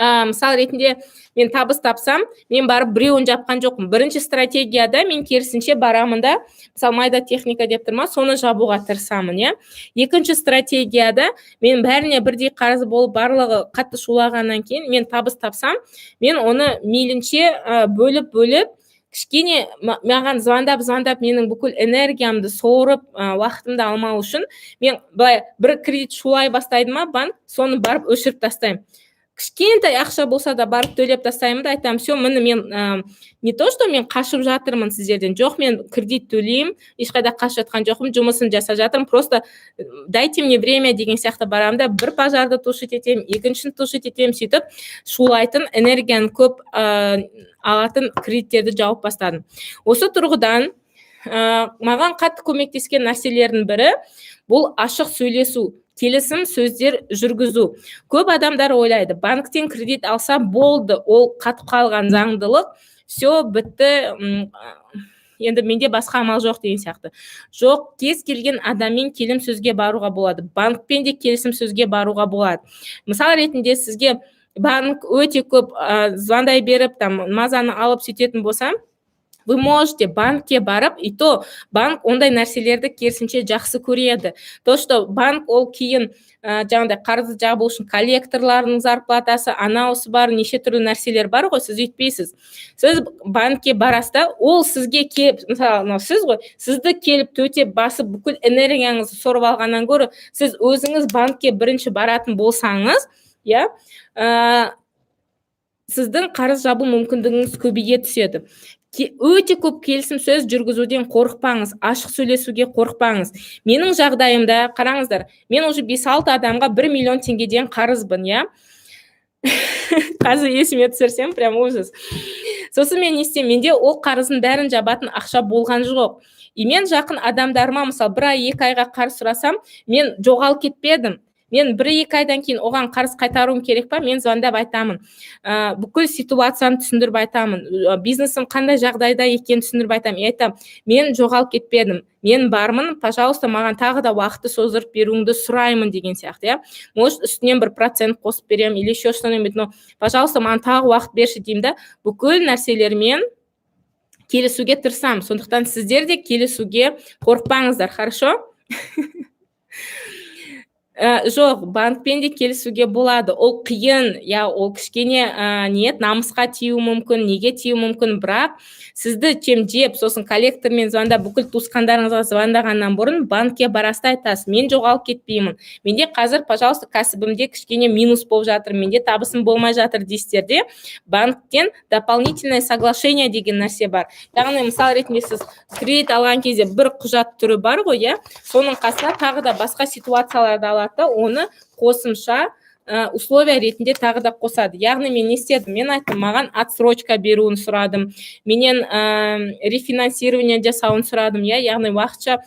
мысал ретінде, мен табыс тапсам, мен барып біреуін жапқан жоқпын. Бірінші стратегияда мен керісінше барамын да, мысалы, майда техника деп тұр ма, соны жабуға тырысамын, иә. Екінші стратегияда мен бәріне бірдей қарыз болып, барлығы қатты шулағаннан кейін, мен табыс тапсам, мен оны мейлінше бөліп бөліп, кішкене маған звондап звондап, менің бүкіл энергиямды сорып, уақытымды алмау үшін, мен былай бір кредит шулай бастайды ма банк, соны барып өшіріп тастаймын. Кішкентай ақша болса да, барып төлеп тастаймын да, айтамын: «Все, міне, мен не то что мен қашып жатырмын сіздерден, жоқ, мен кредит төлеймін, ешқайда қашып жатқан жоқпын, жұмысын жасап жатырмын, просто дайте мне время» деген сияқты. Барамын да, бір пожарды тушить етемін, екіншісін тушить етемін. Сөйтіп шулайтын, энергияны көп алатын кредиттерді жауып бастадым. Осы тұрғыдан маған қатты көмектескен нәрселердің бірі — бұл ашық сөйлесу. Келісім сөздер жүргізу. Көп адамдар ойлайды, банктен кредит алса болды, ол қатып қалған заңдылық, все, бітті, енді менде басқа амал жоқ деген сияқты. Жоқ, кез келген адаммен келім сөзге баруға болады, банкпен де келісім сөзге баруға болады. Мысал ретінде, сізге банк өте көп звондай беріп, там мазаны алып сөйтетін болса, вы можете банкке барып, и то банк ондай нәрселерді керісінше жақсы көреді. То что банк ол кейін жаңағыдай қарызды жабу үшін коллекторлардың зарплатасы, анауысы бар, неше түрлі нәрселер бар ғой. Сіз өйтпейсіз, сіз банкке барасыз да, ол сізге келіп, мысалы, мынау сіз ғой, сізді келіп төтеп басып, бүкіл энергияңызды сорып алғаннан гөрі, сіз өзіңіз банкке бірінші баратын болсаңыз, иә, сіздің қарыз жабу мүмкіндігіңіз көбейе түседі. Өте көп келісім сөз жүргізуден қорықпаңыз, ашық сөйлесуге қорықпаңыз. Менің жағдайымда қараңыздар, мен уже 5-6 адамға 1 миллион теңгеден қарызбын, иә. Қазір есіме түсірсем, прям ужас. Сосын мен не істеймін? Менде ол қарыздың бәрін жабатын ақша болған жоқ. И мен жақын адамдарыма, мысалы, бір ай, 2 айға қарыз сұрасам, мен жоғалып кетпедім. Мен 1-2 айдан кейін оған қарыз қайтаруым керек па, мен звондап айтамын, бүкіл ситуацияны түсіндіріп айтамын, бизнесім қандай жағдайда екенін түсіндіріп айтамын. И айтамын: «Мен жоғалып кетпедім, мен бармын, пожалуйста, маған тағы да уақытты создырып беруіңді сұраймын» деген сияқты, иә. Может, үстінен бір процент қосып беремін или еще что нибудь, но пожалуйста, маған тағы уақыт берші деймін да, бүкіл нәрселермен келісуге тырысамын. Сондықтан сіздер де келісуге қорықпаңыздар, хорошо? Жоқ, банкпен де келісуге болады. Ол қиын, иә, ол кішкене не еді, намысқа тиюі мүмкін, неге тиюі мүмкін, бірақ сізді чем жеп, сосын коллектормен звондап, бүкіл туысқандарыңызға звондағаннан бұрын банкке барасыз да айтасыз: «Мен жоғалып кетпеймін, менде қазір, пожалуйста, кәсібімде кішкене минус болып жатыр, менде табысым болмай жатыр» дейсіздер де, банктен дополнительное соглашение деген нәрсе бар. Яғни, мысал ретінде, сіз кредит алған кезде бір құжат түрі бар ғой, иә, соның қасына тағы да басқа ситуацияларды алады да, оны қосымша условия ретінде тағы да қосады. Яғни мен не істедім? Мен айттым, маған отсрочка беруін сұрадым, менен рефинансирование жасауын сұрадым, иә, яғни уақытша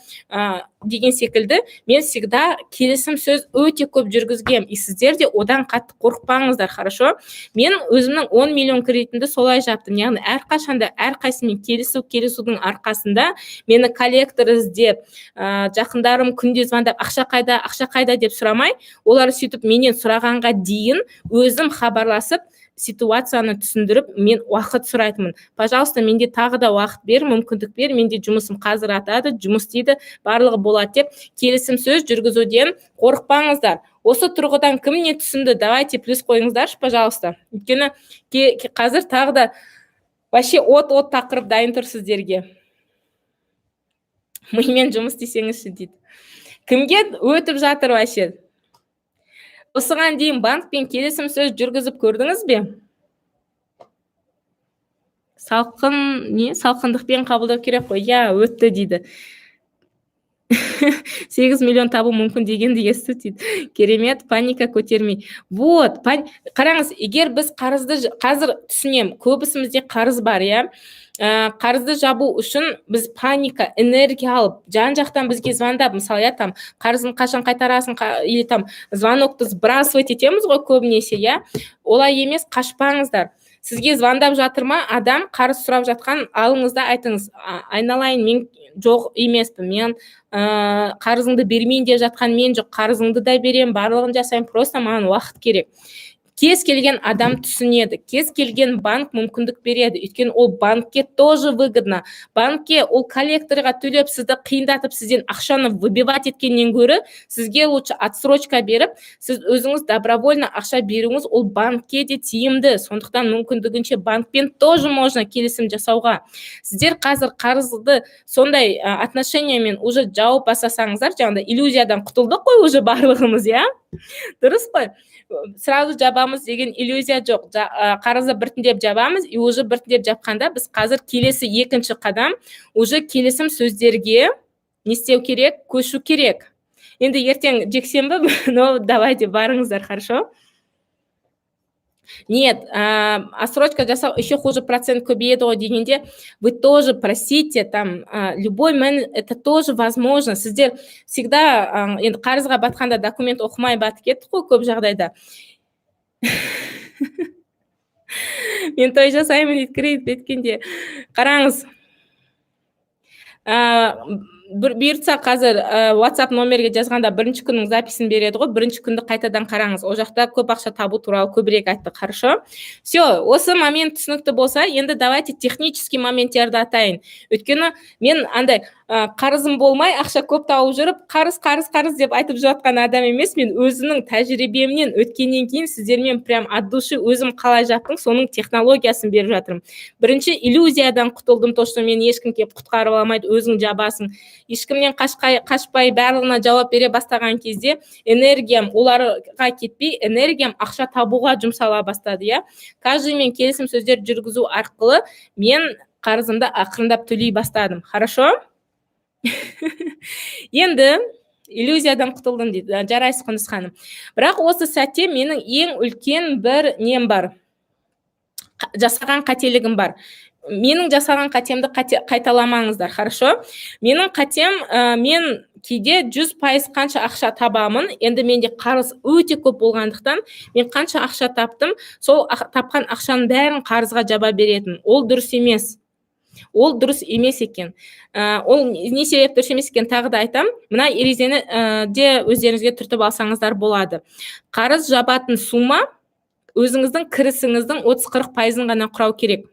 деген секілді. Мен всегда келісім сөз өте көп жүргізгем, и сіздер де одан қатты қорықпаңыздар, хорошо? Мен өзімнің 10 миллион кредитімді солай жаптым. Яғни әрқашанда әрқайсысымен келісу, келісудің арқасында мені коллектор іздеп, жақындарым күнде звондап, «Ақша қайда, ақша қайда?» деп сұрамай, олар сөйтіп менен сұрағанға дейін өзім хабарласып, ситуацияны түсіндіріп, мен уақыт сұрайтынмын: «Пожалуйста, менде тағы да уақыт бер, мүмкіндік бер, менде жұмысым қазір атады, жұмыс істейді, барлығы болады» деп. Келісім сөз жүргізуден қорықпаңыздар. Осы тұрғыдан кім не түсінді? Давайте плюс қойыңыздаршы, пожалуйста, өйткені қазір тағы да вообще от от тақырып дайын тұр сіздерге. «Мимен жұмыс істесеңізші» дейді. Кімге өтіп жатыр вообще? Осыған дейін банкпен келісім сөз жүргізіп көрдіңіз бе? Салқын не, салқындықпен қабылдау керек қой, иә. «Өтті» дейді. «8 миллион табу мүмкін дегенді есту» дейді. Керемет, паника көтермей. Вот қараңыз, егер біз қарызды, қазір түсінемін, көбісімізде қарыз бар, иә. Қарызды жабу үшін біз паника, энергия алып, жан жақтан бізге звондап, мысалы, иә, там «Қарызын қашан қайтарасың?» или там звонокты сбрасывать етеміз ғой көбінесе, иә. Олай емес, қашпаңыздар. Сізге звондап жатыр ма адам қарыз сұрап жатқан, алыңыз да айтыңыз: «Айналайын, мен жоқ емеспін, мен қарызыңды бермейін деп жатқан мен жоқ, қарызыңды да беремін, барлығын жасаймын, просто маған уақыт керек». Кез келген адам түсінеді, кез келген банк мүмкіндік береді, өйткені ол банкке тоже выгодно. Банкке ол коллекторға төлеп, сізді қиындатып, сізден ақшаны выбивать еткеннен гөрі, сізге лучше отсрочка беріп, сіз өзіңіз добровольно ақша беруіңіз, ол банкке де тиімді. Сондықтан мүмкіндігінше банкпен тоже можно келісім жасауға. Сіздер қазір қарызды сондай отношениямен уже жауып бастасаңыздар, жаңағыдай иллюзиядан құтылдық қой уже барлығымыз, иә, дұрыс қой? Сразу жабамыз деген иллюзия жоқ, қарызды біртіндеп жабамыз. И уже біртіндеп жапқанда, біз қазір келесі екінші қадам, уже келісім сөздерге не істеу керек? Көшу керек. Енді ертең жексенбі, но давайте барыңыздар, хорошо? Нет, отсрочка жасау еще хуже, процент көбейеді ғой дегенде, вы тоже просите там, любой мен, это тоже возможно. Сіздер всегда енді қарызға батқанда документ оқымай батып кеттік қой көп жағдайда. Мен той жасаймын дейді кредит біткенде. Қараңыз, бір бұйыртса, қазір WhatsApp номерге жазғанда бірінші күннің записін береді ғой. Бірінші күнді қайтадан қараңыз, ол жақта көп ақша табу туралы көбірек айттық. Хорошо, все, осы момент түсінікті болса, енді давайте технический моменттерді атайын. Өйткені мен андай қарызым болмай, ақша көп тауып жүріп, қарыз, қарыз, қарыз деп айтып жатқан адам емес. Мен өзімнің тәжірибемнен өткеннен кейін сіздермен прям от души өзім қалай жаптым, соның технологиясын беріп жатырмын. Бірінші, иллюзиядан құтылдым, то что мені ешкім келіп құтқарып алмайды, өзің жабасың. Ешкімнен қашқай, қашпай, барлығына жауап бере бастаған кезде энергиям оларға кетпей, энергиям ақша табуға жұмсала бастады, иә. Каждый мен келісім сөздер жүргізу арқылы мен қарызымды ақырындап төлей бастадым. Хорошо, енді иллюзиядан құтылдым дейді. Жарайсыз, Құндыз ханым. Бірақ осы сәтте менің ең үлкен бір нем бар, жасаған қателігім бар. Менің жасаған қатемді қайталамаңыздар, хорошо? Менің қатем, мен кейде 100% қанша ақша табамын, енді менде қарыз өте көп болғандықтан, мен қанша ақша таптым, сол тапқан ақшаның бәрін қарызға жаба беретін. Ол дұрыс емес, ол дұрыс емес екен. Ол не себепті дұрыс емес екенін тағы да айтамын. Мына ережені де өздеріңізге түртіп алсаңыздар болады: қарыз жабатын сумма өзіңіздің кірісіңіздің 30-40%-ын ғана құрау керек.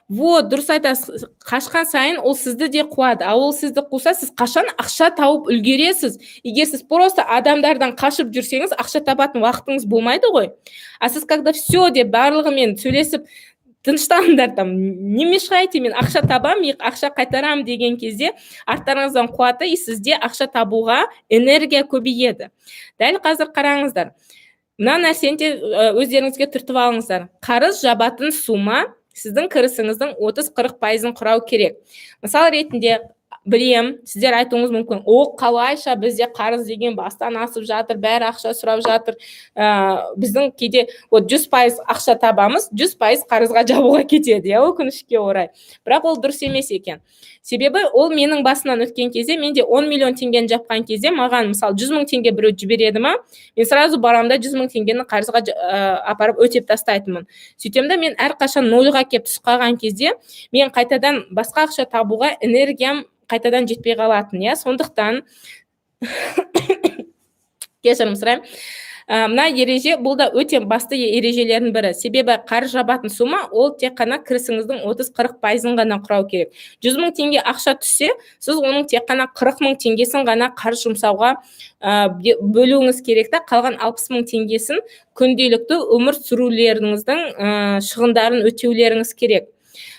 Вот, дұрыс айтасыз. Қашқан сайын ол сізді де қуады. Ал ол сізді қуса, сіз қашан ақша тауып үлгересіз? Егер сіз просто адамдардан қашып жүрсеңіз, ақша табатын уақытыңыз болмайды ғой. А сіз когда все деп, барлығымен сөйлесіп, тынышталыңдар, там, не мешайте, мен ақша табамын, ақша қайтарамын деген кезде арттарыңыздан қуады, и сізде ақша табуға энергия көбейеді. Дәл қазір қараңыздар, мына нәрсені де өздеріңізге түртіп алыңыздар: қарыз жабатын сумма сіздің кірісіңіздің 30-40%-ын құрау керек. Мысал ретінде, білем, сіздер айтуыңыз мүмкін: «О, қалайша, бізде қарыз деген бастан асып жатыр, бәрі ақша сұрап жатыр». Біздің кейде вот 100% ақша табамыз, 100% қарызға жабуға кетеді, иә, өкінішке орай. Бірақ ол дұрыс емес екен. Себебі ол менің басымнан өткен кезде, менде 10 миллион теңгені жапқан кезде, маған, мысалы, 100 мың теңге біреу жібереді ма, мен сразу барамын да, 100 мың теңгені қарызға апарып өтеп тастайтынмын. Сөйтемін да, мен әрқашан нольға келіп түсіп қалған кезде, мен қайтадан басқа ақша табуға энергиям қайтадан жетпей қалатын, иә. Сондықтан, кешірім сұраймын, мына ереже, бұл да өте басты ережелердің бірі. Себебі қарыз жабатын сумма ол тек қана кірісіңіздің 30-40%-ын ғана құрау керек. 100 мың теңге ақша түссе, сіз оның тек қана 40 мың теңгесін ғана қарыз жұмсауға бөлуіңіз керек та, қалған 60 мың теңгесін күнделікті өмір сүрулеріңіздің шығындарын өтеулеріңіз керек.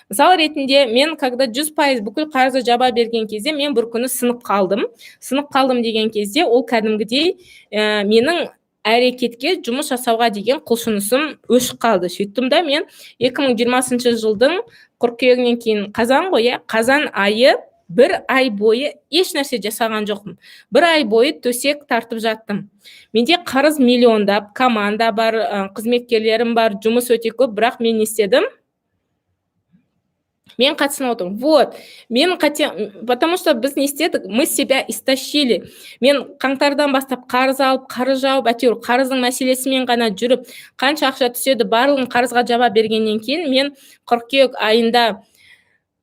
Мысал ретінде, мен когда 100% бүкіл қарызды жаба берген кезде, мен бір күні сынып қалдым. Сынып қалдым деген кезде, ол кәдімгідей менің әрекетке, жұмыс жасауға деген құлшынысым өшіп қалды. Сөйттім да, мен 2020 жылдың қыркүйегінен кейін, қазан ғой, иә, қазан айы бір ай бойы еш нәрсе жасаған жоқпын. Бір ай бойы төсек тартып жаттым. Менде қарыз миллиондап, команда бар, қызметкерлерім бар, жұмыс өте көп, бірақ мен не істедім? Мен қатысып отырмын. Вот мен қате, потому что біз не істедік? Мы себя истощили. Мен қаңтардан бастап қарыз алып, қарыз жауып, әйтеуір қарыздың мәселесімен ғана жүріп, қанша ақша түседі, барлығын қарызға жаба бергеннен кейін, мен қыркүйек айында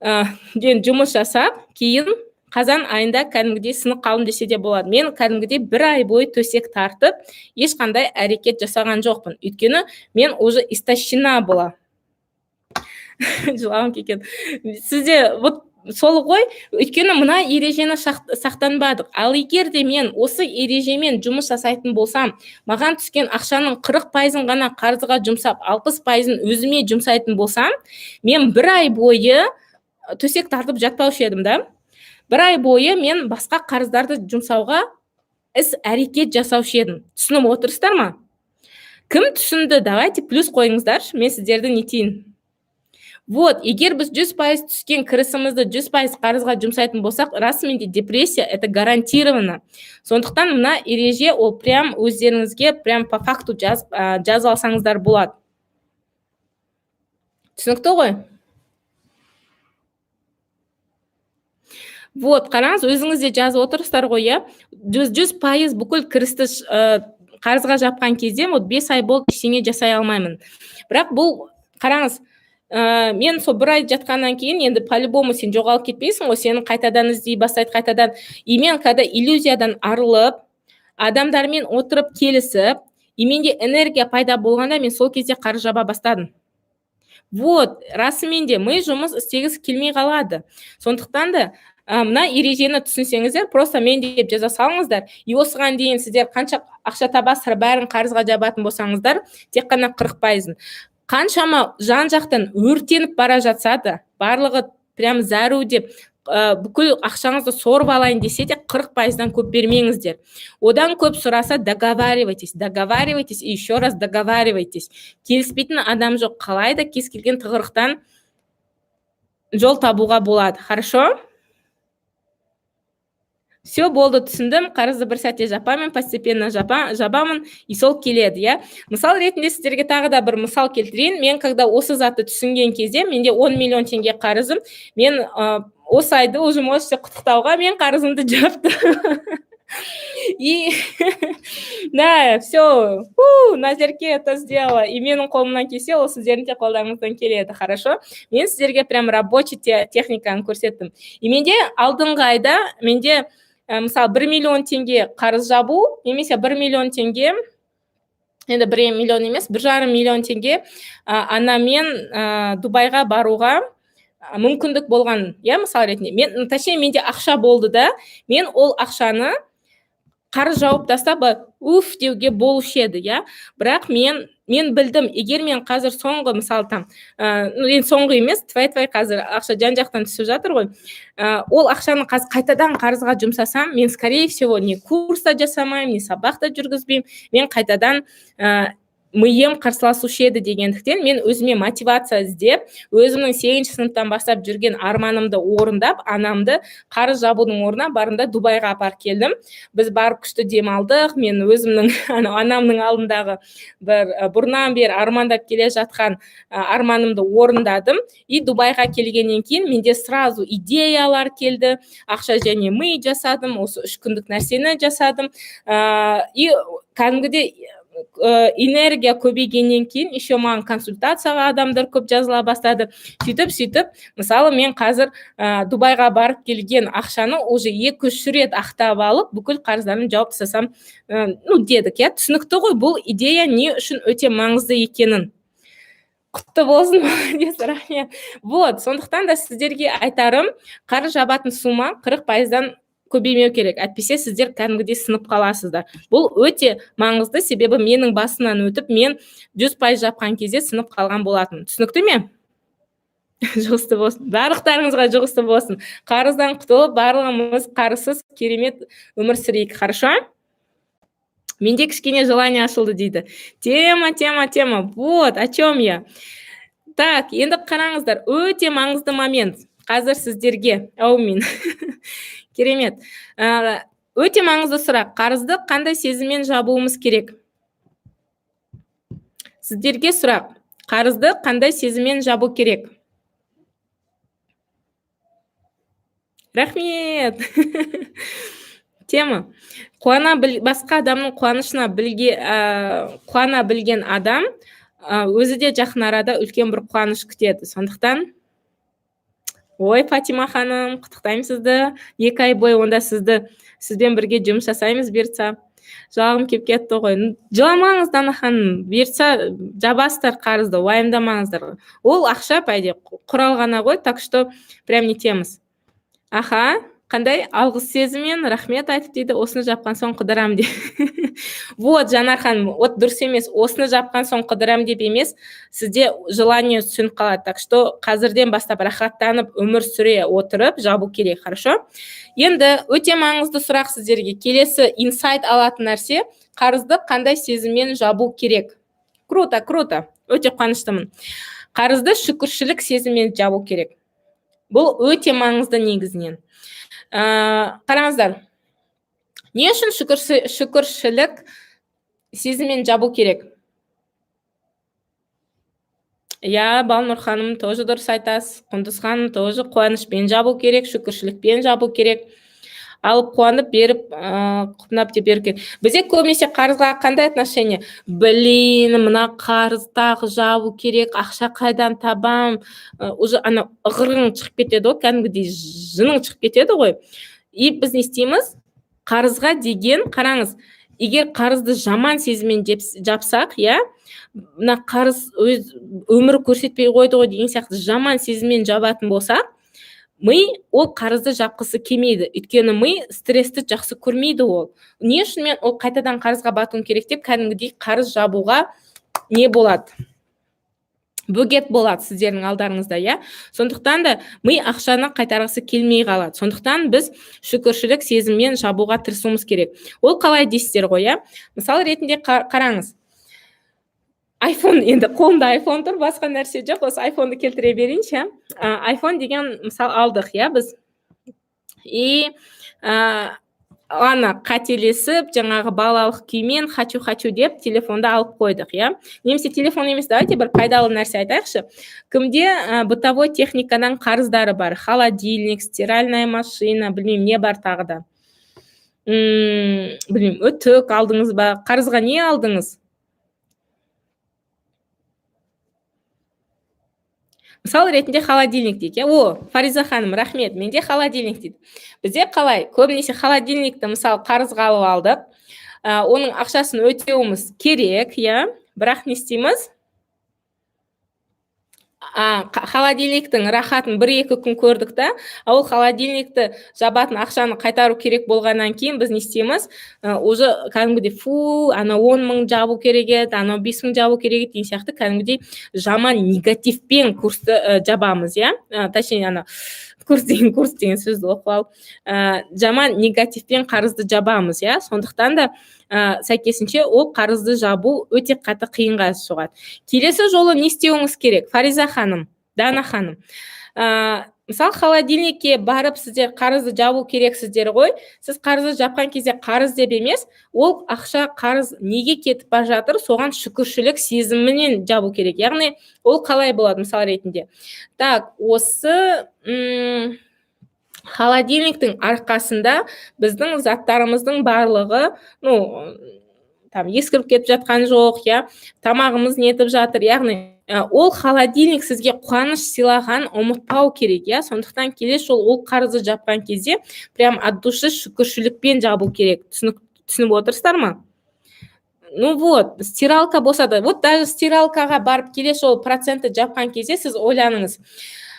жұмыс жасап, кейін қазан айында кәдімгідей сынып қалдым десе де болады. Мен кәдімгідей бір ай бойы төсек тартып, ешқандай әрекет жасаған жоқпын, өйткені мен уже истощена была. Жылағым келген сізде, вот сол ғой. Өйткені мына ережені сақтанбадық. Ал егер де мен осы ережемен жұмыс жасайтын болсам, маған түскен ақшаның 40%-ын ғана қарызға жұмсап, 60%-ын өзіме жұмсайтын болсам, мен бір ай бойы төсек тартып жатпаушы едім да. Бір ай бойы мен басқа қарыздарды жұмсауға іс әрекет жасаушы едім. Түсініп отырсыздар ма? Кім түсінді, давайте плюс қойыңыздаршы, мен сіздерді нетейін. Вот, егер біз 100% түскен кірісімізді 100% қарызға жұмсайтын болсақ, расымен де депрессия это гарантированно. Сондықтан мына ереже ол прям өздеріңізге прям по факту жазып алсаңыздар болады. Түсінікті ғой? Вот, қараңыз, өзіңіз де жазып отырсыздар ғой, иә? 100% бүкіл кірісті қарызға жапқан кезде, вот 5 ай болды, ештеңе жасай алмаймын. Бірақ бұл, қараңыз, мен сол бір ай жатқаннан кейін енді по-любому сен жоғалып кетпейсің ғой, сені қайтадан іздей бастайды, қайтадан. И мен когда иллюзиядан арылып, адамдармен отырып келісіп, и менде энергия пайда болғанда, мен сол кезде қарыз жаба бастадым. Вот, расымен де ми жұмыс істегісі келмей қалады. Сондықтан да мына ережені түсінсеңіздер, просто мен деп жаза салыңыздар. И осыған дейін сіздер қанша ақша табасыздар, бәрін қарызға жабатын болсаңыздар, тек қана 40%-ын. Қаншама жан-жақтан өртеніп бара жатса да, барлығы прям зәру деп, бүкіл ақшаңызды сорып алайын десе де, 40%-дан көп бермеңіздер. Одан көп сұраса, договаривайтесь, договаривайтесь и еще раз договаривайтесь. Келіспейтін адам жоқ, қалай да кез келген тығырықтан жол табуға болады. Хорошо? Все болды, түсіндім, қарызды бір сәтте жапамын, постепенно жабамын, и сол келеді, иә. Мысал ретінде сіздерге тағы да бір мысал келтірейін. Мен когда осы затты түсінген кезде, менде 10 миллион теңге қарызым, мен осы айды уже можете құттықтауға, мен қарызымды жаптым. И да, все, Назерке это сделала. И менің қолымнан келсе, ол сіздердің де қолдарыңыздан келеді, хорошо? Мен сіздерге прям рабочий техниканы көрсеттім. И менде алдыңғы айда, менде мысалы 1 миллион теңге қарыз жабу, немесе 1 миллион теңге, енді 1 миллион емес, 1,5 миллион теңге анамен Дубайға баруға мүмкіндік болған, иә, мысал ретінде. Мен, точнее, менде ақша болды да, мен ол ақшаны қарыз жауып тастап, уф деуге болушы еді, иә. Бірақ мен білдім, егер мен қазір соңғы, мысалы, там, енді соңғы емес, тьфай-тьфай, қазір ақша жан-жақтан түсіп жатыр ғой, ол ақшаны қазір қайтадан қарызға жұмсасам, мен, скорее всего, не курс та жасамаймын, не сабақ та жүргізбеймін, мен қайтадан миым қарсыласушы еді дегендіктен, мен өзіме мотивация іздеп, өзімнің 8 сыныптан бастап жүрген арманымды орындап, анамды қарыз жабудың орнына барында Дубайға апарып келдім. Біз барып күшті демалдық. Мен өзімнің анамның алдындағы бір бұрыннан бері армандап келе жатқан арманымды орындадым. И Дубайға келгеннен кейін менде сразу идеялар келді, ақша және ми жасадым, осы 3 күндік нәрсені жасадым. И кәдімгідей энергия көбейгеннен кейін еще маған консультацияға адамдар көп жазыла бастады. Сөйтіп, мысалы, мен қазір Дубайға барып келген ақшаны уже 2-3 рет ақтап алып, бүкіл қарыздарымды жауып тастасам, ну, дедік, иә, түсінікті ғой бұл идея не үшін өте маңызды екенін. Құтты болсын, молодец, рахмет. Вот, сондықтан да сіздерге айтарым, қарыз жабатын сумма 40%-дан көбеймеу керек, әйтпесе сіздер кәдімгідей сынып қаласыздар. Бұл өте маңызды, себебі менің басымнан өтіп, мен 100% жапқан кезде сынып қалған болатын. Түсінікті ме? Жұғысты болсын, барлықтарыңызға жұғысты болсын. Қарыздан құтылып, барлығымыз қарызсыз керемет өмір сүрейік, хорошо? Менде кішкене желание ашылды дейді. Тема, тема, тема. Вот, о чем я. Так, енді қараңыздар, өте маңызды момент. Қазір сіздерге, әумин. Керемет. Өте маңызды сұрақ. Қарызды қандай сезіммен жабуымыз керек? Сіздерге сұрақ. Қарызды қандай сезіммен жабу керек? Рахмет. Тема. Басқа адамның қуанышына қуана білген адам өзі де жақын арада үлкен бір қуаныш күтеді. Сондықтан ой, Фатима ханым, құттықтаймын сізді. 2 ай бойы онда сізбен бірге жұмыс жасаймыз, бұйыртса. Жылағым келіп кетті ғой. Жыламаңыз, Дана ханым, бұйыртса жабасыздар қарызды, уайымдамаңыздар. Ол ақша, по идее, құрал ғана ғой, так что прям нетеміз. Аха, қандай алғыс сезіммен рахмет айтып дейді, осыны жапқан соң қыдырам деп. Вот, Жанар ханым, вот дұрыс емес, осыны жапқан соң қыдырам деп емес, сізде желание сөніп қалады. Так что қазірден бастап рахаттанып өмір сүре отырып жабу керек, хорошо? Енді өте маңызды сұрақ сіздерге. Келесі инсайт алатын нәрсе, қарызды қандай сезіммен жабу керек? Круто, круто, өте қуаныштымын. Қарызды шүкіршілік сезіммен жабу керек. Бұл өте маңызды негізінен. Қараңыздар, не үшін шүкіршілік сезіммен жабу керек? Иә, Балнұр ханым, тоже дұрыс айтасыз. Құндыз ханым, тоже қуанышпен жабу керек, шүкіршілікпен жабу керек. Алып қуанып, беріп құпынап деп беру керек. Бізде көбінесе қарызға қандай отношение? Блин, мына қарыз тағы жабу керек, ақша қайдан табам? Уже ана ығырың шығып кетеді ғой, кәдімгідей жының шығып кетеді ғой. И біз не істейміз қарызға деген? Қараңыз, егер қарызды жаман сезіммен жапсақ, иә, мына қарыз өз өмір көрсетпей қойды ғой деген сияқты жаман сезіммен жабатын болсақ, ми ол қарызды жапқысы келмейді, өйткені ми стрессті жақсы көрмейді. Ол не үшін мен ол қайтадан қарызға батуым керек деп кәдімгідей қарыз жабуға не болады, бөгет болады сіздердің алдарыңызда, иә. Сондықтан да ми ақшаны қайтарғысы келмей қалады. Сондықтан біз шүкіршілік сезіммен жабуға тырысуымыз керек. Ол қалай дейсіздер ғой, иә. Мысал ретінде қараңыз, Айфон, енді қолымда Айфон тұр, басқа нәрсе жоқ, осы Айфонды келтіре берейінші. Айфон деген мысал алдық, иә, біз. И ана қателесіп, жаңағы балалық күймен «хочу, хочу» деп телефонды алып қойдық, иә. Немесе телефон емес, давайте бір пайдалы нәрсе айтайықшы. Кімде бытовой техникадан қарыздары бар? Холодильник, стиральная машина, білмеймін, не бар тағы да? Білмеймін, үтік алдыңыз ба? Қарызға не алдыңыз? Мысал ретінде холодильник дейік, иә. О, Фариза ханым, рахмет, менде холодильник дейді. Бізде қалай? Көбінесе холодильникті, мысалы, қарызға алып алдық, оның ақшасын өтеуіміз керек, иә. Бірақ не істейміз? Холодильниктің рахатын 1-2 күн көрдік та, ал ол холодильникті жабатын ақшаны қайтару керек болғаннан кейін біз не істейміз? Уже кәдімгідей «фу, анау 10 000 жабу керек еді, анау 5000 жабу керек еді» деген сияқты кәдімгідей жаман негативпен курсты жабамыз, иә. Точнее, ана курс деген сөзді оқып алып, жаман негативпен қарызды жабамыз, иә. Сондықтан да сәйкесінше ол қарызды жабу өте қатты қиынға соғады. Келесі жолы не істеуіңіз керек, Фариза ханым, Дана ханым? Мысалы, холодильникке барып, сіздер қарызды жабу керексіздер ғой. Сіз қарызды жапқан кезде қарыз деп емес, ол ақша, қарыз неге кетіп бара жатыр, соған шүкіршілік сезімімен жабу керек. Яғни ол қалай болады? Мысал ретінде, так, осы холодильниктің арқасында біздің заттарымыздың барлығы, ну, там ескіріп кетіп жатқан жоқ, иә, тамағымыз нетіп жатыр. Яғни ол холодильник сізге қуаныш сыйлағанын ұмытпау керек, иә. Сондықтан келесі жолы ол қарызды жапқан кезде прям от души шүкіршілікпен жабу керек. Түсініп отырсыздар ма? Ну вот, стиралка болса да, вот даже стиралкаға барып, келесі жолы процентті жапқан кезде сіз ойланыңыз: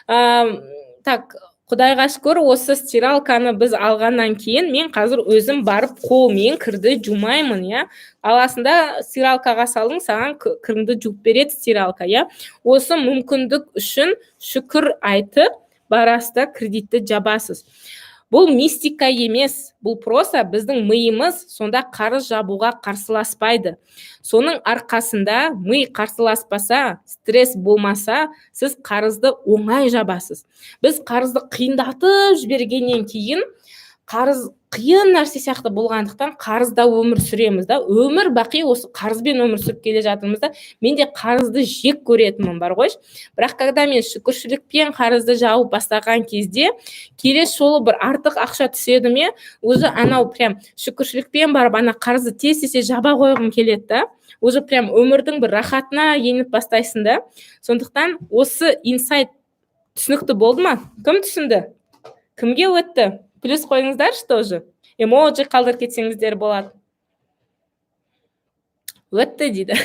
так, құдайға шүкір, осы стиралканы біз алғаннан кейін мен қазір өзім барып қолмен кірді жумаймын, иә. Аласың да, стиралкаға салдың, саған кіріңді жуып береді стиралка, иә. Осы мүмкіндік үшін шүкір айтып барасыз да, кредитті жабасыз. Бұл мистика емес, бұл просто біздің миымыз сонда қарыз жабуға қарсыласпайды. Соның арқасында, ми қарсыласпаса, стресс болмаса, сіз қарызды оңай жабасыз. Біз қарызды қиындатып жібергеннен кейін, қарыз қиын нәрсе сияқты болғандықтан, қарызда өмір сүреміз да, өмір бақи осы қарызбен өмір сүріп келе жатырмыз да. Мен де қарызды жек көретінмін бар ғой, бірақ когда мен шүкіршілікпен қарызды жауып бастаған кезде, келесі жолы бір артық ақша түседі ме, уже анау прям шүкіршілікпен барып, ана қарызды тез тез жаба қойғым келеді да. Уже прям өмірдің бір рахатына еніп бастайсың да. Сондықтан осы инсайт түсінікті болды ма? Кім түсінді, кімге өтті, плюс қойыңыздаршы, тоже эмоджи қалдырып кетсеңіздер болады. Өтті дейді.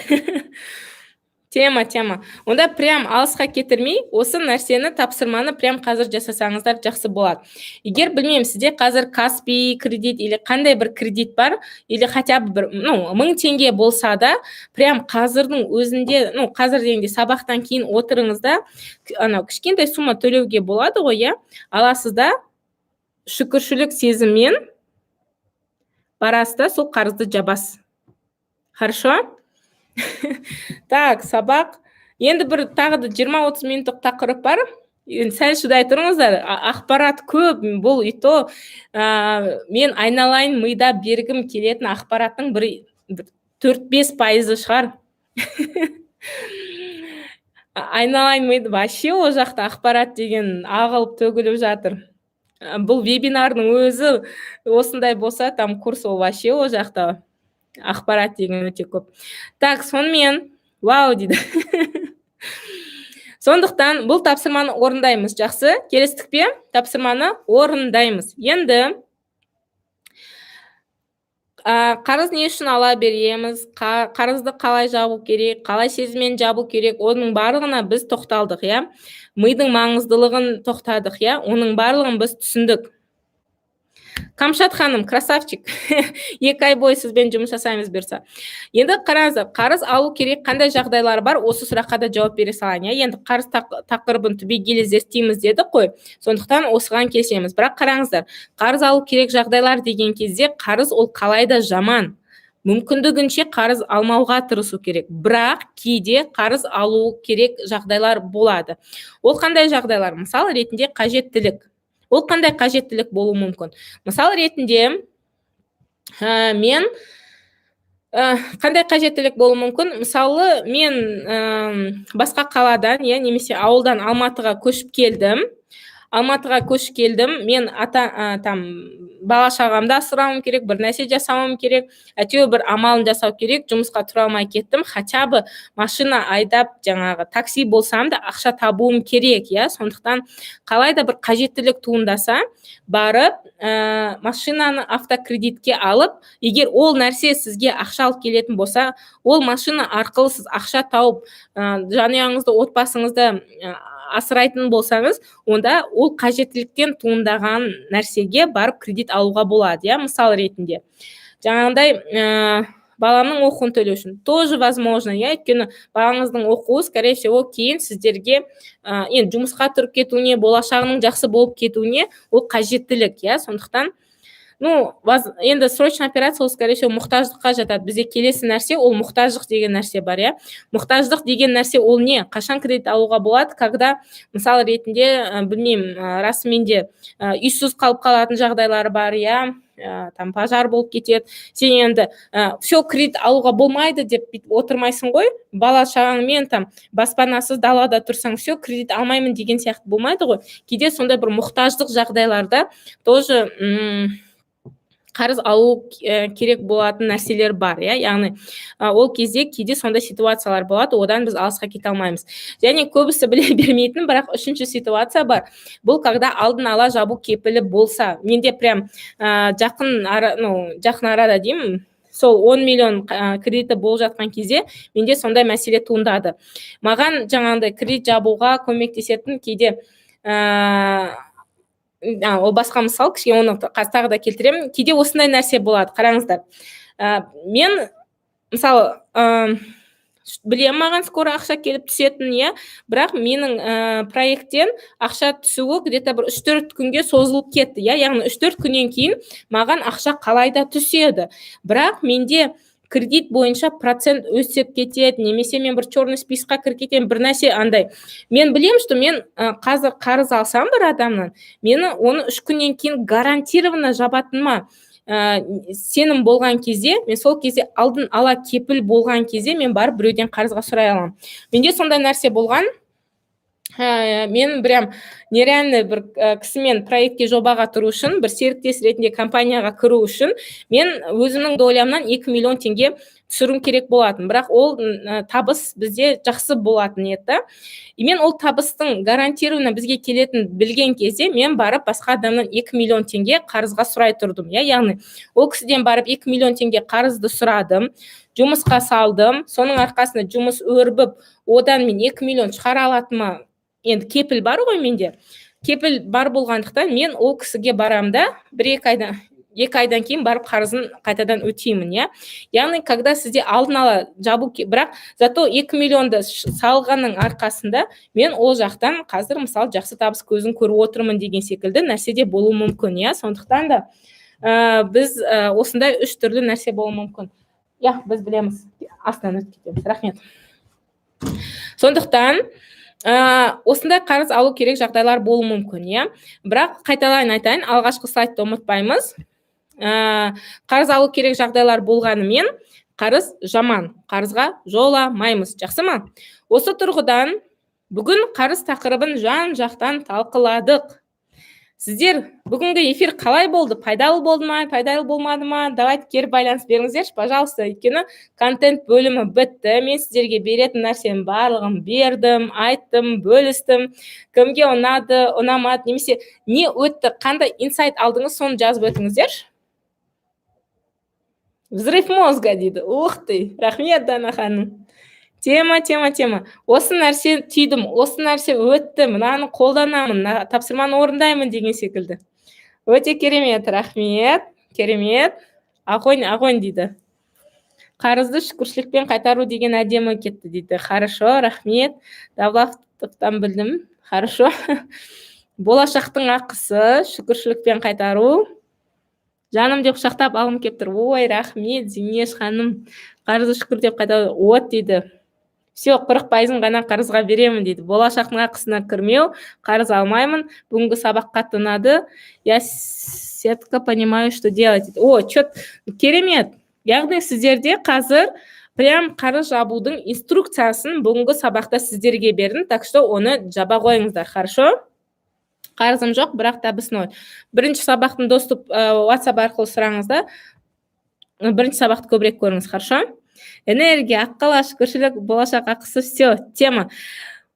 Тема, тема. Онда прям алысқа кетірмей, осы нәрсені, тапсырманы прям қазір жасасаңыздар, жақсы болады. Егер, білмеймін, сізде қазір Каспи кредит или қандай бір кредит бар, или хотя бы бір, ну, 1000 теңге болса да, прям қазірдің өзінде, ну, қазір дегенде сабақтан кейін отырыңыз да, анау кішкентай сумма төлеуге болады ғой, иә. Аласыз да, шүкіршілік сезіммен барасыз да, сол қарызды жабасыз. Хорошо? Так, сабақ Енді бір тағы да 20-30 минуттық тақырып бар, енді сәл шыдай тұрыңыздар. Ақпарат көп бұл, и то мен айналайын мида бергім келетін ақпараттың бір 4-5 пайызы шығар. Айналайын миды, вообще ол жақта ақпарат деген ағылып төгіліп жатыр. Бұл вебинардың өзі осындай болса, там курс ол вообще, ол жақта ақпарат деген өте көп. Так, сонымен, вау дейді. Сондықтан бұл тапсырманы орындаймыз, жақсы, келістік пе? Тапсырманы орындаймыз. Енді қарыз не үшін ала береміз, қарызды қалай жабу керек, қалай сезіммен жабу керек, оның барлығына біз тоқталдық, иә. Мидың маңыздылығын тоқтадық, иә, оның барлығын біз түсіндік. Камшат ханым, красавчик, 2 ай бойы сізбен жұмыс жасаймыз, бұйырса. Енді қараңыздар, қарыз алу керек қандай жағдайлар бар, осы сұраққа да жауап бере салайын, иә. Енді қарыз тақырыбын түбегейлі зерттейміз дедік қой, сондықтан осыған келісеміз. Бірақ қараңыздар, қарыз алу керек жағдайлар деген кезде, қарыз ол қалай да жаман, мүмкіндігінше қарыз алмауға тырысу керек. Бірақ кейде қарыз алу керек жағдайлар болады. Ол қандай жағдайлар? Мысал ретінде, қажеттілік. Ол қандай қажеттілік болуы мүмкін? Мысал ретінде, мен қандай қажеттілік болуы мүмкін? Мысалы, мен басқа қаладан, иә, немесе ауылдан Алматыға көшіп келдім. Алматыға көшіп келдім, мен ата там бала шағамды асырауым керек, бір нәрсе жасауым керек, әйтеуір бір амалын жасау керек. Жұмысқа тұра алмай кеттім, хотя бы машина айдап, жаңағы такси болсам да, ақша табуым керек, иә. Сондықтан қалай да бір қажеттілік туындаса, барып машинаны автокредитке алып, егер ол нәрсе сізге ақша алып келетін болса, ол машина арқылы сіз ақша тауып, жанұяңызды, отбасыңызды асырайтын болсаңыз, онда ол қажеттіліктен туындаған нәрсеге барып кредит алуға болады, иә. Мысал ретінде, жаңағындай баламның оқуын төлеу үшін тоже возможно, иә. Өйткені балаңыздың оқуы, скорее всего, кейін сіздерге енді жұмысқа тұрып кетуіне, болашағының жақсы болып кетуіне ол қажеттілік, иә. Сондықтан, ну, енді срочная операция ол, скорее всего, мұқтаждыққа жатады. Бізде келесі нәрсе ол мұқтаждық деген нәрсе бар, иә. Мұқтаждық деген нәрсе ол не? Қашан кредит алуға болады? Когда, мысал ретінде, білмеймін, расымен де үйсіз қалып қалатын жағдайлар бар, иә, там пожар болып кетеді. Сен енді все, кредит алуға болмайды деп бүйтіп отырмайсың ғой. Бала шағаңмен там баспанасыз далада тұрсаң, все, кредит алмаймын деген сияқты болмайды ғой. Кейде сондай бір мұқтаждық жағдайларда тоже қарыз алу керек болатын нәрселер бар, иә. Яғни ол кезде кейде сондай ситуациялар болады, одан біз алысқа кете алмаймыз. Және көбісі біле бермейтін, бірақ үшінші ситуация бар. Бұл когда алдын ала жабу кепілі болса. Менде прям жақын ара, ну, жақын арада деймін, сол 10 миллион кредиті болып жатқан кезде менде сондай мәселе туындады. Маған жаңағындай кредит жабуға көмектесетін кейде ол басқа мысал, кішкене оны қазір тағы да келтіремін. Кейде осындай нәрсе болады, қараңыздар. Мен, мысалы, білемін, маған скоро ақша келіп түсетінін, иә. Бірақ менің проекттен ақша түсуі где-то бір 3-4 күнге созылып кетті, иә. Яғни 3-4 күннен кейін маған ақша қалай да түседі, бірақ менде кредит бойынша процент өсіп кетеді немесе мен бір черный список қа кіріп кетемін, бір нәрсе андай. Мен білемін, что мен қазір қарыз алсам бір адамнан, мені оны 3 күннен кейін гарантированно жабатыныма сенім болған кезде, мен сол кезде алдын ала кепіл болған кезде мен барып біреуден қарызға сұрай аламын. Менде сондай нәрсе болған. Мен прям нереально бір кісімен проектке, жобаға тұру үшін, бір серіктес ретінде компанияға кіру үшін мен өзімнің доля мнан 2 миллион теңге түсіруім керек болатын. Бірақ ол табыс бізде жақсы болатын еді да. И мен ол табыстың гарантированно бізге келетінін білген кезде мен барып басқа адамнан 2 миллион теңге қарызға сұрай тұрдым, иә. Яғни ол кісіден барып 2 миллион теңге қарызды сұрадым, жұмысқа салдым. Соның арқасында жұмыс өрбіп, одан мен 2 миллион шығара алатыныма енді кепіл бар ғой менде. Кепіл бар болғандықтан, мен ол кісіге барамын да, бір екі айдан 2 айдан кейін барып қарызын қайтадан өтеймін, иә. Яғни когда сізде алдын ала жабу, бірақ зато 2 миллионды салғанның арқасында мен ол жақтан қазір, мысалы, жақсы табыс көзін көріп отырмын деген секілді нәрсе де болуы мүмкін, иә. Сондықтан да біз осындай үш түрлі нәрсе болуы мүмкін, иә. Біз білеміз, астынан өтіп кетеміз, рахмет. Сондықтан осындай қарыз алу керек жағдайлар болуы мүмкін, иә. Бірақ қайталайын, айтайын, алғашқы слайдты ұмытпаймыз. Қарыз алу керек жағдайлар болғанымен, қарыз жаман, қарызға жоламаймыз, жақсы ма? Осы тұрғыдан бүгін қарыз тақырыбын жан жақтан талқыладық. Сіздер бүгінгі эфир қалай болды? Пайдалы болды ма, пайдалы болмады ма? Давайте, кері байланыс беріңіздерші, пожалуйста. Өйткені контент бөлімі бітті, мен сіздерге беретін нәрсенің барлығын бердім, айттым, бөлістім. Кімге ұнады, ұнамады немесе не өтті, қандай инсайт алдыңыз, соны жазып өтіңіздерші. «Взрыв мозга» дейді. Ух ты, рахмет, Дана ханым. Тема, тема, тема. Осы нәрсе түйдім, осы нәрсе өтті, мынаны қолданамын, мына тапсырманы орындаймын деген секілді. Өте керемет, рахмет, керемет. Огонь, огонь дейді. «Қарызды шүкіршілікпен қайтару деген әдемі кетті» дейді. Хорошо, рахмет. Давлатовтан білдім. Хорошо. Болашақтың ақысы, шүкіршілікпен қайтару. «Жаным деп құшақтап алғым келіп тұр». Ой, рахмет, Зинеш ханым. «Қарызды шүкір деп қайтару». От дейді. Все, 40%-ын ғана қарызға беремін дейді. Болашақтың ақысына кірмеу, қарыз алмаймын. Бүгінгі сабақ қатты ұнады. Я сетка понимаю, что делать дейді. О, че керемет. Яғни сіздерде қазір прям қарыз жабудың инструкциясын бүгінгі сабақта сіздерге бердім, так что оны жаба қойыңыздар, хорошо? Қарызым жоқ, бірақ табыс ноль. Бірінші сабақтың доступ WhatsApp арқылы сұраңыз да, бірінші сабақты көбірек көріңіз, хорошо? Энергия, аққала, шүкіршілік, болашақ ақысы, все, тема.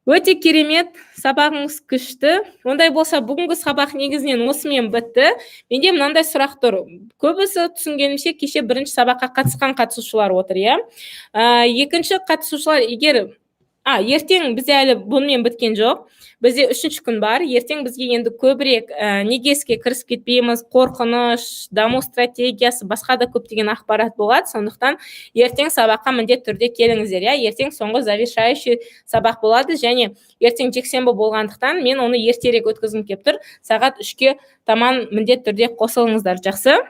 Өте керемет, сабағыңыз күшті. Ондай болса, бүгінгі сабақ негізінен осымен бітті. Менде мынандай сұрақ тұр. Көбісі, түсінгенімше, кеше бірінші сабаққа қатысқан қатысушылар отыр, иә? Екінші қатысушылар егер ертең бізде әлі бұнымен біткен жоқ. Бізде үшінші күн бар. Ертең бізге енді көбірек неге іске кірісіп кетпейміз, қорқыныш, даму стратегиясы, басқа да көптеген ақпарат болады. Сондықтан ертең сабаққа міндетті түрде келіңіздер, иә. Ертең соңғы, завершающий сабақ болады және ертең жексенбі болғандықтан, мен оны ертерек өткізгім келіп тұр. Сағат 3-ке таман міндетті түрде қосылыңыздар, жақсы?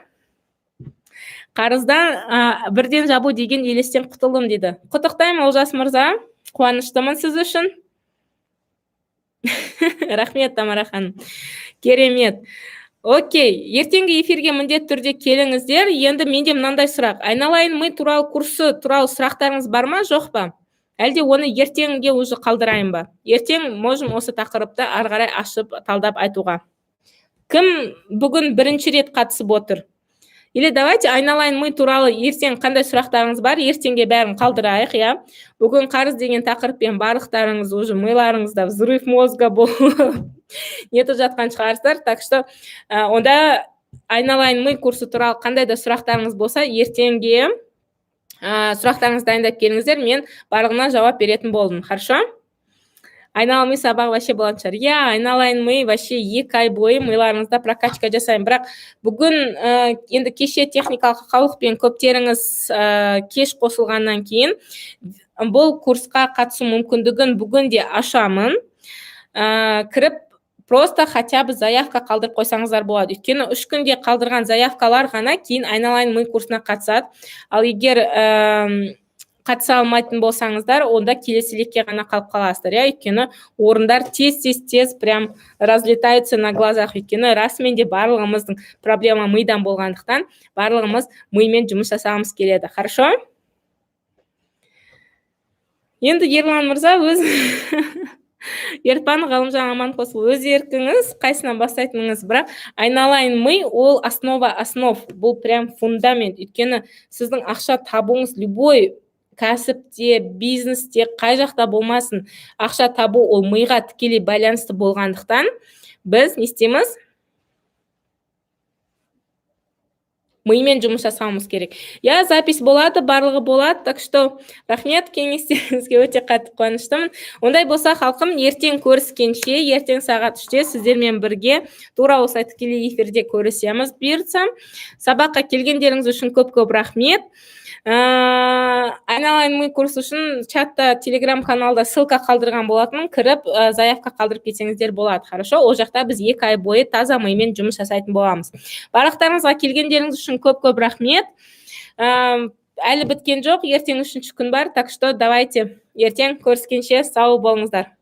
«Қарыздан бірден жабу деген елестен құтылдым» дейді. Құттықтаймын, Олжас мырза. Қуаныштымын сіз үшін. Рахмет, Тамара ханым. Керемет. Окей, ертеңгі эфирге міндетті түрде келіңіздер. Енді менде мынандай сұрақ. Айналайын ми туралы курсы туралы сұрақтарыңыз бар ма, жоқ па? Әлде оны ертеңге уже қалдырайын ба? Ертең можем осы тақырыпты ары қарай ашып, талдап айтуға. Кім бүгін бірінші рет қатысып отыр? Или давайте айналайын ми туралы ертең қандай сұрақтарыңыз бар, ертеңге бәрін қалдырайық, иә. Бүгін қарыз деген тақырыппен барлықтарыңыз уже миларыңызда взрыв мозга болып нетіп жатқан шығарсыздар. Так что онда айналайын ми курсы туралы қандай да сұрақтарыңыз болса, ертеңге сұрақтарыңызды дайындап келіңіздер, мен барлығына жауап беретін болдым. Хорошо? Айналайын ми сабағы вообще болатын шығар, иә. Айналайын ми вообще 2 ай бойы миларыңызда прокачка жасаймын. Бірақ бүгін енді кеше техникалық ақаулықпен көптеріңіз кеш қосылғаннан кейін, бұл курсқа қатысу мүмкіндігін бүгін де ашамын. Кіріп, просто хотя бы заявка қалдырып қойсаңыздар болады, өйткені 3 күнде қалдырған заявкалар ғана кейін айналайын ми курсына қатысады. Ал егер қатыса алмайтын болсаңыздар, онда келесі лекке ғана қалып қаласыздар, иә. Өйткені орындар тез, тез, тез прям разлетаются на глазах. Өйткені расымен де барлығымыздың проблема мидан болғандықтан, барлығымыз мимен жұмыс жасағымыз келеді. Хорошо? Енді, Ерлан мырза, өз Ертпан, Ғалымжан Аманқосұлы, өз еркіңіз, қайсынан бастайтыныңыз. Бірақ айналайын ми ол основа основ, бұл прям фундамент. Өйткені сіздің ақша табуыңыз, любой кәсіпте, бизнесте, қай жақта болмасын, ақша табу ол миға тікелей байланысты болғандықтан, біз не істейміз? Мимен жұмыс жасауымыз керек, иә. Запись болады, барлығы болады. Так что рахмет кеңестеріңізге, өте қатты қуаныштымын. Ондай болса, халқым, ертең көріскенше! Ертең сағат 3-те сіздермен бірге тура осылай тікелей эфирде көрісеміз, бұйыртса. Сабаққа келгендеріңіз үшін көп көп рахмет. Айналайын ми курсы үшін чатта, Телеграм каналда ссылка қалдырған болатынмын, кіріп, заявка қалдырып кетсеңіздер болады, хорошо? Ол жақта біз 2 ай бойы таза мимен жұмыс жасайтын боламыз. Барлықтарыңызға келгендеріңіз үшін көп көп рахмет. Әлі біткен жоқ, ертең үшінші күн бар. Так что давайте. Ертең көріскенше сау болыңыздар.